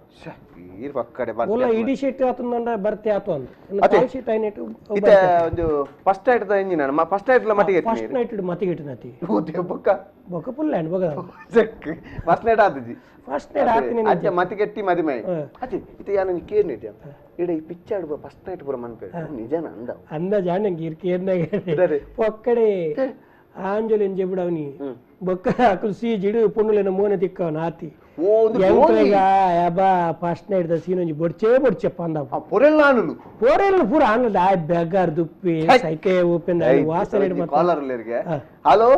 ಈರ್ ಪಕ್ಕಡೆ ಓಲ ಇಡಿ ಶೀಟ್ ಆತಂದಂಡ ಬರ್ತಿ ಆತು ಅಂತ ಕಾಲ್ ಶೀಟ್ ಐನೆಟ್ ಇತ್ತೆ ಒಂದು ಫಸ್ಟ್ ನೈಟ್ the engine ನಮ್ಮ ಫಸ್ಟ್ ನೈಟ್ ಲ ಮತಿಗೆ ಫಸ್ಟ್ ನೈಟ್ ಮತಿಗೆ ಇಟ್ಟನತಿ ಓ ಬೊಕ್ಕ ಬೊಕ್ಕ ಫುಲ್ ಹ್ಯಾಂಡ್ ಬೊಕ್ಕ check first night ಆತಜಿ first night ಆತಿನಿ ಅಜ್ಜ ಮತಿಗೆಟ್ಟಿ ಮದಿಮೈ ಅಜ್ಜಿ ಇತ್ತೆ ಯಾನ ಕೇರ್ನಿ ಇತ್ತೆ ಇಡ ಈ picture first night ಪೂರ ಮನ್ಪೆ ನಿಜನ ಅಂದ ಅಂದ ಜಾಣಂಗೆ ಇರ್ ಕೇರ್ನಾಗ ಪೊಕ್ಕಡೆ ಆಂಜಲಿ ಜೆಬುಡವನಿ ಬೊಕ್ಕ ಅಕುಲು ಸೀಜಿಡು ಪೊಣ್ಣುಲೆನ ಮೋನೆ ತಿಕ್ಕವನ ಆತಿ first night the scene ಒಂಜಿ ಬೊಡ್ಚೇ ಬೊಡ್ಚೆಪ್ಪ ಅಂದ ಪೊರೆಲ್ಲಾನುಲು ಪೊರೆಲ್ ಪೂರ ಆನದ ಆ ಬೆಗಾರ್ ದುಪ್ಪಿ ಸೈಕೆ ಓಪನ್ ವಾಸನೆ ಕಾಲರ್ ಉಲ್ಲೇರಿಗೆ. ಹಲೋ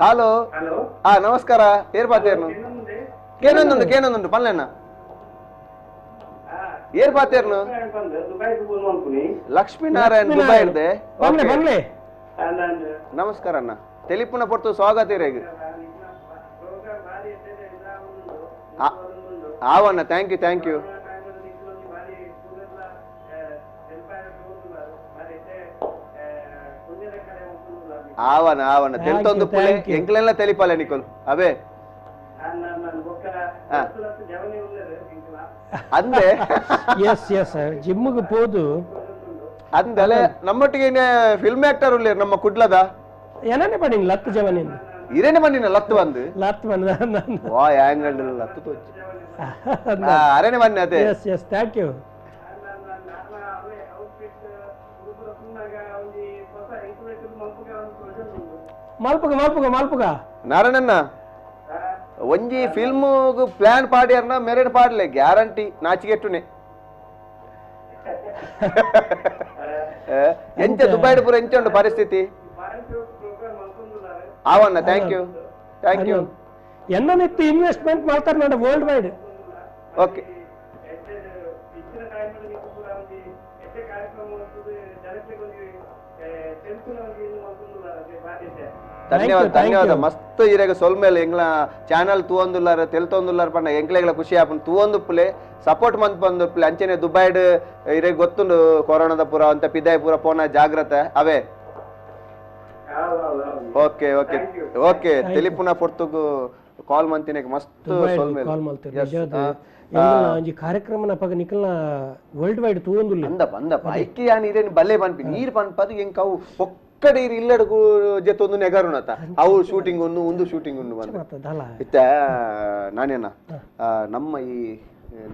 ಹಲೋ ಆ ನಮಸ್ಕಾರ ಏರ್ ಪಾತೇರ್ನು ಕೇನೊಂದುಂಡು ಕೇನೊಂದುಂಡು ಪಲ್ಲೆಣ್ಣ ಏರ್ ಪಾತೇರ್ನು ಲಕ್ಷ್ಮೀನಾರಾಯಣ್ ದುಬೈ ಇರ್ದೆ. ನಮಸ್ಕಾರ ಅಣ್ಣ ತೆಲಿಪುನ ಪೊರ್ತು ಸ್ವಾಗತ ಇರೇಗ. ಆವಣ್ಣ thank you thank you. ಆವನ ಆವಣ್ಣ ತೆಲ್ತೊಂದು ಪುಲೆ ಎಂಕ್ಲೆಲ್ಲ ತೆಲಿಪಾಲೆ ನಿಕೋಲ್ ಅವೇ ಅಂದೆ ಎಸ್ ಎಸ್ ಜಿಮ್ಗೆ ಪೋದು ಅಂದಲೆ ನಮ್ಮೊಟ್ಟಿಗೆ ಫಿಲ್ಮ್ ಆಕ್ಟರ್ ಉಳ್ಳೇರು ನಮ್ಮ ಕುಡ್ಲದ ಏನೇ ಪಡಿನ ಲತ್ತು ಜವನಿಂದ ಇರೇನೆ ಬಂದಿನ ಲತ್ತು ಬಂದು ಲತ್ತು ಬಂದ ವಾ ಯಾಂಗಲ್ ಲತ್ತು ತೋಚಿ ಅರೇನೆ ಬನ್ನಿ ಅದೇ S yes thank you. ಮಲ್ಪುಗ ಮಲ್ಪುಗ ಮಲ್ಪುಗ ನಾರಾಯಣಣ್ಣ ಒಂಜಿ ಫಿಲ್ಮ್ ಪ್ಲಾನ್ ಪಾಡ್ಯಾರ್ನ ಮೆರೆಡ್ ಪಾಡ್ಲೆ ಗ್ಯಾರಂಟಿ ನಾಚಿಗೆಟ್ಟುನೆ ಎಂಚ ದುಬೈಡ್ ಪೂರ ಎಂಚ ಉಂಡು ಪರಿಸ್ಥಿತಿ ಆವಣ್ಣ thank you thank you. ಎನ್ನನಿತ್ತು investment ಮಾಡ್ತಾರೆ ನೋಡ world wide. Okay ಧನ್ಯವಾದ ಧನ್ಯವಾದ ಮಸ್ತ್ ಇರೆಗ ಸೊಲ್ಮೇಲೆ ಎಂಗ್ಲ ಚಾನಲ್ ತೂವೊಂದುಲ್ಲಾರ ತೆಲ್ತೊಂದುಲ್ಲಾರ ಪಂಡ ಎಂಕ್ಲೆಗ್ಲ ಖುಷಿ ಆಪುಂಡು ತೂವೊಂದುಪ್ಪುಲೆ ಸಪೋರ್ಟ್ ಮಂತ್ ಬಂದುಪ್ಪುಲೆ ಅಂಚನೆ ದುಬೈಡ್ ಇರೆಗ್ ಗೊತ್ತುಂಡು ಕೊರೋನಾದ ಪೂರ ಅಂತ ಪಿದಾಯ್ ಪೂರ ಪೋನ ಜಾಗ್ರತೆ ಅವೇ. Okay okay okay ತೆಲಿಪುನ ಪೊರ್ತುಗು ಕಾಲ್ ಮಂತಿನ ಮಸ್ತ್ ಸೊಲ್ಮೇಲೆ ಕಾಲ್ ಮಲ್ತೆ ಒಂಜಿ ಕಾರ್ಯಕ್ರಮನ ಪಗ ನಿಕಲ್ನ ವರ್ಲ್ಡ್ ವೈಡ್ ತೂವೊಂದುಲ್ಲ ಅಂದಪ್ಪ ಅಂದಪ್ಪ ಐಕೆ ಯಾನ್ ಇರೇನು ಬಲ್ಲೆ ಪನ್ಪಿ ನೀರ್ ಪನ್ಪದು ಎಂಕ್ ಅವು ಒಕ್ಕಡೆ ಇರು ಇಲ್ಲಡಗು ಜೊತೆ ನೆಗರುನತ ಅವು ಶೂಟಿಂಗ್ ಉಂಡು ಒಂದು ಶೂಟಿಂಗ್ ಉಂಡು ಬಂದು ಇತ್ತ ನಾನೇನ ನಮ್ಮ ಈ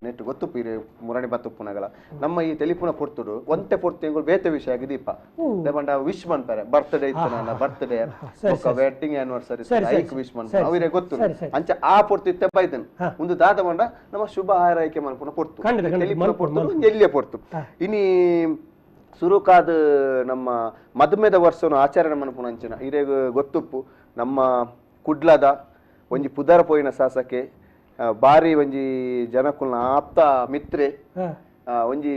ನೆಟ್ ಗೊತ್ತುಪ್ಪು ಇರೆ ಮುರಣಿ ಬತ್ತುಪ್ಪುನಗಲ ನಮ್ಮ ಈ ತೆಲಿಪುನ ಪೊರ್ತುಡು ಒಂತೆ ಪೊರ್ತು ಎಂಗುಳು ಬೇತೆ ವಿಷಯ ಆಗಿ ದೀಪ ಪಂಡ ವಿಶ್ ಮನ್ಪಾರೆ ಬರ್ತ್ಡೇ ಇತ್ತು ನನ್ನ ಬರ್ತ್ಡೇ ಬೊಕ್ಕ ವೆಡ್ಡಿಂಗ್ ಆನಿವರ್ಸರಿ ಐಕ್ ವಿಶ್ ಮನ್ಪ ಅವಿರೆ ಗೊತ್ತು ಅಂಚ ಆ ಪೊರ್ತು ಇತ್ತೆ ಬೈದನ್ ಒಂದು ದಾದ ಪಂಡ ನಮ್ಮ ಶುಭ ಹಾರೈಕೆ ಮನ್ಪುನ ಪೊರ್ತು ತೆಲಿಪುನ ಪೊರ್ತು ಎಲ್ಲಿಯ ಪೊರ್ತು ಇನಿ ಸುರುಕಾದ ನಮ್ಮ ಮದುಮೆದ ವರ್ಷನು ಆಚರಣೆ ಮನ್ಪುನ ಅಂಚಿನ ಇರೆಗ್ ಗೊತ್ತುಪ್ಪು ನಮ್ಮ ಕುಡ್ಲದ ಒಂಜಿ ಪುದರ ಪೋಯಿನ ಶಾಸಕೆ ಬಾರಿ ಒಂಜಿ ಜನಕುಲ್ನ ಆಪ್ತ ಮಿತ್ರೆ ಒಂಜಿ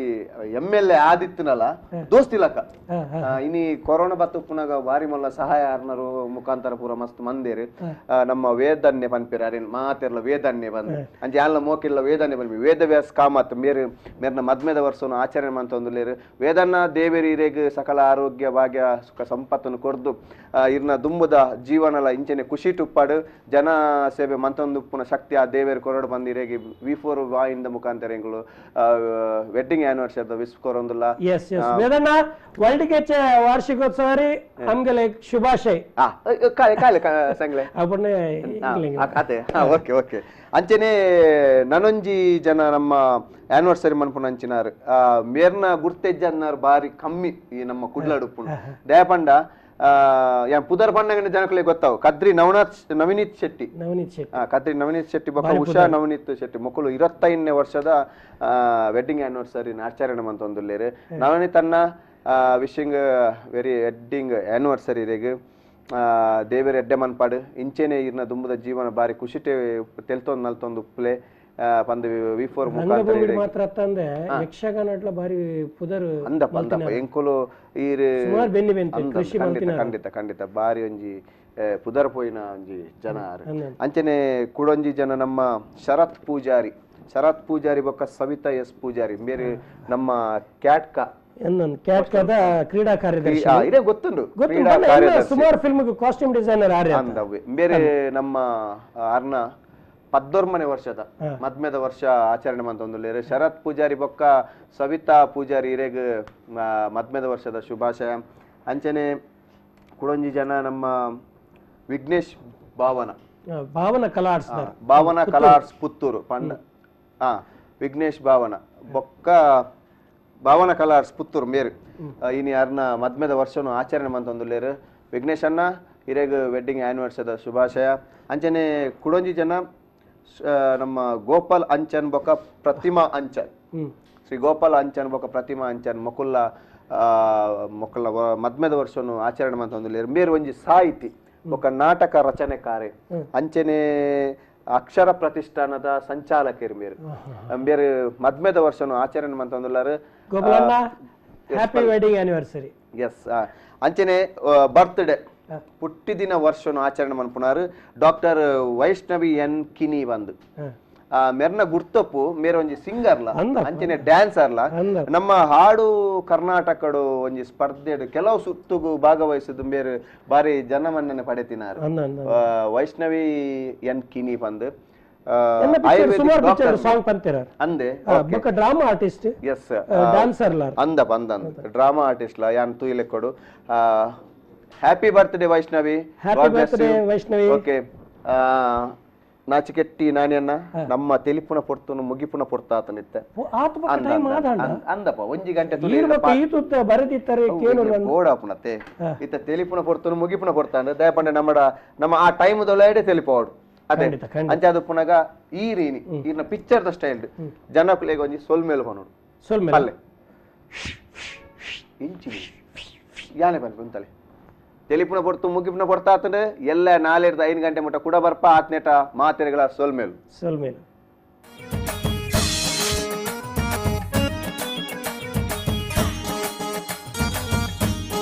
M L A ಆದಿತ್ತನಲ್ಲ ದೋಸ್ತಿಲಕ ಇನಿ ಕೊರೋನಾ ಬತ್ತುಪ್ಪುನಾಗ ಬಾರಿ ಮಲ್ಲ ಸಹಾಯ ಆರ್ನರು ಮುಖಾಂತರ ಪೂರ ಮಸ್ತ್ ಮಂದೇರು ನಮ್ಮ ವೇದನ್ಯ ಪನ್ಪಿರ ಅರೇನ್ ಮಾತೆರ್ಲ ವೇದನ್ಯ ಬಂದು ಅಂಚೆ ಯಾನ್ಲ ಮೋಕಿಲ್ಲ ವೇದನ್ಯ ಪನ್ಪಿ ವೇದವ್ಯಾಸ್ ಕಾಮತ್ ಮೇರು ಮೇರ್ನ ಮದ್ಮೆದ ವರ್ಷನು ಆಚರಣೆ ಮಂತೊಂದುಲೇರು ವೇದನ್ನ ದೇವೇರಿ ಇರೆಗ್ ಸಕಲ ಆರೋಗ್ಯ ಭಾಗ್ಯ ಸುಖ ಸಂಪತ್ತನ್ನು ಕೊರ್ದು ಇರ್ನ ದುಂಬುದ ಜೀವನಲ ಇಂಚನೆ ಖುಷಿ ಟುಪ್ಪಾಡು ಜನ ಸೇವೆ ಮಂತೊಂದುಪ್ಪುನ ಶಕ್ತಿ ಆ ದೇವೇರು ಕೊರಡು ಬಂದು ಇರೆಗೆ ವಿ4 ವಾಯಿಂದ ಮುಖಾಂತರ ಎಂಗಳು wedding anniversary wish ಕೊರೊಂದುಲ್ಲ. S S Vedanna world ಗೆ ವಾರ್ಷಿಕೋತ್ಸವ ರೀ ನಮ್ಗೆಲ್ಲ ಶುಭಾಶಯ. ಕಾಲೆ ಕಾಲೆ ಸಂಗ್ಲೆ ಅಪನೆ ಅದೇ ಓಕೆ ಓಕೆ ಅಂಚನೆ ನನೊಂಜಿ ಜನ ನಮ್ಮ ಆನಿವರ್ಸರಿ ಮನ್ಪುನ ಅಂಚಿನಾರು ಮೇರ್ನ ಗುರ್ತೆಜ್ಜನ್ನಾರು ಬಾರಿ ಕಮ್ಮಿ ಈ ನಮ್ಮ ಕುಡ್ಲಡುಪ್ಪುನು ದಯಪಂಡ ಪುದರ್ ಪಣ್ಣಗನ ಜನಕುಲೆ ಗೊತ್ತಾವು ಕದ್ರಿ ನವನೀತ್ ಶೆಟ್ಟಿ ಕದ್ರಿ ನವನೀತ್ ಶೆಟ್ಟಿ ಬೊಕ್ಕ ಉಷಾ ನವನೀತ್ ಶೆಟ್ಟಿ ಮೊಕ್ಕಳು 25ನೇ ವರ್ಷದ ವೆಡ್ಡಿಂಗ್ ಆನಿವರ್ಸರಿ ಆಚರಣೆ ಮಂತೊಂದುಲ್ಲೇರು. ನವನೀತ್ ಅನ್ನ wishing very wedding anniversary ರೇಗ್ ದೇವರ ಎಡ್ಡೆ ಮನ್ಪಾಡು ಇಂಚೆನೆ ಇರ್ನ ದುಂಬುದ ಜೀವನ ಬಾರಿ ಖುಷಿಟೆ ತೆಲ್ತೊಂದು ನಲ್ತೊಂದು ಉಪ್ಪುಲೆ ಪಂದು ವಿ4 ಮುಖಾಂತರ ಮಾತ್ರ ತಂದೆ ಯಕ್ಷಗಾನಟ್ಲ ಬಾರಿ ಪುದರ್ ಅಂದಪ್ಪ ಅಂದಪ್ಪ ಎಂಕುಲು ಈರು ಸುಮಾರು ಬೆನ್ನಿ ಬೆಂತೆ ಕೃಷಿ ಖಂಡಿತ ಖಂಡಿತ ಖಂಡಿತ ಬಾರಿ ಒಂಜಿ ಪುದರ್ ಪೋಯಿನ ಒಂಜಿ ಜನ ಅಂಚನೆ ಕುಡೊಂಜಿ ಜನ ನಮ್ಮ ಶರತ್ ಪೂಜಾರಿ ಶರತ್ ಪೂಜಾರಿ ಬೊಕ್ಕ ಸವಿತಾ ಎಸ್ ಪೂಜಾರಿ ಬೇರೆ ನಮ್ಮ ಕ್ಯಾಟ್ಕಾ ಕ್ಯಾಟ್ಕಾದ ಕ್ರೀಡಾ ಕಾರ್ಯದರ್ಶಿ ಇದೇ ಗೊತ್ತುಂಡು ಸುಮಾರು film costume designer ಆರ್ಯ ಅಂದವೆ ಬೇರೆ ನಮ್ಮ ಅರ್ನ 19ನೇ ವರ್ಷದ ಮದ್ಮೆದ ವರ್ಷ ಆಚರಣೆ ಮಂತೊಂದುಲ್ಲೇರು. ಶರತ್ ಪೂಜಾರಿ ಬೊಕ್ಕ ಸವಿತಾ ಪೂಜಾರಿ ಇರೆಗ್ ಮದ್ಮೆದ ವರ್ಷದ ಶುಭಾಶಯ. ಅಂಚನೆ ಕುಡೊಂಜಿ ಜನ ನಮ್ಮ ವಿಘ್ನೇಶ್ ಭಾವನ ಭಾವನ ಕಲಾ ಆರ್ಟ್ಸ್ ಭಾವನ ಕಲಾ ಆರ್ಟ್ಸ್ ಪುತ್ತೂರು ಪಂಡ ವಿಘ್ನೇಶ್ ಭಾವನ ಬೊಕ್ಕ ಭಾವನ ಕಲಾ ಆರ್ಟ್ಸ್ ಪುತ್ತೂರು ಮೇರು ಇನಿ ಅರ್ನ ಮದ್ಮೆದ ವರ್ಷನು ಆಚರಣೆ ಮಂತೊಂದುಲ್ಲೇರು. ವಿಘ್ನೇಶ್ ಅನ್ನ ಇರೆಗ್ ವೆಡ್ಡಿಂಗ್ ಆನಿವರ್ಸರಿದ ಶುಭಾಶಯ. ಅಂಚನೆ ಕುಡೊಂಜಿ ಜನ ನಮ್ಮ ಗೋಪಾಲ್ ಅಂಚನ್ ಬೊಕ್ಕ ಪ್ರತಿಮಾ ಅಂಚನ್ ಶ್ರೀ ಗೋಪಾಲ್ ಅಂಚನ್ ಬೊಕ್ಕ ಪ್ರತಿಮಾ ಅಂಚನ್ ಮೊಕುಲ್ಲ ಮೊಕ್ಕಲ ಮದ್ಮೆದ ವರ್ಷನು ಆಚರಣೆ ಮಂತೊಂದುಲ್ಲೇರು. ಮೇರು ಒಂಜಿ ಸಾಹಿತಿ ಬೊಕ್ಕ ನಾಟಕ ರಚನೆಕಾರೆ ಅಂಚನೆ ಅಕ್ಷರ ಪ್ರತಿಷ್ಠಾನದ ಸಂಚಾಲಕರು ಮೇರು ಮೇರು ಮದ್ಮೆದ ವರ್ಷನು ಆಚರಣೆ ಮಂತೊಂದುಲ್ಲಾರು. Happy wedding anniversary. S ಅಂಚನೆ ಬರ್ತ್ಡೇ ಪುಟ್ಟಿದಿನ ವರ್ಷನು ಆಚರಣೆ ಮನ್ಪುನಾರು ಡಾಕ್ಟರ್ ವೈಷ್ಣವಿ ಎನ್ ಕಿನಿ ಬಂದು ಮೆರ್ನ ಗುರ್ತಪ್ಪು ಮೇರೆ ಒಂಜಿ ಸಿಂಗರ್ಲ ಅಂಚನೆ ಡ್ಯಾನ್ಸರ್ಲ ನಮ್ಮ ಹಾಡು ಕರ್ನಾಟಕಡು ಒಂಜಿ ಸ್ಪರ್ಧೆ ಕೆಲವು ಸುತ್ತುಗು ಭಾಗವಹಿಸಿದ್ದು ಮೇರೆ ಬಾರಿ ಜನಮನ್ನಣೆ ಪಡೆತಿನಾರು ವೈಷ್ಣವಿ ಎನ್ ಕಿನಿ ಬಂದು ಅಂದೆ drama artist. S dancer Andappa ಅಂದ ಡ್ರಾಮಾ ಆರ್ಟಿಸ್ಟ್ ಲ ಯಾನ್ ತೂಯಿಲೆ ಕೊಡು. Happy birthday Vaishnavi. Happy birthday Vaishnavi. Okay ನಾಚಿಕೆಟ್ಟಿ ನಾಣ್ಯನ್ನ ನಮ್ಮ ತೆಲಿಪುನ ಪೊರ್ತುನು ಮುಗಿಪುನ ಪೊರ್ತ ಆತನಿತ್ತೆ ಅಂದಪ್ಪ ಒಂಜಿ ಗಂಟೆ ಗೋಡಾಪುನತ್ತೆ ಇತ್ತ ತೆಲಿಪುನ ಪೊರ್ತುನು ಮುಗಿಪುನ ಪೊರ್ತ ಅಂದ್ರೆ ದಯಪಂಡೆ ನಮ್ಮ ನಮ್ಮ ಆ ಟೈಮ್ ದೊಳಗಡೆ ತೆಲಿಪೋಡು ಅದೇ ಅಂಚಾದ ಪುನಗ ಈ ರೀನಿ ಈರ್ನ picture the style ಜನಕುಲೆಗ್ ಒಂಜಿ ಸೊಲ್ಮೇಲೆ ಪನೋಡು ಸೊಲ್ಮೇಲೆ ಇಂಚಿ ಯಾನೆ ಪನ್ಪುಂತಲೆ ತೆಲಿಪುನ ಪೊರ್ತು ಮುಗಿಪುನ ಪೊರ್ತ ಆತಂದ್ರೆ ಎಲ್ಲ 4 5 ಗಂಟೆ ಮುಟ್ಟ ಕೂಡ ಬರ್ಪ ಆತ್ನೇಟ ಮಾತೆರೆಗಳ ಸೊಲ್ಮೇಲು ಸೊಲ್ಮೇಲು.